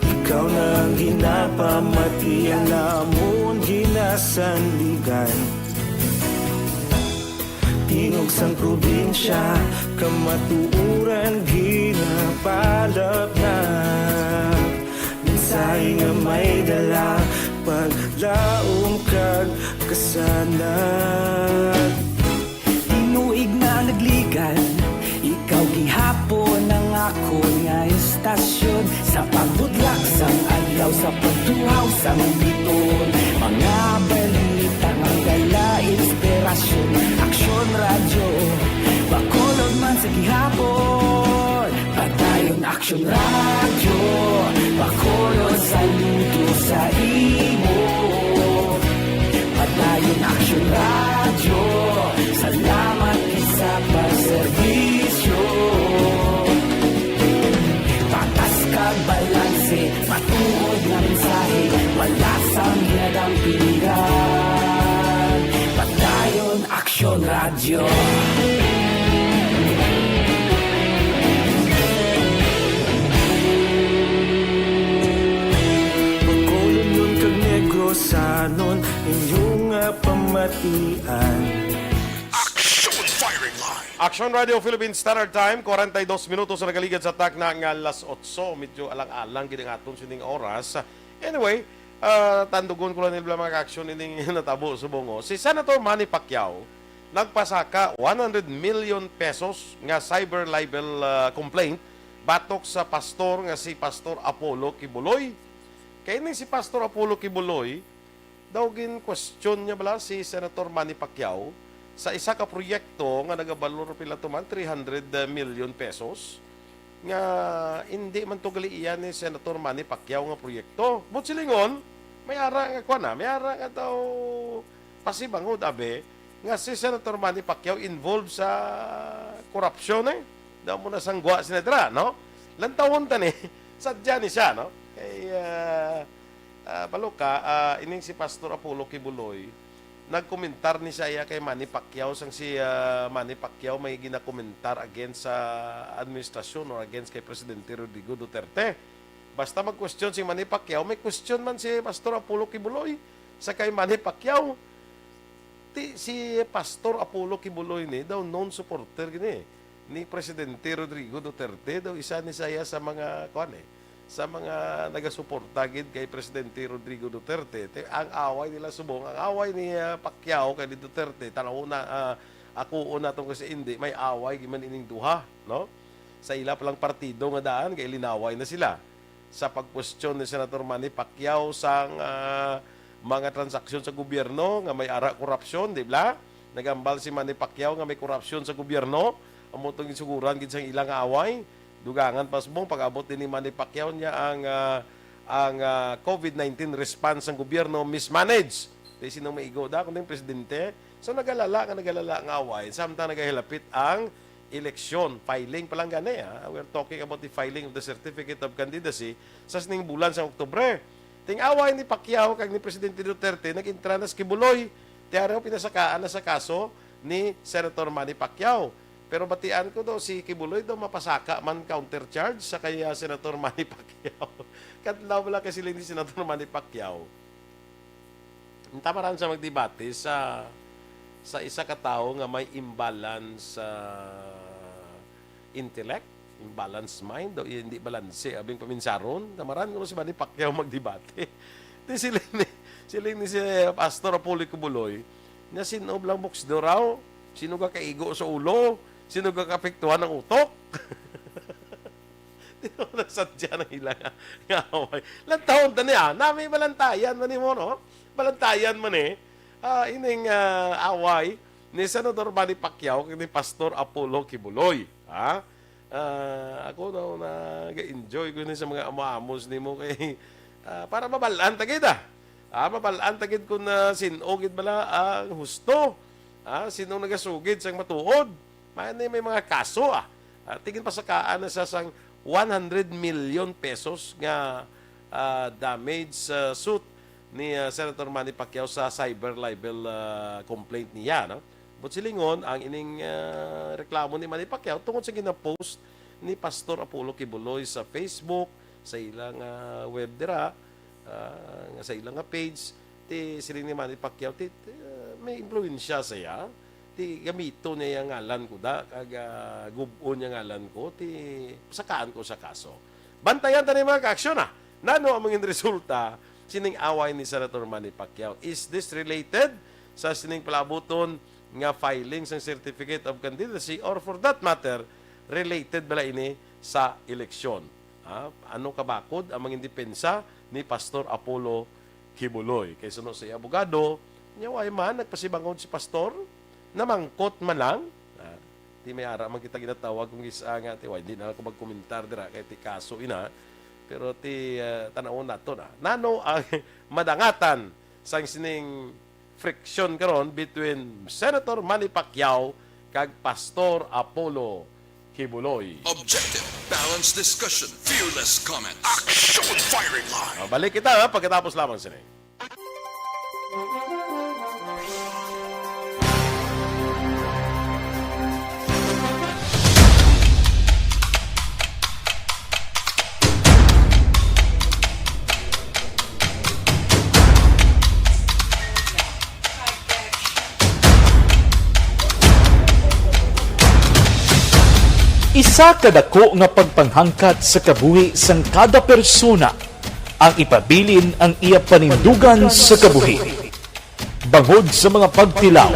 Ikaw na ang ginapamatian namon ginasandigan. Tingog sang probinsya, kamatuoran ginapalapnap. Mensahe nga may dala, paglaom kag kasanag. Tinuig na nagligad, ikaw gihapon ang akon nga istasyon. Sa pagbudlak sang adlaw, sa pagtuhaw sang bituon, mga balita nga dala inspirasyon. Aksyon Radyo, Bacolod man sa gihapon. Padayon Aksyon Radyo, Bacolod, saludo sa imo. Padayon Aksyon Radyo, salamat gid sa pagserbisyo. Patas kag balanse, matuod nga mensahe, wala sang ginadampigan. Padayon Aksyon Radyo. Bacolodnon kag Negrosanon, inyo nga pamatian. Aksyon Firing Line. Action Radio Philippines Standard Time, kwarenta y dos minutos ang nagaligad sa takna nga alas otso. Medyo alang-alang gid ang aton sining oras. Anyway, ah, tandugon ko lang nila, mga ka-action, ining natabo subong, oh. Si Senator Manny Pacquiao nagpasaka one hundred million pesos nga cyber libel, ah, complaint batok sa pastor nga si Pastor Apollo Quiboloy. Kay ni si Pastor Apollo Quiboloy, daw gin-question niya bala si Senator Manny Pacquiao sa isa ka proyekto nga nagabalor pila to man, three hundred million pesos, nga hindi man to gali iya ni Senator Manny Pacquiao nga proyekto. But silingon, may ara nga kuwan na, may ara nga daw pasibangod, abi, nga si Senator Manny Pacquiao involved sa korupsyon, eh. Daw mo na sangwa sila dira, no? Lantawon ta ni, sadya ni siya, no? Kay, ah, ah, balo ka, ah, ining si Pastor Apollo Quiboloy, nagkomentar ni siya iya kay Manny Pacquiao, sang si, ah, Manny Pacquiao may ginakomentar against sa administrasyon or against kay Presidente Rodrigo Duterte. Basta mag-question si Manny Pacquiao, may question man si Pastor Apollo Quiboloy sa kay Manny Pacquiao. Ti, si Pastor Apollo Quiboloy ni, daw known supporter gini ni Presidente Rodrigo Duterte, daw isa ni saya sa mga, kuwan eh, sa mga nagasuporta gid kay Presidente Rodrigo Duterte. Ti, ang away nila subong, ang away ni, ah, Pacquiao kay ni Duterte, tanaw na, ah, ako una tong kasi hindi, may away gid man ining duha, no? Sa ila palang partido nga daan, kay linaway na sila sa pagkwestiyon ni Senator Manny Pacquiao sang, ah, mga transaksyon sa gobyerno nga may ara korupsyon, di ba? Nagambal si Manny Pacquiao nga may korupsyon sa gobyerno. Amo tong ginsuguran gid sang ilang away. Dugangan pa subong pag-abot din ni Manny Pacquiao niya ang, ah, ang, ah, covid nineteen response sang gobyerno mismanage. Di sino maigo da kundi ang presidente. So nagalala nga nagalala nga away samtang nagahilapit ang eleksyon, filing pa lang gani, ha? We're talking about the filing of the certificate of candidacy sa sining bulan sa Oktubre. Ting-away ni Pacquiao kag ni Presidente Duterte, nag-intra na si Quiboloy. Tiyarew pinasakaan na sa kaso ni Senator Manny Pacquiao. Pero batian ko daw si Quiboloy daw mapasaka man counter charge sa kay, ah, Senator Manny Pacquiao. Kadlaw wala kay siling ni Senator Manny Pacquiao. Tamaran sa magdebate sa, sa isa ka tawo nga may imbalance sa intellect, imbalance mind, o hindi balanse abing paminsaron. Tamaran ko si Manny Pacquiao magdebate. Di siling ni, siling ni si Pastor Apollo Quiboloy, na sino lang boxdo raw, sino ka kaigo sa ulo, sino ka kaapektuhan ng utok. Di ba nasadya na ila nga, nga away? Lantawon ta niya, nami balantayan man nimo, no? Balantayan man eh. Ah, ining, ah, away ni Senador Manny Pacquiao kag ni Pastor Apollo Quiboloy, ha? Ah, ako daw nag-enjoy ko ni sa mga amo-amos nimo kay, ah, para mabal-an ta gid, ah. Ah, mabal-an ta gid kung, ah, sin-o gid bala ang husto. Ah, sino nagasugid sang matuod? May, may mga kaso, ah. Ah, tingin pasakaan na sa sang one hundred million pesos nga, ah, damage sa suit ni, ah, Senator Manny Pacquiao sa cyber libel, ah, complaint niya, no? But silingon, ang ining, ah, reklamo ni Manny Pacquiao tungod sa ginapost ni Pastor Apollo Quiboloy sa Facebook, sa ilang, ah, web dira, ah, nga sa ilang nga page, ti siling ni Manny Pacquiao, ti, ti, ah, may impluwensya sa iya, ti gamito niya yung ngalan ko da, kag, ah, gub-on niya ngalan ko, ti sakaan ko sa kaso. Bantayan ta ni mga ka-aksyon, ah. Nano ang mga resulta sining away ni Senator Manny Pacquiao? Is this related sa sining palabuton nga filing sang certificate of candidacy, or for that matter, related bala ini sa eleksyon? Ha? Ano kabakod ang mga depensa ni Pastor Apollo Quiboloy? Kay suno sa iya abogado, nya way man nagpasibangod si Pastor, namangkot man lang. Ha? Ti may ara man kita ginatawag kung isa nga, ti, "Wa, hindi na ako magkomentar dira kay ti kaso ina." Pero ti, ah, tanawon nato na. Nano ang madangatan sang sining friction karon between Senator Manny Pacquiao kag Pastor Apollo Quiboloy? Objective, balanced discussion, fearless comments. Action firing line. Ah, balik kita, ha, pagkatapos lamang sini. Isa ka dako nga pagpanghangkat sa kabuhi sang kada persona ang ipabilin ang iya panindugan sa kabuhi. Bangod sa mga pagtilaw,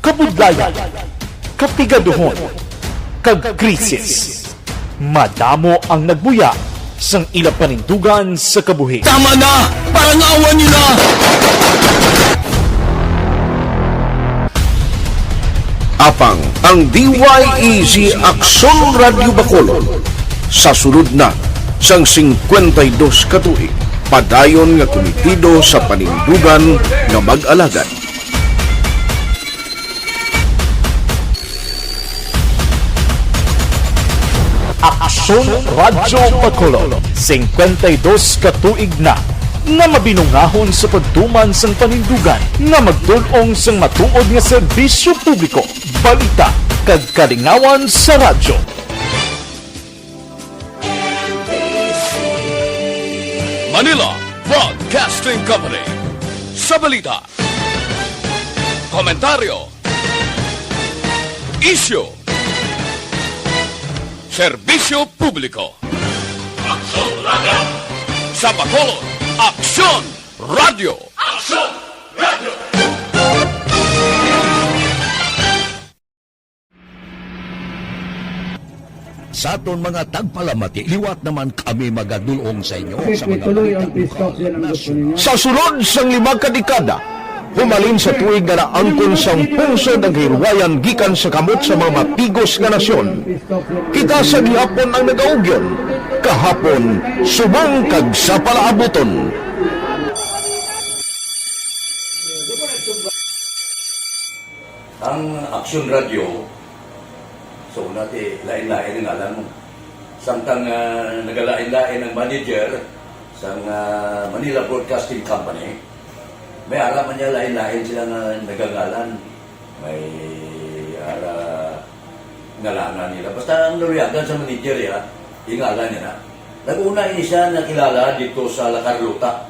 kabudlayan, kapigaduhon, kag krisis, madamo ang nagbuya sang ila panindugan sa kabuhi. Tama na! Parangawan niyo na! Apang ang D Y E Z Aksyon Radyo Bacolod sa sulod na sang singkwenta y dos ka tuig, padayon nga kumitido sa panindugan nga mag-alagad. Aksyon Radyo Bacolod, singkwenta y dos ka tuig na nga mabinungahon sa pagtuman sang panindugan nga magtul-ong sang matuod nga serbisyo publiko, balita, kag kalingawan sa radyo. Manila Broadcasting Company. Sa balita, komentaryo, isyu, serbisyo publiko. Aksyon Radyo. Sa Bacolod, Aksyon Radyo. Aksyon Radyo. Sa aton mga tagpalamati, liwat naman kami magadul-ong sa inyo sa mga balita lokal, nasyonal. Sa sulod sang lima ka dekada, humalin sa tuig nga naangkon sang pungsod ang kahilwayan gikan sa kamot sa mga mapigos nga nasyon, kita sa gihapon ang nagaugyon, kahapon, subong kag sa palaabuton. Ang Aksyon Radyo, so, una ti, lain-lain ang ngalan mo. Samtang, ah, nagalain-lain ang manager sang, ah, Manila Broadcasting Company, may ara man niya lain-lain sila nga nagangalan. May ara ngalanan nila. Basta ang naluyagan sa manager, ya, ingalan niya na. Nag-una ini siya nakilala dito sa La Carlota.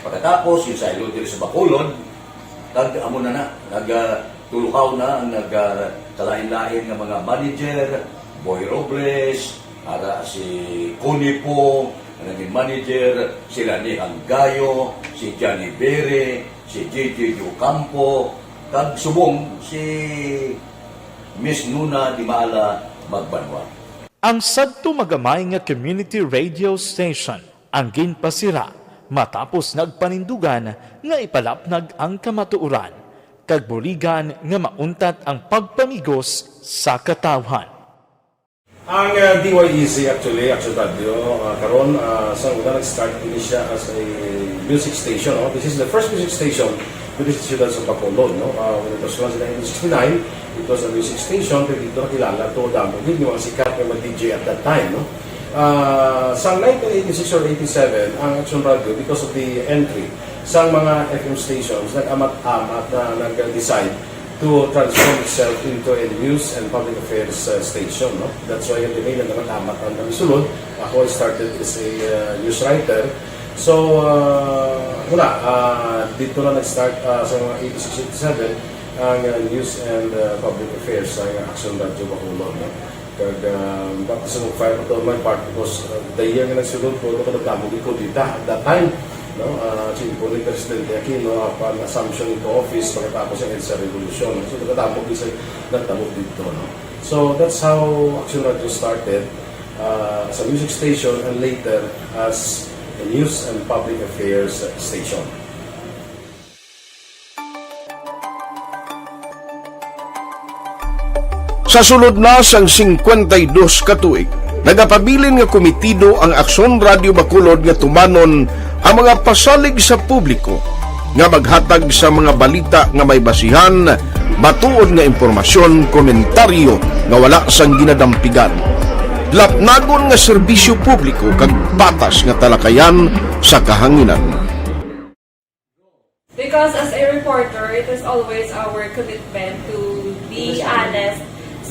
Pagkatapos, yung saylo diri sa Bacolod, kag amo na na, nag, ah, tulukaw na ang nag, ah, kalain-lain nga mga manager, Boy Robles, ara si Connie Po, ang naging manager, si Lani Hanggayo, si Johnny Bere, si J J Ocampo, kag subong si Miss Nuna Dimala Magbanwa. Ang sadto magamay nga community radio station ang ginpasira matapos nagpanindugan nga ipalapnag ang kamatuoran kag buligan nga mauntat ang pagpamigos sa katawhan. Ang, uh, D Y E Z actually, Action Radio, uh, karon, uh, sa una nag-start ini siya as a music station, no? This is the first music station diri sa siyudad sa Bacolod, no? Uh, when it was launched in nineteen sixty-nine, it was a music station, pero dito nakilala to, damo gid yung mga sikat nga mga D J at that time, no? Ah, sa nineteen eighty-six or eighty-seven, ang Action Radio, because of the entry sa mga F M stations, nag-amat-amat na nag-decide to transform itself into a news and public affairs, uh, station, no? That's why kami nag-amat-amat ang kami sulod. Ako, I started as a, uh, news writer. So, uh, wala, uh, dito na nag-start, uh, sa mga eighty-six, eighty-seven, ang, uh, news and, uh, public affairs sa Action Radio Bacolod, no? Kag, ah, baptism of fire pa to on my part because, ah, the year nga nagsulod ko, ano ko nagdamo gid ko dita at that time, no? Ah, si Impo ni Presidente Aquino, apan assumption into office pagkatapos ng EDSA Revolution. So, nagdamo gid sa nagdamo dito, no? So, that's how Action Radio started, ah, as a music station and later as a news and public affairs station. Sa sulod na sang singkwenta y dos ka tuig, nagapabilin nga kumitido ang Aksyon Radio Bacolod nga tumanon ang mga pasalig sa publiko nga maghatag sa mga balita nga may basihan, matuod nga impormasyon, komentaryo nga wala sang ginadampigan, lapnagon nga serbisyo publiko kag patas nga talakayan sa kahanginan. Because as a reporter, it is always our commitment to be honest,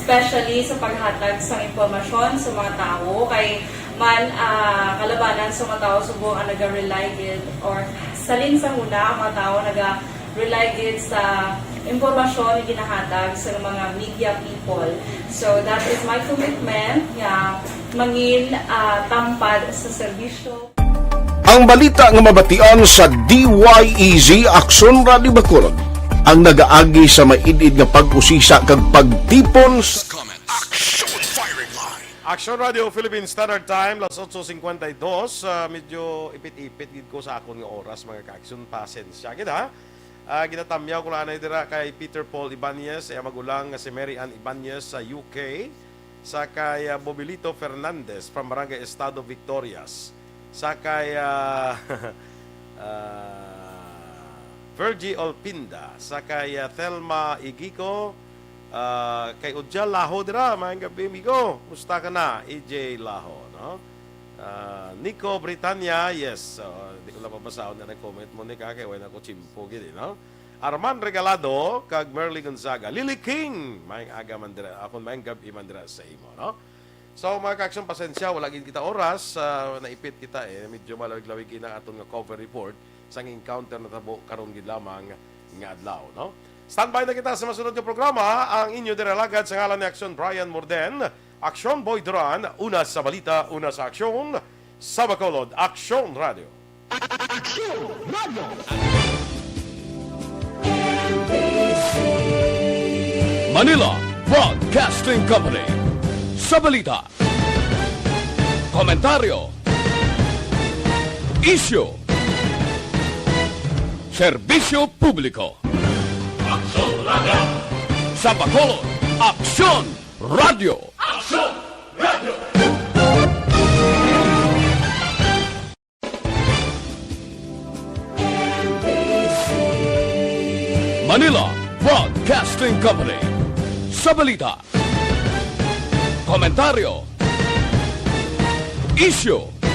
especially sa paghatag sa impormasyon sa mga tawo. Kay man, ah, kalabanan sa mga tawo subong ang naga-rely gid, or salin sa una ang mga tawo naga-rely gid sa impormasyon nga ginahatag sa mga media people. So that is my commitment nga mangin ah, tampad sa serbisyo. Ang balita nga mabatian sa D Y E Z Aksyon Radio Bacolod, ang nagaagi sa maid-id nga pag-usisa kag pagtipon sa comment. Action Firing Line. Action Radio Philippine Standard Time, las otso cincuenta y dos. Ah, medyo ipit-ipit gid ko sa akon nga oras, mga ka-action. Pasensya gid, ha. Ah, ginatamyaw ko lang anay dira kay Peter Paul Ibanez, iya magulang nga si Mary Ann Ibanez sa U K, sa kay ah, Bobilito Fernandez from Barangay Estado Victorias, sa kay ah, ah, Virgie Olpinda, sa kay ah, Thelma Igico, ah, kay Udyal Laho dira, maayong gabi, amigo. Musta ka na, E J Laho, no? Ah, Nico Britanya, yes. So, di ko lang mabasahon na nag-comment mo ni ka, kay wala ko chimpo gid, eh, no? Arman Regalado, kag Merly Gonzaga. Lily King, maayong aga man dira. Akon maayong gab-i man dira sa imo, no? So, mga ka-action, pasensya, wala gid kita oras. Ah, naipit kita, eh. Medyo malawig-lawig gid ang aton nga cover report sang encounter natabo karon gid lamang nga adlaw, no? Standby na kita sa masunod nga programa, ang inyo diri alagad sa ngalan ni Aksyon Brian Morden. Aksyon Boy Duran, una sa balita, una sa aksyon, sa Bacolod, Aksyon Radio. Aksyon Radio. Manila Broadcasting Company. Sa balita, komentaryo, isyu, serbisyo publiko. Aksyon Radio. Sa Bacolod, Aksyon Radio. Aksyon Radio. Manila Broadcasting Company. Sa balita, komentaryo, isyu,